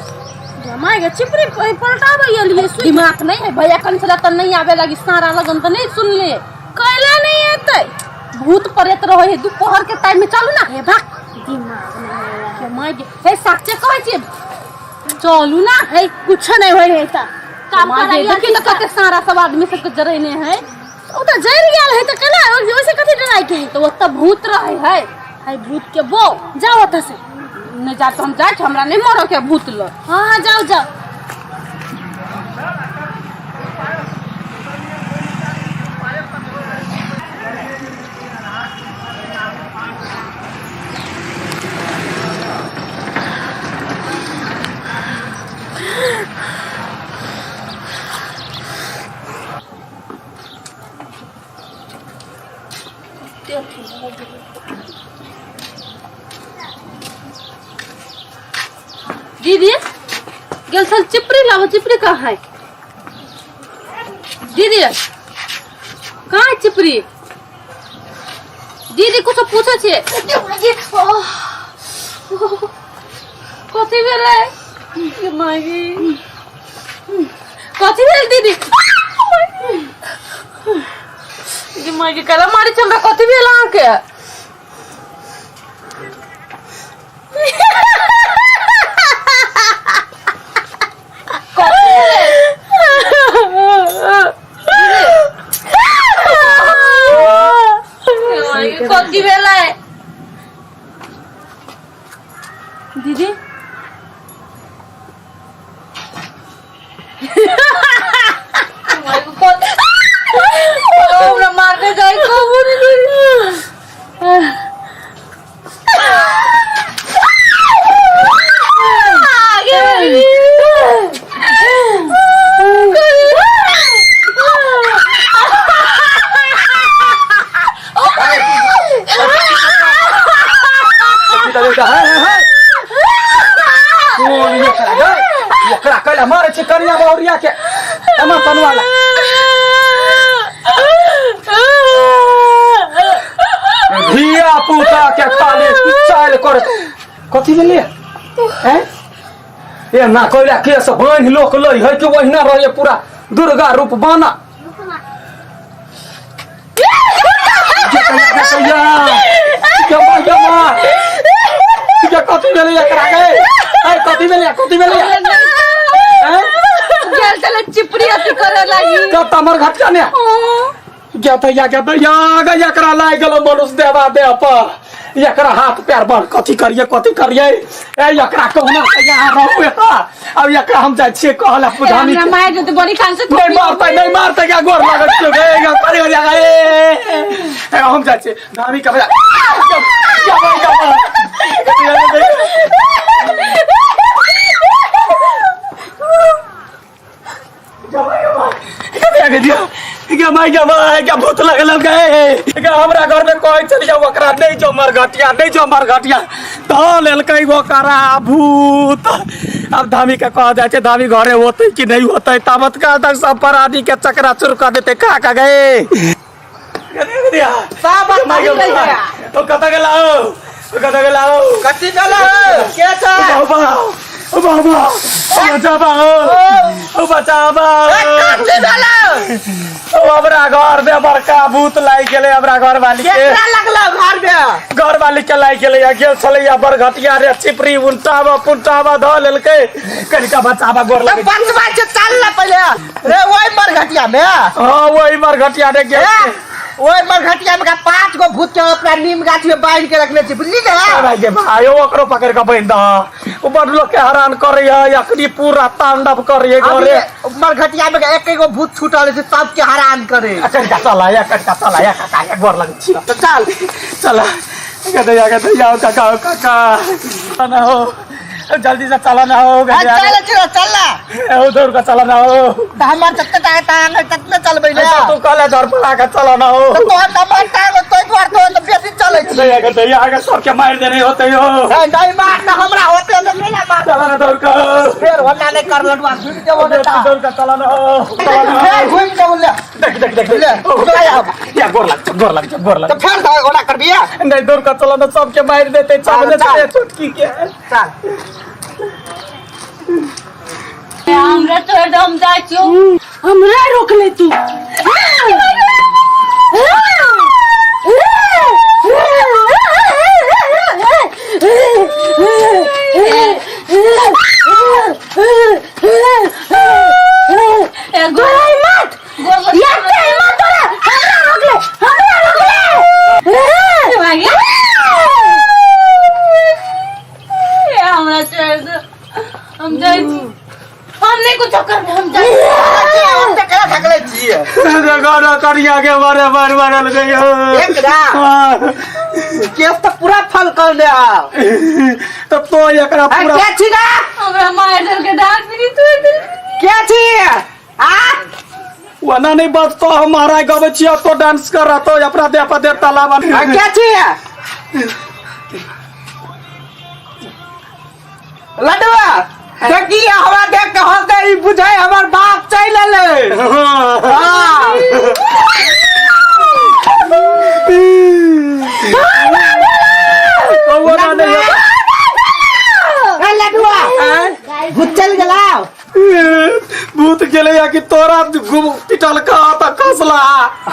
जमा गे चिपरी पलटाबै एलियै दिमाग नहीं है भैया कन छला त नहीं आवे लगी सारा लगन त नहीं सुनले कैला नहीं एतै भूत प्रेत रहे है दोपहर के टाइम में चलू ना हे भाग दिमाग नहीं है के माय गे हे साचे कहै छी चलू ना है कुछ नहीं होय है त काम माय गे कराइए देखी त कते सारा सब आदमी सबके जरेने है ओ त जरि गेल है त केना ओइसे कथी डराय के है तो ओतऽ भूत रहे है है भूत के बो जाओ ओतऽ से नहीं जा तो हम जाइ छी हमरा नहीं मरऽ के भूत लग हाँ हाँ जाओ जाओ दीदी गेल छल चिपरी लाबो चिपरी कहाँ है दीदी कहाँ है चिपरी दीदी कुछो पूछै छियै। कथी भेलै गे मागी? कथी भेल दीदी गे मागी? काला मारै छै हमरा। कथी भेल अहाँके? कथी भेलै दीदी? हमरा मारने जाय कबो नहीं दीदी। कोन एकरा गै? ओकरा कैला मारै छै कनिया बहुरिया के एमा तनवाला धिया पुता के खाली चाल कर। कथी भेलै हैं? ए ना कोइला केस बान्हि लोक लै है कि ओहिना रहे पूरा दुर्गा रूप बाना। कथी भेलै एकरा गे? ए कथी भेलै? कथी भेलै हैं? गेल छलै चिपरी अथी करे लागी। कब तमर घटका ने गया तो या गया या गे एकरा लाग गेलो मनुष्य देवा देह पर। एकरा हाथ पैर बन कथी करिए कथी करिए? ए एकरा कहुना के यहाँ रहू एता। अब एकरा हम जाइ छियै कहला पुधानी हमरा के। मारि देतै बड़ी खान से। नहीं मारतै, नहीं मारतै क्या? गोर लागत छियौ गे। गे करे हो जा ए ए, हम जाइ छियै धामी के बजा। भूत लगल गे हमरा घर में। कहै छलियै ओकरा नहीं जो मरघटिया, नहीं जो मरघटिया, धऽ लेलकै ओकरा भूत। अब धामी के कह जाइ छै, धामी घरे होतै कि नहीं होतै? ताबत काल तक सब प्राणी के चकरा चूर कऽ देतै का का गए। सब बताही। ओ कतऽ गेला? ओ कतऽ गेला? ओ कथी भेलै? के छै? बाबा, ओ बाबा, ओ बचाबा, ओ बचाबा। कथी भेलै? ओ हमरा घर में बड़का भूत लागि गेलै हमरा घर वाली के। केकरा लगलो घर में? घर वाली के लागि गेलै। आ गेल छलैया बरघटिया रे, चिपरी उल्टाबा पुल्टाबा धऽ लेलकै। कनिका बचाबा, गोर तऽ लगै। बचबा छै, चल ना पहिले रे ओहि मरघटिया में। हाँ, वही मरघटिया रे गेल। ए, ओहि मरघटिया में का पांच गो भूत के अपना नीम गाछ में बांध के रखने छी, बुझली ना? भाई के भाई, ओकरो पकड़ के बांधि दह। ओ बड़ लोग के हैरान करे है, अखनी पूरा तांडव करे है घरे। अभी मरघटिया में एक एगो भूत छूटल छै सबके हैरान करे। कनिका चला या, कनिका चला या काका, या गोर लगै छी। तऽ चल। चला गदैया गदैया, ओ काका, ओ काका ना हो, जल्दी से चला ना हो। आ, गदैया चल चल चल ना। ओ दौड़ के चला ना हो। तऽ हमर जते टांग टांग है ततने चलबै ने। तू कहले धर पर आके चला ना हो। तऽ तोहर नम्बर टांग तोय दुआर तो तऽ बेसी चलै छी। गदैया गदैया आगे सबके मारि देने होते हो। नहीं नहीं, मार तऽ हमरा होते तऽ नहीं ना मार। चला ना दौड़ के। फेर होना नहीं कर लडुआ, घुमि जेबो ने तऽ। दौड़ के चला ना हो, चला ना। फेर घुमि जेबो ले। देख देख देख। ले, चला आब। या गोर लग, गोर लग, गोर लग। तऽ फेर धर ओना करबिया। नहीं, दौड़ के चला ना, सबके मारि देते सब। चल, चल। छोटकी के। चल। हमरा छोड़ दे, हम जाइ छियौ। हमरा रोक ले तू। ए, गोर तोरा हिम्मत गोर या ते हिम्मत तोरा, हमरा रोक ले, हमरा रोक ले। मागे। ए, हमरा छोड़ दे, हम जाइ छी। हम नहीं कुछो करबै, हम जाइ छी। हम तऽ केना थकले छियै? देखो ना करिया के मारे मार मारल गई हो। एकरा? हाँ। केस तऽ पूरा फल कर ले आ। तब तो एकरा पूरा के छी गा? हमरा मार देलकै, डांस भी तोड़ देलकै। के छी आ? वना नहीं बचतो हम महाराज, गबै छियै तो डांस कर रहा तो अपना देह पर देवता लावन। आ, के छी लडुआ? देखी, हमरा देख के हंसै, ई बुझै हमर बाप चलि एलै। हाँ। लिया कि तोरा घुम पिटल का त खसला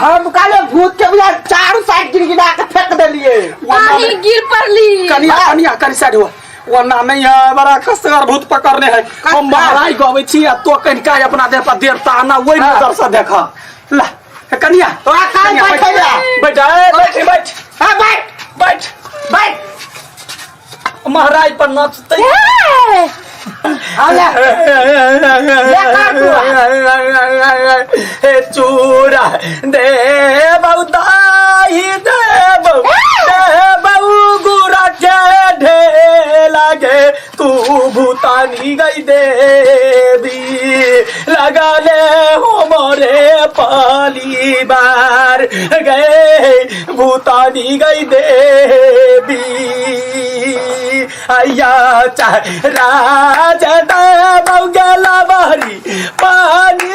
हम कहले भूत के बुझा चारू साइड गिनगिना के फेंक देलिए ताही गिर पड़ली कनिया कनिया कनि साइड हुआ वरना नहीं है बड़ा खसगर भूत पकड़ने है हम महाराज गबै छी आ तो कनिका अपना देह पर देवता आना वही नजर से देख ला हे कनिया तोरा कान कनिया, बैठे जा। बैठ ए, बैठ बैठ हाँ बैठ बैठ बैठ महाराज पर नचते हाँ ले हे चूड़ा दे बहुदाही दे बहु दे बहु गुरा के ढे लागे तू भूतानी गई देवी लगा ले हो मोरे पाली बार गए भूतानी गई देवी आया चाहे राज देव गला बारी पानी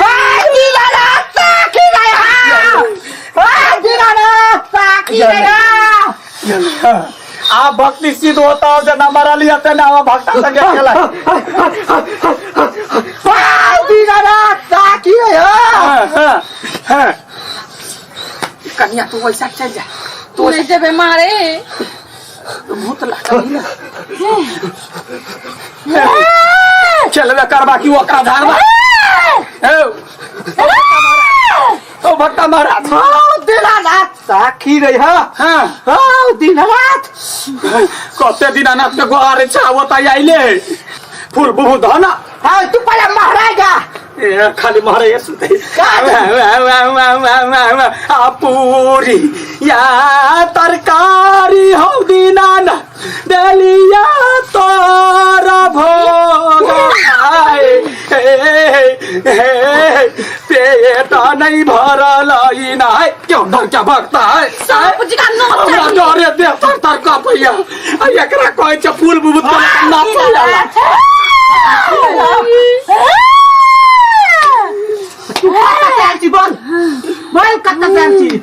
आ भक्ति सिद्ध होता हो जना मरा लिया तेना आवा भक्ता संगे खेला हाँ, हाँ, हाँ। कन्या तू वैसा चल जा तू नहीं जेबे मारे भूत लागल ही ना चलबे करबा कि ओकरा धारबा ए ओ भक्ता महाराज साखी रही हा हाँ हाँ दिन रात कते दिन अनाथ के गोहारे छा होता आइले फूल बहु धना हाँ तू पहले महाराज जा ए, खाली महाराज सुते आ पूरी या तरकारी हौ दीनाना देलिया तोरा भोग आए हे हे पेट नहीं भरल ई नाय क्यों डर क्या भगता है सांप जी का नोच हमरा डरे देह तर तर कपैया आ एकरा कहै छै फूल बुबुत के नाचै ला तू कत्ता से आयल छी बोल बोल कत्ता से आयल छी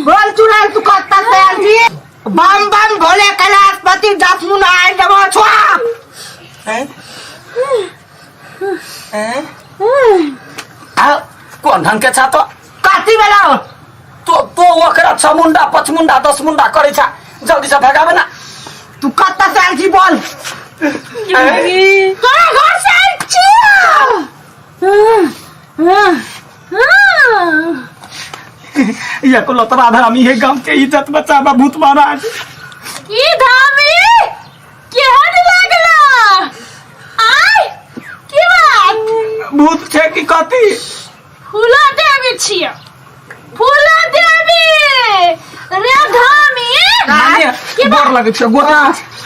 बोल चुड़ैल तू कत्ता से आयल छी बम बम भोले कैलाशपति दस मुन आयल जब छुआ आ कोन ढंग के छा तो कथी वाला तो तो ओकरा छह मुंडा पाँच मुंडा दस मुंडा करे छा जल्दी से भगावे ना तू कत्ता से आयल छी बोल तोरा घर से आयल छी ये को लतरा धामी है गांव के इज्जत बचावा भूत महाराज की धामी केहन लागला आय की बात भूत छे की कथी फूला देवी छियै फूला देवी रे धामी माने गोर लगे छै गोर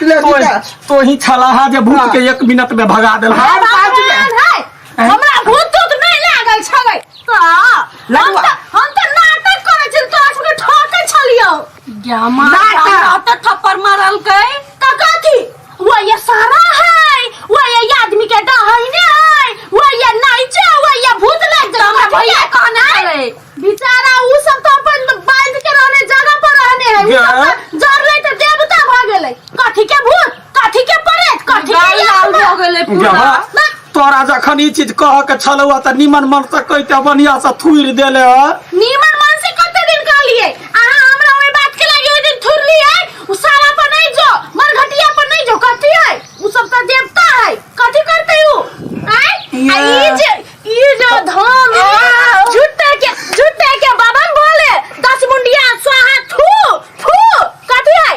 ले तो दीदा। तो ही छला हा जे भूत के एक मिनट में भगा देल हम भगवान है हमरा भूत तूत नहीं लागल छलै तऽ हम लगुआ। तऽ हम तऽ नाटक करै छल तोरा सबके ठकै छलियौ नाटक। नाटक थप्पड़ मारलकै तऽ कथी वो ये सारा है वो ये आदमी के डहने है वो ये नाइचे वो ये भूत लग तऽ हमरा जाए भैया कहने छलै बेचारा उ सब तो अपन बांध के रहने जगह पर रहने है उ सब तो जरले तो देवता भ गेलै कथी के भूत कथी के प्रेत कथी के गाल लाल आत्मा? भऽ गेलै पूरा गवा तोरा जखन ई चीज कह के छलौ तऽ निमन मन से कहिते बढ़िया से थुरि देले ह नीमन मन से कते दिन कहलिए अहाँ हमरा ओहि बात के लागी ओहि दिन थुरलिए उ सारा पर नहीं जो मरघटिया पर नहीं जो कथी है उ सब तो देवता है कथी करते उ आय आ ई जे ई जो धाम झूठे के बाबा बोले दस मुंडिया स्वाहा थू थू कथी है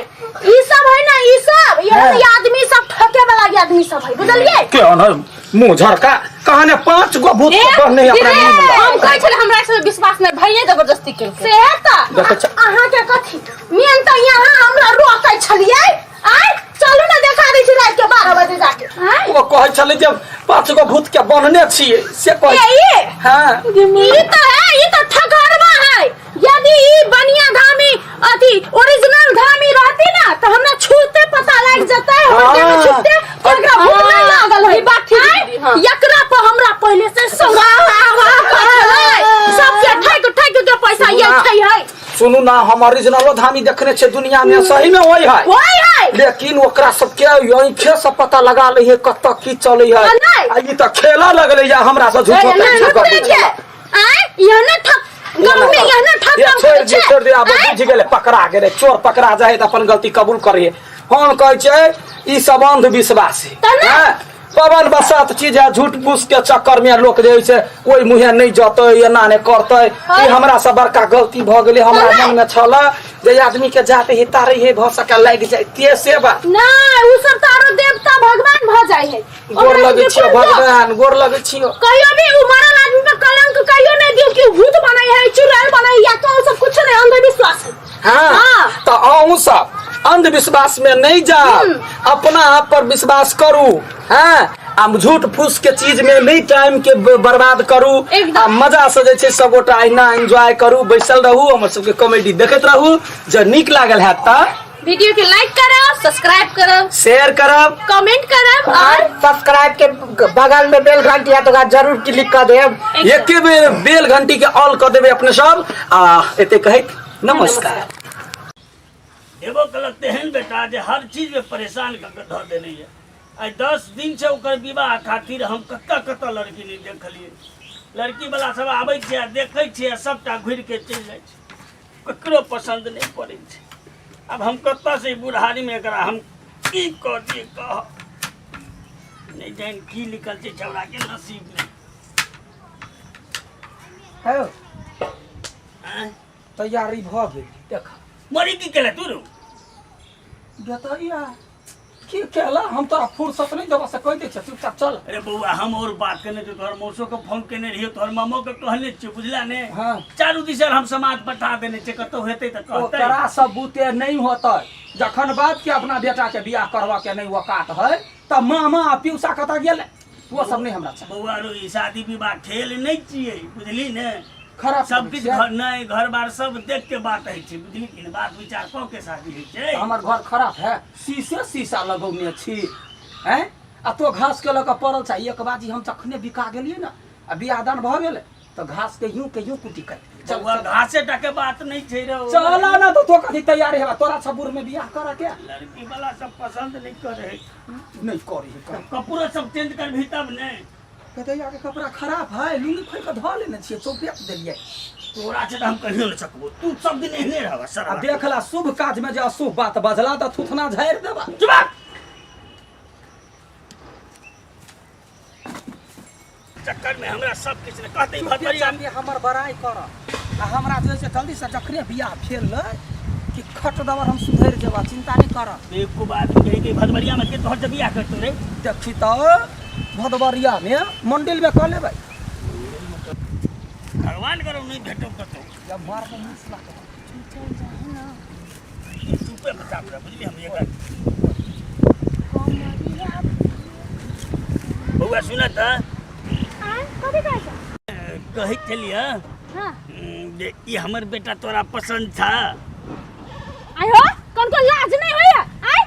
ई सब है ना ई सब ये आदमी सब ठके वाला आदमी सब है बुझलिए के अनहर मुंह झरका कहने पांच गो भूत ए, को नहीं अपना दीदी, मुंह में हम कहै छलै हमरा से विश्वास नहि भैये जबरदस्ती केलकै से तऽ देखै छ- अहाँके कथी मेन तऽ यहाँ हमरा रोकै छलियै आय चलू ने देखा दै छी राति के 12 बजे जाके आय ओ कहै छलै जे पांच गो भूत के बन्हने छियै से कहै ए, ई हाँ ई तऽ है ई तऽ ठकहरवा है यदि ई बनिया धामी अथी ओरिजिनल धामी रहती ना तऽ हमरा छूते पता लागि जेतै हमर देह में छूते कि एकरा भूत नहीं लागल है ई बात ठीक आँय? दीदी, हाँ। एकरा पर हमरा पहिले से सबके ठकि ठकि के पैसा ये छै है सुनू ना हम ओरिजिनलो धामी देखने छियै दुनिया में सही में वही है वही है लेकिन ओकरा सबके आँखे से पता लगा लै है कतऽ की चलै है आ नहि। आ ई तऽ खेलऽ लगलै या हमरा से झूठो ए, तूठो नहि, गप नहि, छै। आँय यह ने ठक गाँव में यह ने ठक ये काम छोड़ि करै दियौ छै छोड़ि दियौ आब आँय? बुझि गेलै पकड़ा गेलै चोर पकड़ा जाइ है तऽ अपन गलती कबूल करे हम कहै छियै ई सब अंधविश्वास है तऽ नहि। हँ? पवन बसात चीज है झूठ फूस के चक्कर में लोक जे छै ओहि मुँहे नहि जतै एना नहि करतै ई हमरा से बड़का गलती भऽ गेलै हमरा तऽ नहि। मन में छल जे आदमी के जाते ही तारे ही भऽ सके लागि जाइतियै से बात नहि उ सब तऽ आरो देवता भगवान भऽ जाइ है गोर ओकरा लगै सबके छियौ कोन दोष? भगवान गोर लगै छियौ कहियो भी उ मरल आदमी पे कलंक कहियो नहीं दियो कि उ भूत बनाई है चुड़ैल बनाई है या तो उ सब कुछ नहीं अंधविश्वास है हाँ हाँ। तऽ अहूँ सब अंधविश्वास में नहीं जाओ अपना आप पर विश्वास करू हाँ आ झूठ फूस के चीज में नहीं टाइम के बर्बाद करू एकदम। आ मजा से जे छै सबगोटा अहिना एंजॉय करू बैसल रहू हमर सबके कॉमेडी देखैत रहू जँ नीक लागल हैत तऽ वीडियो के लाइक करब सब्सक्राइब करब शेयर करब कमेंट करब और सब्सक्राइब के बगल में बेल घंटी है तो ओकरा जरूर क्लिक कर देब एके बेर बेल घंटी के ऑल कऽ देबै अपने सब आ एते कहैत नमस्कार देबो कलक तेहन बेटा जे हर चीजमे परेशान कऽ के धऽ देने यऽ आइ 10 दिनसँ ओकर विवाह खातिर हम कतऽ कतऽ लड़की नहि देखलियै लड़कीवला सब आबै छै आ देखै छै आ सभटा घुरिके चलि जाइ छै ककरो पसन्द नहि पड़ै छै आब हम कतऽसँ ई बुढ़ारीमे एकरा हम की कऽ दियै कह नहि जानि की लिखल छै छौड़ाके नसीबमे हेलो आँय तैयारी भऽ गेल देख मरी की केला तू रो बेतैया की केला हम तोरा फुर्सत नहीं देबा से कहि दै छियै चुपचाप चल अरे बौआ हम और बात केने तो तोहर मौसो के फोन केने रहियो तोहर मामो के कहने छियो बुझला ने हाँ। चारू दिस हम समाज पठा देने छियै कतौ हेतै तऽ कहतै ओकरा सब बुते नहीं होतै जखन बाप के अपना बेटा के बियाह करवा के नहीं औकात है तऽ मामा आ पिउसा कतऽ गेलै वो सब नहीं हमरा चाही बौआ रो ई शादी विवाह खेल नहि छियै बुझली ने खराब सब किछु घर नहि घर बार सब देख के बात होइ छै बुझली कि ने बात विचार कऽ के शादी होइ छै हमर घर खराब है शीशे शीशा लगौने छी हैं आ तो घास के लऽ कऽ पड़ल छै एक बाजी हम जखने बिका गेलियै ने आ बियाह दान भऽ गेलै तऽ घास के यूं के यूं कुटी काटि देलियै। चल बौआ घासे टा के बात नहि छै रौ चल ना तो तो कथी तैयार हेबा तोरा छबुर में बियाह करऽ के लड़की वाला सब पसंद नहि करे नहीं करी है कपड़ो सब चेंज करबही तब ने कतैया के कपड़ा खराब है लुंगी खोल के धऽ लेने छियै चौपेट देलियै तोरा छै तऽ हम कहियो नहि सकबो तू सब दिन एहने रहबा आ सर देखला शुभ काज में जे अशुभ बात बजला तऽ थुथना झाड़ि देबा चुप चक्कर में हमरा सब किछु ने कहते भदबरिया चुपे हमर बड़ाई कर आ हमरा जे छै जल्दी से जखने बियाह भेल कि खट दबर हम सुधरि जेबा चिंता नहीं कर एको बात कही कि भदबरिया में के तोहर से बियाह करतो रे देखी तऽ भदबरिया में मंडिल में कऽ लेबै भगवान करो नहीं भेटो कतौ जब मार के मुँह सुला के चुपे बचा बुझली हम एक बौआ सुन तऽ आँय कथी कहै छ कहै छलियै हाँ जे ई हमर बेटा तोरा पसन्द छ आय हो कौन को लाज नहीं होइया आय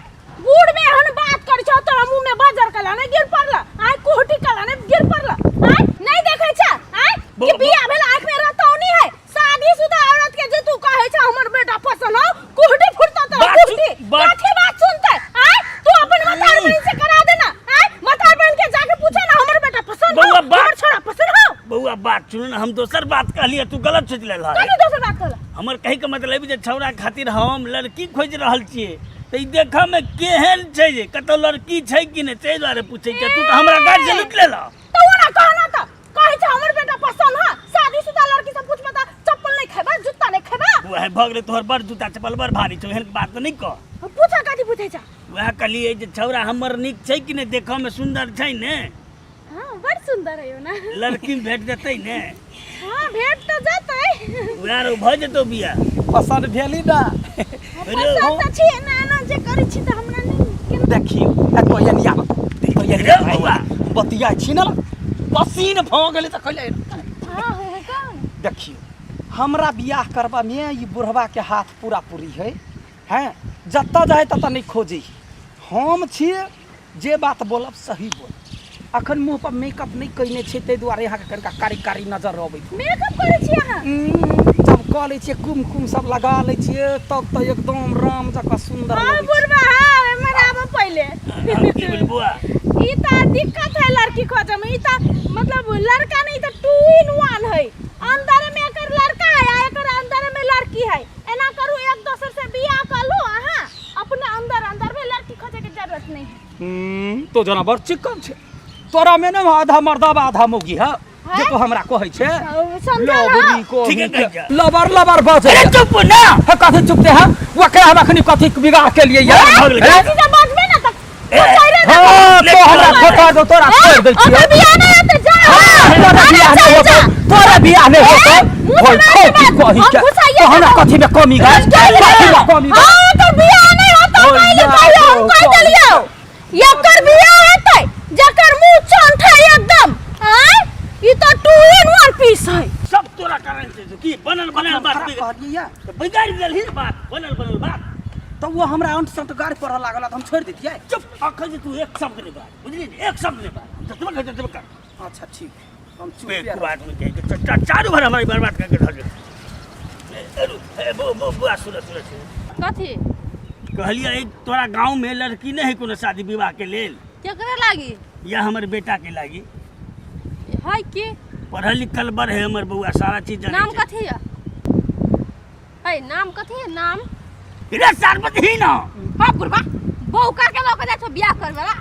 बूढ़ में एहन बात कर छौ तोरा मुंह में बजर कला नहीं गिर पड़ल आय कोहटी कला नहीं गिर पड़ल आय नहीं देखै छ आय कि बियाह भेल आंख में रतौनी है शादीशुदा औरत के जे तू कहै छ हमर बेटा पसंद हो कुहडी फुटता तोरा बात सुन- कुहडी बात- कथी बात सुनते आय तू अपन मतार बहन से करा देना आय मतार बहन के जाके पूछा ना हमर बेटा पसंद हो बौआ, बात- हमर छोरा पसंद हो बौआ बात सुन ने हम दोसर बात कहलियै तू गलत सोचि लेलह कथी दोसर बात कहला हमर कहै के मतलब जे छौड़ा खातिर हम लड़की खोजि रहल छियै तऽ ई देखऽ मे केहन छै जे कतौ लड़की छै कि नहि ताहि दुआरे पूछै छियै तू तऽ हमरा गाड़ी से लूटि लेलह तो ओना कहना त कहै छै हमर बेटा पसंद है शादीशुदा लड़की से पूछबे त चप्पल नहीं खेबा जूता नहीं खेबा वएह भऽ गेलै तोहर बड़ जूता चप्पल बड़ भारी छौ एहन बात नहि कह पूछा कथी पूछै छ वएह कहलियै जे छौड़ा हमर नीक छै कि नहि देखऽ मे सुन्दर छै ने हां बड़ सुंदर है ना लड़की भेट जेतै ने हां भेट त जतै वएह रो भऽ जेतौ बियाह पसंद भेली ना पसंद त छी ना ना जे करै छी त हमरा नहीं केना देखियौ एतो एनी आब देखियौ एनी रे बौआ। बतिया छी ने पसीन भऽ गेलै तऽ कहले हां हां कौन देखियौ हमरा बियाह करबा में ई बुढ़वा के हाथ पूरा पूरी है हैं जतऽ जाइ ततऽ नहि खोजै हम छियै जे बात बोलब सही बोलब अखन मुँह पर मेकअप नहि कयने छियै ताहि दुआरे अहाँके कनिका कारी कारी नजर अबैत मेकअप करै छी अहाँ जब कऽ लै छियै कुमकुम सब लगा लै छियै तब तऽ एकदम राम जकाँ सुन्दर हाँ लगै छै। बुढ़वा हाँ एमे ले हम की बोल बुआ ई त दिक्कत है लड़की खोजे में ई त मतलब लड़का नहीं त टू इन वन है अंदर में एकर लड़का है आ एकर अंदर में लड़की है एना करू एक दोसर से बियाह कर लू अहाँ अपने अंदर अंदर में लड़की खोजे के जरूरत नहीं है तो जना बड़ चिकन छै तोरा में ने आधा मर्दा बा आधा मौगी है जे तो हमरा कहै छै समझल लबरी को ठीके कहै छै। लबर लबर बजै अरे चुप ना हे कथी चुपते हैं ओकरा हम अखनी कथी बिगाड़ के लिए यार भऽ गेलै। हैं? चीज बजबे ना त ए, हाँ, तो हमरा ठोका दो तोरा छोड़ दै छियै ओकर बियाह नहीं होते जा तोरा बियाह नहीं होतो तोरा बियाह नहीं होतो मुँह से होय, ना खो बात, की कही हम के घुसाइए तो हमरा देबो। कथी में कमी गए कथी में कमी गए हाँ ओकर बियाह नहीं होतो ओय पहिले यार, कहियो हम ओ कह कह। देलियो एकर बियाह हेतै जकर मुंह चंठ है एकदम आय ई तो टू इन वन पीस है सब तोरा कारण से छौ। की बनल बनल बात खराब कहलियै या तो बिगाड़ि देलही ने बात बनल बनल बात तऽ ओ हमरा अंट संट गारि पढ़ऽ लागल तऽ हम छोड़ि दैतियै चुप अखन जे तू एक शब्द नहि बाज बुझली ने एक शब्द नहि बाज जतबा कहै ततबा कर अच्छा ठीक हम चुप बेवकूफ आदमी के चट्टा चारू भर हमारी बर्बाद करके धर दे ए बो बो बुआ सुन सुन सुन कथी कहलियै तोरा गांव में लड़की नहीं है कोनो शादी विवाह के लेल केकरा लागी या हमर बेटा के लागी है की पढ़ल लिखल बड़ है हमर बउआ सारा चीज जानै नाम छै। कथी है है नाम कथी है नाम रे सारपत ही ना हाँ बुढ़बा बौका के लऽ के जाइ छौ बियाह करबला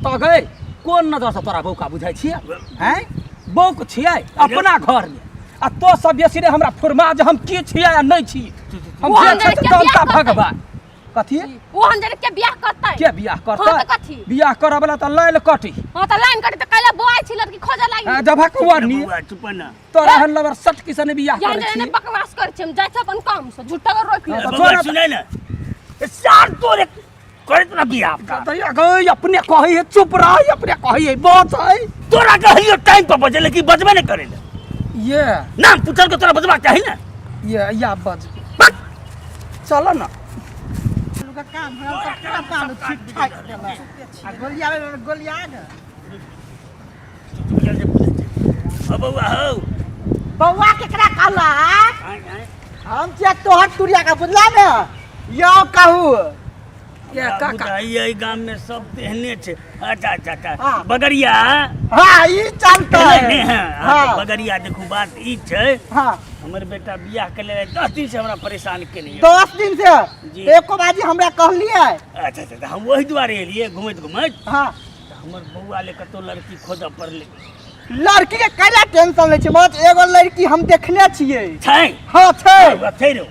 तऽ गई कोन नजर से तोरा बौका बुझाइ छियै हैं बौक छियै अपना घरमे आ तो सब बेसी रे हमरा फुरमा जे हम की छियै आ नहि छी हम ओ जे हमरा छै के तमता बियाह करतै। भगवान कथी ओ हम जाने के बियाह करतै के बियाह हाँ करतै तऽ कथी बियाह करऽ वाला तऽ लाइल कटी हाँ तऽ लाइन कटी तऽ कैला बोआइ छी लड़की खोजऽ आ, लागी जब हकवानी बउआ चुप ना तोरा हन लबर सट किसन ने बियाह जान करै जाने छी बकवास करै छी हम जाइ छी अपन काम से झूठा के रोकि ले हाँ, तऽ बउआ छोड़ सुनै ना ए सार तोरे करैत रह बियाह का दैया गई अपने कहै है चुप रह अपने कहै है बस है तोरा कहियो टाइम पर बजे लेकिन बजबे नहीं करे ये नाम पूछल के तोरा बजबा चाही ना ये या बज चल ना का काम है तो पूरा काम ठीक ठाक देलक आ गोलिया गोलिया ने हो बउआ हो बौआ केकरा कहला आय आय हम छियै तोहर तुरिया के बुझला ने यौ कहू ये काका बुझाइए एहि गाम में सब तेहने छै अच्छा अच्छा अच्छा हाँ। बगरिया हाँ ई चलतै तेहने हैं हाँ, हाँ बगरिया देखू बात ई छै हाँ हमर बेटा बियाह के लेल 10 दिन से हमरा परेशान केने यऽ। 10 दिन से जी। एको बाजी हमरा कहलियै अच्छा अच्छा तऽ हम ओहि दुआरे एलियै घुमैत घुमैत हाँ तऽ हमर बौआ ले कतौ लड़की खोजऽ पड़लै लड़की के कैला टेंशन लै छै मत एगो लड़की हम देखने छियै छै हाँ छै बौआ, छै रौ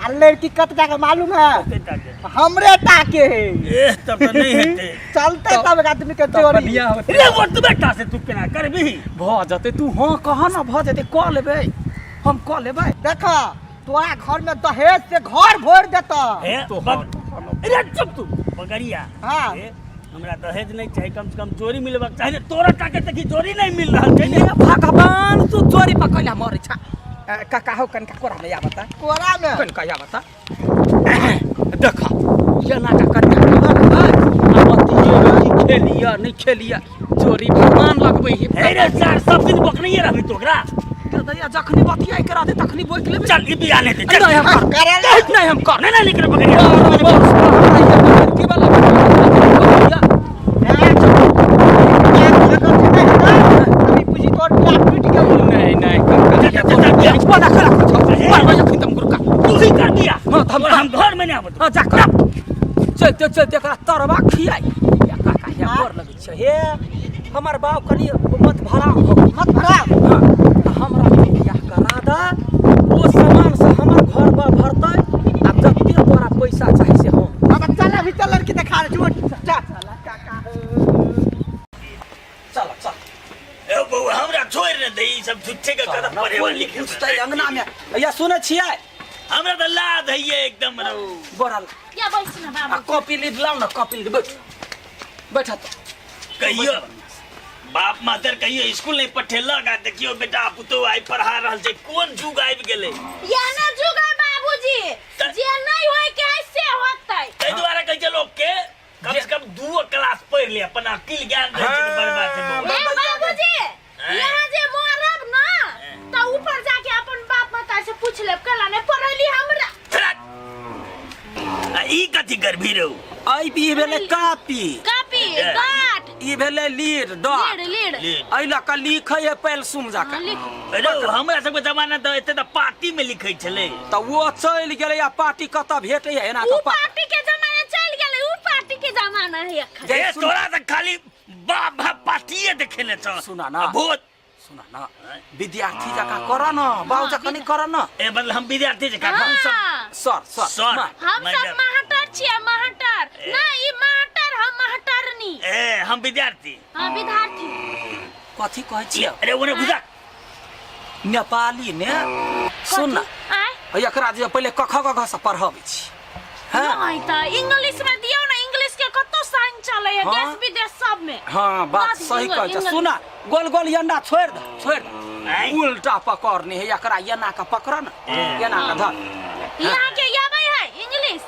आ लड़की कत के मालूम है कते टा के? हमरे टा के है एह तब तऽ नहि हेतै चलते तब एक आदमी के जोड़ी बढ़िया होतै। रे ओतबे टा से तू केना करबिही भऽ जेतै तू हँ कह ना भऽ जेतै कऽ लेबै हम कऽ लेबै देख तोरा घर में दहेज से घर भर देता हे तो अरे चुप तू बगरिया हाँ। हे, हमरा दहेज नहीं चाही कम से कम जोड़ी मिलबाक चाही ने तोरा टाके देखी जोड़ी नहीं मिल रहल छै ने हे भगवान तू चोरी पर कैला मरै छा काका हो कनका कोरा में आबता कोरा में कनका आबता देख ये ना का कन्या कहलक है आ बतिये है कि खेलिया नहीं खेलिया चोरी भगवान लगबै हे हे रे सर सब दिन बकनैये रहबी तो ओकरा दैया जखनी बतियाई करा दे तखनी बोक लेबै चल ई बियाह नहीं दे चल नहीं हम कर करे ले। नहीं हम कर नहीं नहीं निकल बकरिया की वाला बतिया अभी पूजी तोर बियाह टूटि गेल नहीं नहीं कर चल, चल, चल, बना कर पर बजा खत्म गुरका तू ही कर दिया हाँ, तो हम हम घर में नहीं आबत हाँ जा कर चलते चलते एकरा तरवा खियाई या काका हे गोर लगै छै हे हमर बाप कनि मत भरा हो मत भरा हाँ, तऽ हमरा बियाह करा द ओ सामान से हमर घर पर भरतै आ जते तोरा पैसा चाही से हम अब चल अभी चल लड़की देखा रहे झूठ चल काका चल चल ए बउआ हमरा छोड़ ने दे ई सब झूठे के कदम पढ़े कोई लिखे पूछतै अंगना में या सुनै छियै हमरा तऽ लाद हइये एकदम रौ गोरा या बैस ना आ बाबू कॉपी लीड लाउ ना कॉपी लीड बैठ बैठ तऽ कहियो बाप मातर कहियो स्कूल नहीं पठेलक आ देखियो बेटा पुतोह आइ पढ़ा रहल छै कोन जुग आबि गेलै ये ना जुग है बाबूजी जे नहीं होय के है से होतै ताहि दुआरे कहै छै लोक के कम से कम दूओ क्लास पढ़ि ले अपन अकिल ज्ञान रहै छै तऽ बड़ बात छै बौआ। ए बाबूजी यहाँ जे मरब ना त ऊपर जाके अपन बाप माता से पूछ लेब कला ने पढ़ली हमरा आ ई कथी करबी रौ एहि ई भेलै कापी। Copy dot. ई भेलै lead dot. Lead lead. Lead. एहि लऽ कऽ लिखै है पेलसुम जकाँ। हाँ, लिख। अरे हमरा सबके जमाना तऽ एते तऽ पार्टी में लिखै छलै। तऽ ओ चलि गेलै आ पार्टी कतऽ भेटै है एना ऊ कऽ पा पार्टी के जमाना चलि गेलै, ऊ पार्टी के जमाना है अखन। जे ए सुन- तोरा तऽ खाली बाप भाप पार्टिए देखेने छ। सुना ना। आ भूत सुन न, विद्यार्थी जकाँ कर न बाबू, जकाँ नहीं कर न। ए मतलब हम विद्यार्थी जकाँ हम सब हाँ। Sir sir sir. मार। हम सब मैडम। मास्टर छियै, मास्टर ना, ई मास्टर, हम मास्टरनी। ए हम विद्यार्थी। हाँ, विद्यार्थी। कथी कहै छियै? अरे ओने घुसा। नेपाली ने सुन न। आय। एकरा जे पहिले कख ग घ से पढ़बै छी। हाँ। नहीं त इंग्लिश में दियौ ना, इंग्लिश के कतो साइन चले है। हाँ। देश विदेश सब में। हाँ, बात बस सही कहै छै। इंग्लिश। सुना, गोल गोल अंडा छोड़ दे, छोड़ दे। आँय? उल्टा पकड़ने है एकरा, एना के पकड़ न, एना के धर। यहाँ के आबै है इंग्लिश?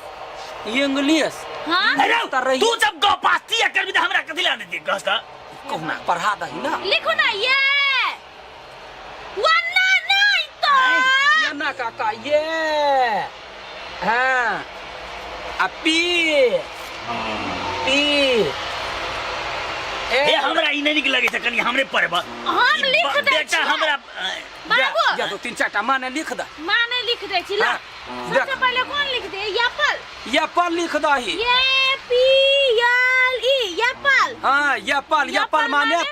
इंग्लिश। हाँ। अरे तऽ रही- तू जब गपास्ती करबी तऽ हमरा कथी ला देती कह तऽ। कहुना पढ़ा दही ना। लिखू ना ये वन्ना नहीं तो। एना काका ये हाँ आ पी पी ए। ए हमरा ई नहि नीक लगै छै, कनि हमरे पढ़ब। हम लिख दै बेटा छियै। हमरा बाबू। या दो तीन चार टा माने लिख दे। माने लिख दै छी ला। हाँ, सबसे देख। पहले कौन लिख दे? एप्पल। एप्पल लिख दही। A P L E Apple. हाँ, एप्पल। एप्पल एप्पल माने माने?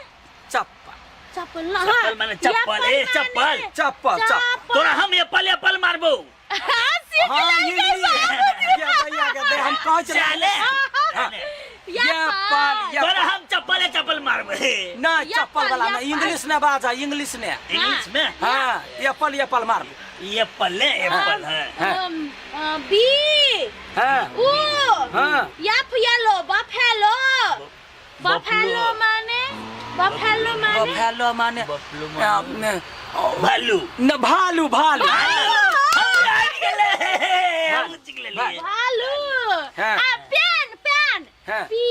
चप्पल। चप्पल ना, चप्पल हाँ। माने चप्पल, एप्पल ए, माने चप्पल। चप्पल, चप्पल। तोरा हम एप्पल एप्पल मारबो। हाँ, सीख हाँ, लेलकै इंग्लिश। बाबूजी। ये भैया के दे, हम कहै छलियै। चले। हाँ। एप्पल। एप्पल। तोरा हम चप्पल चप्पल मारबो। ना चप्पल वाला ना, एप्पल। इंग्लिश ने बाजा, इंग्लिश ने। इंग्लिश में। हाँ, एप्पल एप्पल मार। एप्पल ने एप्पल है। हाँ। बी हाँ। उ हाँ। एफ येलो बफेलो। बफेलो माने, बफेलो माने? बफेलो माने बफेलो आ, माने? ने, भालू। न, भालू भालू। हमरा आबि गेलै, हम सीख लेलियै। भालू। हाँ। आ पेन पेन। हाँ। पी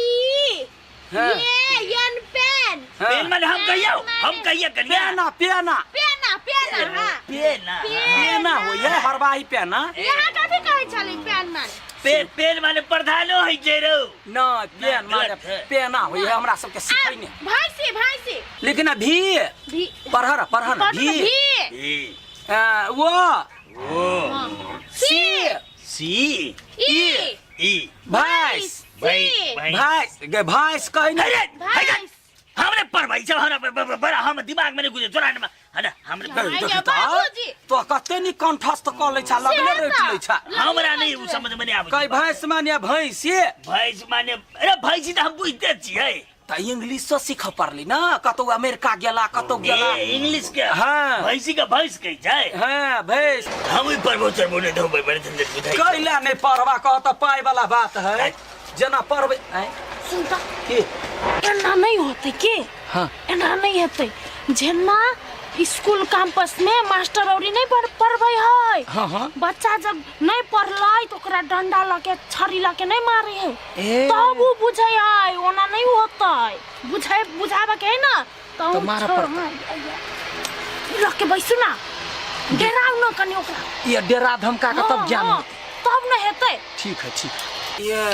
हाँ। A N PAN. हाँ। पेन माने हम कहियो, हम कहिए कनिया। पेना पेना। पेना पेना, हाँ। पेन। पेना होइए हरवाही पेना। यहाँ कथी कहै छलै पेन माने? पे पेन माने प्रधानो होइ छै रौ। न, पेन माने गलत है। पेना होइए, हमरा सबके सिखै ने। भैंसी भैंसी। लेकिन अभी भी पढ़ रह, पढ़ न। पढ़ भी भी। ई आ, वो ओ सी सी ई ई भैंस। भाई सी भाई भैंस गे, भैंस कहै ने। अरे भैंस। हमरे पढ़बै छै, हमरा बड़ा हम दिमाग में नहीं गुजरे तोरा ने है ना हमरे। आइ देखी गे तऽ, बाबूजी। तो कते नीक कंठस्थ कऽ लै छा, लगले सेहे रटि तऽ। लै छा। हमरा नहीं उ समझ में नहीं आबै। कहै भैंस माने भैंसे। भैंस माने, अरे भैंसी तऽ हम बुझते छियै। तऽ इंग्लिशो सीखऽ पड़लै ने, कतौ अमेरिका गेला, कतौ गेला। ए, इंग्लिश के। हाँ। भैंसी के भैंस कहै छै। हाँ, भैंस। हम ई पढ़बो चढ़बो नहीं धोबै, बड़े झंझट बुझाइ छै। कैला नहि पढ़बा कह तऽ पाइ वाला बात है, जेना पढ़बै आँय? सुन तऽ। की? एना नहि होतै के। हाँ। एना नहि हेतै, जेना स्कूल कैंपस में मास्टर औरी नहीं पढ़ पढ़बै है। हाँ, हाँ। बच्चा जब नहीं पढ़लै तो ओकरा डंडा लके छड़ी लके नहीं मारे है। ए। तब उ बुझै है, ओना नहीं होतै। बुझै बुझाबे के है ना तो तऽ मारऽ पड़तै। हाँ, लके बैसू ना, डराउ ना कनि ओकरा। ये डेरा धमका के तब हाँ, ज्ञान हाँ, हेतै। तब न हेतै। ठीक है, ठीक है। ये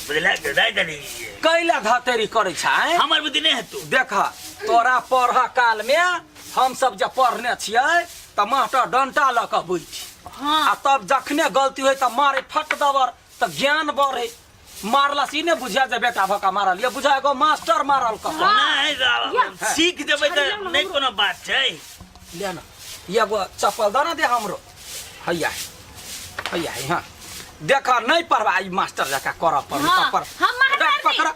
बुझला के दाइ दली। कैला धतेरी करै छै आँय? हमर बुद्धि नहीं हेतु। देख, तोरा पढ़ काल में हम सब जे पढ़ने छियै तऽ मास्टर डंटा लऽ कऽ बैठ। हाँ। आ तब जखने गलती होइ तऽ मारे फट दबर, तऽ ज्ञान बढ़े। मारला से ई नहि बुझा जे बेटा भऽ कऽ मारल, ये बुझा एगो मास्टर मारल कऽ। नहीं या। सीख जेबै तऽ छड़ियौ ने नहीं हमरो। कोनो बात छै। ले न, एगो चप्पल दऽ ने दे हमरो। हैया हैया है, हाँ देख, नहीं पढ़बा ई मास्टर जकाँ करऽ पड़ल। हाँ, तऽ पढ़। हम मास्टर डट पकड़,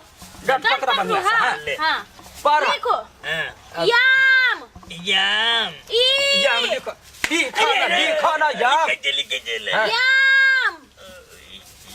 डट डंड पकड़ बढ़िआँ से। हाँ, हाँ। ले। हाँ। पढ़। देखो। हाँ। याम। याम। ई। याम लिख, लिख न, लिख न याम। लिखै छै, लिखै छै, ले। हाँ। याम।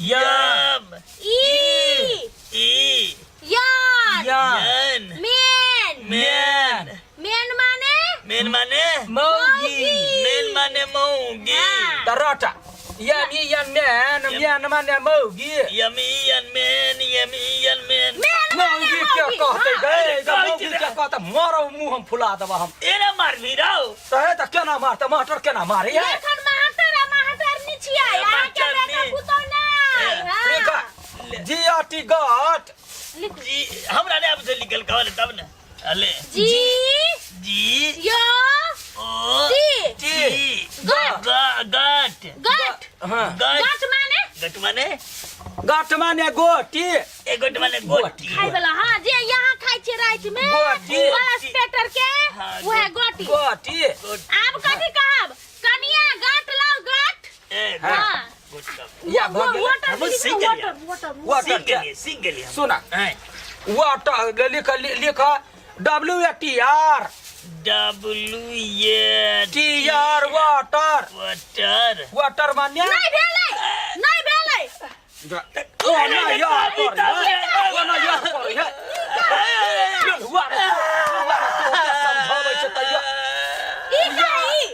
याम। ई। ई। यान। याम। यन। मेन। मेन। मेन माने? मेन माने मौगी। मेन माने मौगी। हाँ। तऽ रटा याम ई याम मेन, मेन माने मौगी। यमी यन मेन, यमी यन मेन। मेन माने मौगी के मौगी। कहतै हाँ। गै, तऽ कहै मौगी छै के कहतै, मरौ मुँह हम फुला देबऽ हम। एना मारबी रौ। तऽ तऽ केना मारतै मास्टर, केना मारे? एखन मास्टर आ मास्टरनी छियै, अहाँके मास्टरनी। बेटा पुतौह नहि। लिख। हाँ। जी आर टी गट। लिखू। जी हमरा नहि आबै छै लिखल, कहल तब ने। अले जी जी यो ओ टी टी गट। ग गट। गट। हाँ। गट। गट माने? गट माने? गट माने गोटी। ए गट माने गोटी। खाय वाला, हाँ, जे यहाँ खाय छै राति में गोटी। वाला स्वेटर के। हाँ, वह गोटी। गोटी। आब कथी कहब? कनिया गट लाओ गट। ए हाँ। हाँ। गोट का या भऽ गेलै। वाटर। हम सीख गेलियै। Water water. वाटर। सीख गेलियै, सीख गेलियै हम। सुना। हैं। वाटर लिख, लिख W A T R. W A T R water. Water. Water माने नहीं भेलै, नहीं भेलै। ओ ना यार पर है, ओ ना यार पर है। हुआ रे, हुआ रे, तोहके समझाबै छै तैयो। ई का ई?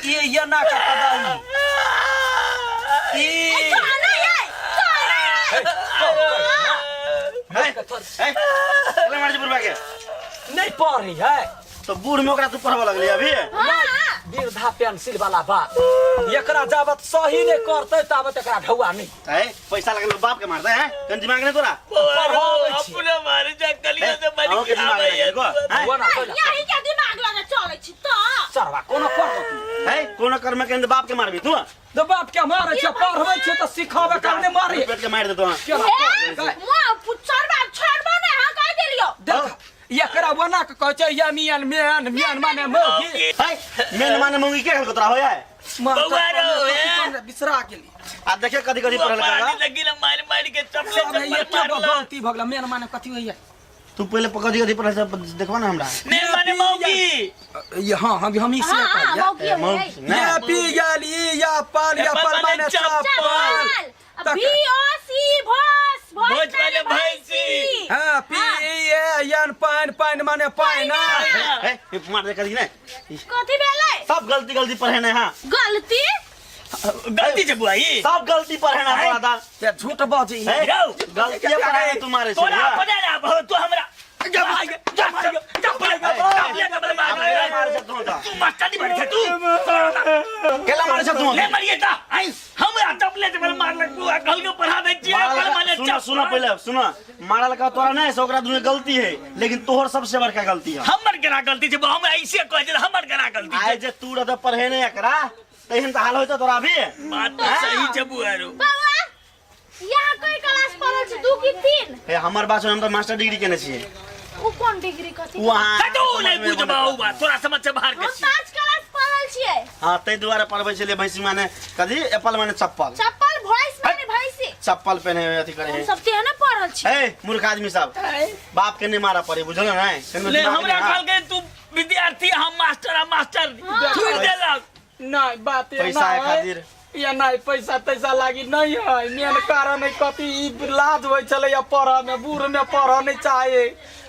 ई ये ना का पदाई ई। तो नहीं है, तो नहीं है। हे हे, केला मारै छै बुढ़बा के? नहीं पढ़ी है। तो बूढ़ में ओकरा तू पढ़बऽ लगली अभी? हाँ। वृद्धा पेंसिल वाला बात, एकरा जाबत सही नहीं करते ताबत एकरा ढौआ नहीं। है पैसा लगल बाप के मारते है, कन दिमाग नहीं तोरा? पढ़ाबै छी। अपने मारे जा कलिया से अहूँ मारी के दिमाग आबै लगे को हैं? हुआ ना पहिला। यही के दिमाग लगे चलै छी तो। सरवा कोनो कर दो तू। है कोनो कर्म के बाप के मारबी तू? तो बाप के मारे छै, पढ़बै छै तऽ सिखाबै कारणे मारे। पेट के मारि देतो। केना ए पढ़बै? मुआ पुछरबा छोड़बो ने, हां कह देलियो। देख, एकरा बना के कहै छै यमियन मेन, मेन माने मौगी। है मेन माने मौगी के कहलको तोरा होय है? बौआ रौ, ए। बिसरा गेली। आ देखे कथी कथी पढ़ल पानी करा। लगी ना, मार मार के चपले सब चप्पल एके गो मारलक। गलती भऽ गेल। मेन माने कथी होइया? तू पहले कथी कथी पढ़ल से देखबा ना हमरा। मेन माने मौगी। ये हाँ, हम इसे हाँ हाँ। कहलियै। मौगी ए, होय। मौगी ना। ये पी गेल ई या पल, या पल माने चप्पल। चप्पल। बी ओ सी भोस, भोस भोज माने भैंसी। हाँ, पी ए एन पानि, पानि माने पानि। हे हे, मार दे कथी ने। कथी भेलै? सब गलती गलती पढ़े ने। हाँ। गलती? गलती छै बुआ ई। सब गलती पढ़े ना तोरा दाल। ते झूठ बजै हे, रौ। गलती पढ़े ने तुम्हारे से। तोरा अपने ना आबह, तू हमरा जब आइ जब आइ जब आइ चपले चप्पल मार। मारे छ तू तो। तू मास्टर नहीं बन तू। केला मारे छ तू? ले मरिए ता आई हमरा चपले चप्पल मारलक बुआ, कहल के पढ़ा दै छियै अपन माने सुनो सुनो, पहले सुनो, मारल का तोरा नहीं से ओकरा दुनू गलती है, लेकिन तोहर सबसे बड़का गलती है। हमर केना गलती छै बुआ? हमरा ऐसे कहै छै, हमर केना गलती आइ छै? जे तू रहते पढ़े नहीं एकरा तहन तऽ हाल होइतो तोरा अभी। बात तऽ सही छै बुआ रो। बौआ, यहाँ कोई क्लास पढ़ल छै, दू की तीन? हे, हमर बात सुन, हम तऽ मास्टर डिग्री केने छियै। उ कोन डिग्री, कथी? उ अहाँ तू नहि बुझबा उ बात, तोरा समझ से बाहर के हम छी। पाँच क्लास पढ़ल छियै। हाँ, ताहि दुआरे पढ़बै छलियै भैंसी माने कथी, एप्पल माने चप्पल। चप्पल, भैंस माने भैंसी। चप्पल पहने अथी करे हम है। सब तेहने पढ़ल छी। हे मूर्ख आदमी सब, बाप के नहीं मारा पड़े, बुझल ने? कनिको ले दिमाग हमरा नहीं, हाँ। कहलकै तू विद्यार्थी, हम मास्टर, हम मास्टर छोड़ि देलक। नहीं बात ये पैसा ना है है। खातिर। या नहीं पैसा तैसा लागी नहीं है, मेन कारण है कथी, ई लाज होइ छलै या पढ़ऽ में, बूढ़ में पढ़ऽ नहीं चाहे,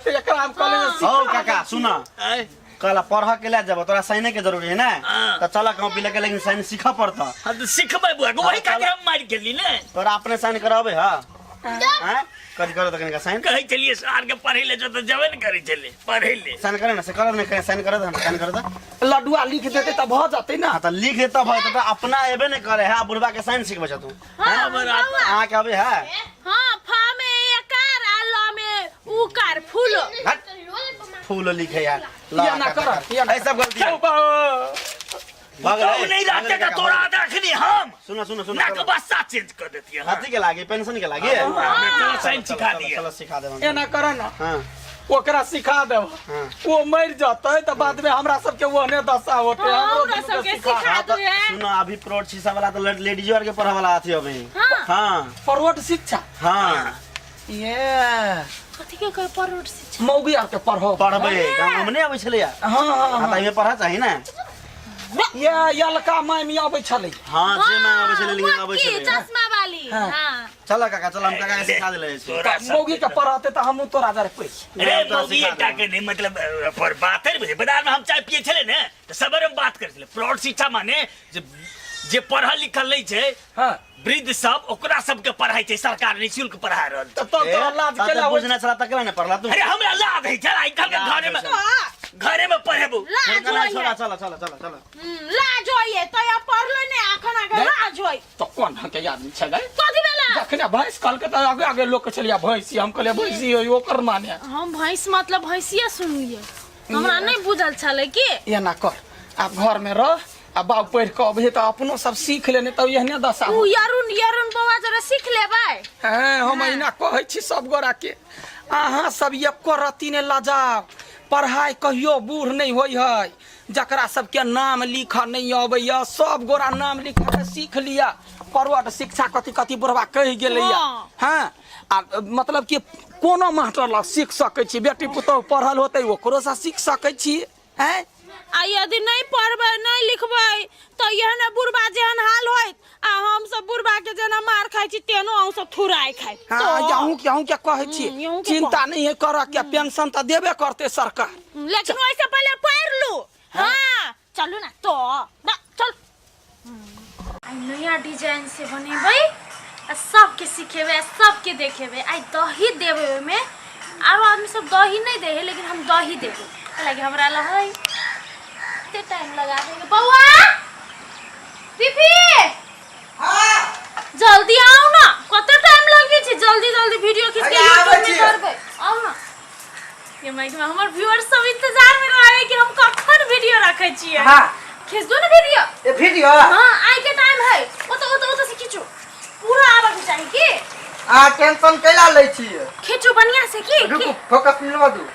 तऽ एकरा हम कहलियै हौ काका, सुन। आँय? कहला पढ़ के ले जब तोरा साइने के जरूरी है ना? हाँ। तो चल कॉपी लेके, लेकिन साइन सीखऽ पड़ता। हम तऽ सिखबै बुआ के, वही खातिर हम मारि गेली ने। तोरा अपने साइन कराबे। हाँ हैं, कथी करो तऽ कनिका साइन। कहै छलियै सार के पढ़ै ले जो तऽ जेबे ने करै छलै पढ़ै ले। साइन करे ना से कर ने, साइन कर दे, साइन कर दे। लड्डुआ लिख देतै तऽ भऽ जेतै ना। हाँ, तऽ लिख देता भाई तऽ अपना एबे नहीं करे है, बुढ़बा के साइन सिखबै छ तू? हाँ, हमरा- बौआ। अहाँ के अबे है? हाँ, फ में एकार आ ल में उकार, फूल। हट, फूल लिखे यार। या ना कर, या ना। ऐ सब गलती है। भऽ तो गेलै, नहीं भऽ रहते गेलै तऽ काका, तोरा भऽ गेलै। अखनी हम सुनो सुनो सुनो। नाक बस्सा चेंज कर देतियै। हाँ। अथी के लागी, पेंशन के लागी। चलो साइन सिखा दिए। चलो सिखा देब। एना कर ना। हाँ। ओकरा सिखा देब। हाँ। ओ मरि जेतै तऽ बाद में हमरा सबके ओहने दशा होतै। हाँ, हमरो हमरा दुनू के सबके सिखा। सिखा हाँ, दू तऽ है। सुनो, अभी प्रौढ़ शीशा वाला तऽ लेडीजो आर के पढ़े वाला अथी अभी। हाँ। हाँ। प्रौढ़ शिक्षा। हाँ। ये कथी के कहे परोठ शिक्षा? मौगी आर के पढ़ो। पढ़बै, गाँव में नहि अबै छलैया। हाँ हाँ। हाँ, हाँ। तऽ एहिमे पढ़ा चाही ने। ये यलका मामी अबै छलै। हाँ, जे माय अबै छलै, लेकिन अबै मोटकी छलै। चश्मा वाली। हाँ। हाँ। चल काका, चल, हम काका के सिखा देले छी। तोरा तऽ मौगी के पढ़ते तऽ हमहूँ तोरा जरे पैस। अरे तोरा मौगी सिखा एकटा देबै। के नहीं मतलब पर बात है, बाजार में हम चाय पिए छले ने तऽ सबेरे में बात करै छलै। प्रौढ़ शिक्षा माने जे जे पढ़ल लिखल नहीं छै, हाँ, वृद्ध सब, ओकरा सबके पढ़ाई छै सरकार, निःशुल्क पढ़ा रहल छै। तऽ तब तोरा लाज ए, केला होइ? बुझने छला तकरा ने पढ़ला तू। अरे हमरा लाज है छै, आइ काल्हि के घरे में घरे में पढ़ेबो। लाज चला होइए। चला चला चला चला चला। लाज होइए तो या पढ़लो ने अखन आके लाज होई। तो कोन ढंग के आदमी छै गई? कथी भेला? जखने भैंस कहलकै तऽ आगे आगे लोक के छलियै भैंसी, हम कहलियै भैंसी होई ओकर माने। हम भैंस मतलब भैंसिया सुनलिए, हमरा नहीं बुझल छलै कि। एना कर, आब घर में रह आ बाप पढ़ि कऽ अबहे तऽ अपनो सब सीख लेने तऽ एहने दशा उ यरुण यरुण बौआ जरा सीख लेबै। हैं, हम अहिना कहै छी सब गोरा के, अहाँ सब एको रत्ती ने लजाउ। पढ़ाई कहियो बूढ़ नहीं होइ है। जकरा सबके नाम लिखऽ नहीं अबैया सब गोरा नाम लिखऽ के सीख लिअ। प्रौढ़ शिक्षा कथी कथी बुढ़वा कहि गेलैया। हाँ, आ मतलब कि कोनो मास्टर लग सीख सकै छी, बेटी पुतोहु पढ़ल होतै ओकरो से सीख सकै छी। हैं? आ यदि नहीं पढ़बै नहीं लिखबै तऽ एहन बुढ़बा जेहन हाल होइत, आ हम सब बुढ़बा के जेना मार खाइ छी तेनो अहूँ सब थुराइ खाइ। हाँ, अहूँ के, अहूँ के कहै छी, अहूँ के चिंता नहीं है करऽ के, पेंशन तऽ देबे करतै सरकार। लेकिन ओहिसँ पहिले पढ़ि लू। हाँ चलू ना तो ना चल। आइ नया डिजाइन से बनेबै आ सबके सिखेबै आ सबके देखेबै। आइ दही देबै ओहिमे, आरो आदमी सब दही नहीं दे है लेकिन हम दही देबै, हालांकि हमरा लग है। कते टाइम लगा देंगे। बौआ पीपी जल्दी आओ ना, कते टाइम लगे छै? जल्दी जल्दी वीडियो खींच के अरे आबै यूट्यूब में छी। करबै। आओ ना, ये माइक में हमर व्यूअर सब इंतजार में रहे कि हम कखन वीडियो रखे छियै। हाँ। खींच दो ना वीडियो। ए वीडियो? हाँ, आई के टाइम है। ओ तो से खींचू, पूरा आबऽ के चाही की। आ टेंशन कैला लै छियै? खींचू बढ़िया से की। रुकू, फोकस मिलवा दू।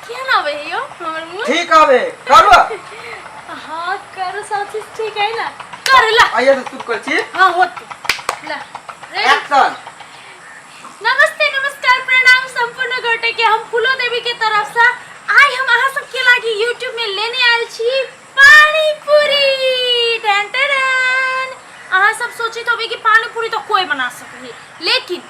केहन आबै है यो हमर मुंह? ठीक आबे, करू। हाँ करू, सब चीज ठीक है ना, कर ला। आइए से शुरू कर छी। हाँ होत ला, रेडी एक्शन। नमस्ते नमस्कार प्रणाम संपूर्ण गोटे के, हम फूलो देवी के तरफ से आइ हम अहाँ सबके लागी यूट्यूब में लेने आयल छी पानी पूरी। Ton ton. अहाँ सब सोचित होबे कि पानी पूरी तो कोई बना सके है, लेकिन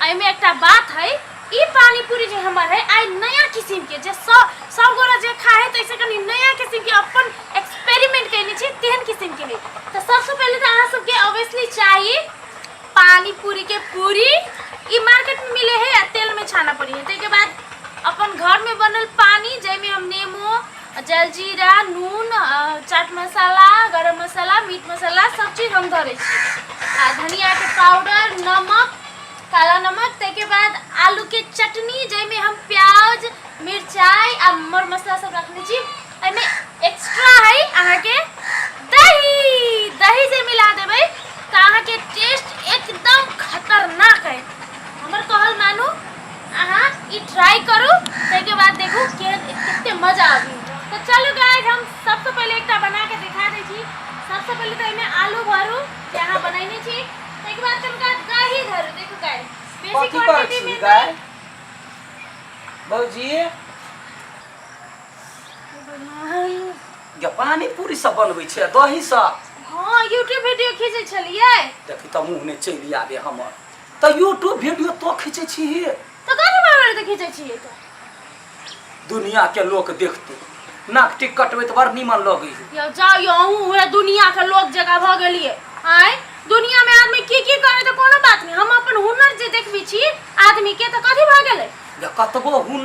एहिमे एकटा बात है, ई पानी पूरी जे हमर है आइ नया किस्म के, जे सब गोरा जे खाए है तैसे कनी नया किस्म के अपन एक्सपेरिमेंट कयने छी तेहन किस्म के है। तो सबसे पहले तो अहाँ सबके ऑब्वियसली चाहिए पानी पूरी के पूरी, ई मार्केट में मिले है आ तेल में छाना पड़ी है। ताहिके बाद अपन घर में बनल पानी जाहिमे हम नेमो, जलजीरा, नून, चाट मसाला, गरम मसाला, मीट मसाला सब चीज हम धरै छी, आ धनिया के पाउडर, नमक, काला नमक। ताहिके बाद आलू के चटनी जाहिमे हम प्याज, मिरचाई आ मर मसाला सब रखने छी। एहिमे एक्स्ट्रा है अहाँके दही, दही जे मिला देबै तऽ अहाँके टेस्ट एकदम खतरनाक है। हमर कहल मानू, अहाँ ई ट्राई करू, ताहिके बाद देखू कते मजा आबी। तऽ चलू गाइस, हम सबसँ पहिले एकटा बना के देखा दै छी। सबसँ पहिले तऽ एहिमे आलू भरू जे अहाँ बनैने छी, ताहिके बाद कनिका दही धरू। देखू गाइस, बेसी कथी करै क्वांटिटी छी में गाय? भौजी गे, पानी पूरी सब बनबै छै दही सब? हाँ, यूट्यूब वीडियो खींचै छलियै। देखी तऽ मुँह नहि चलि आबे हमर। तऽ यूट्यूब वीडियो तो खींचै छी? तऽ कथी बारे तऽ खींचै छियै? तऽ दुनिया के लोक देखतै, नाक टिक कटबै तऽ बड़ नीमन लगै है। यौ जाउ यौ, अहूँ उहे दुनिया के लोक जकाँ भऽ गेलियै। आँय, दुनिया में आदमी की की करे तऽ कोनो बात नहि, हम अपन हुनर जे देखबै छी आदमी के तऽ कथी भऽ गेलै? गे, कतबो हुनर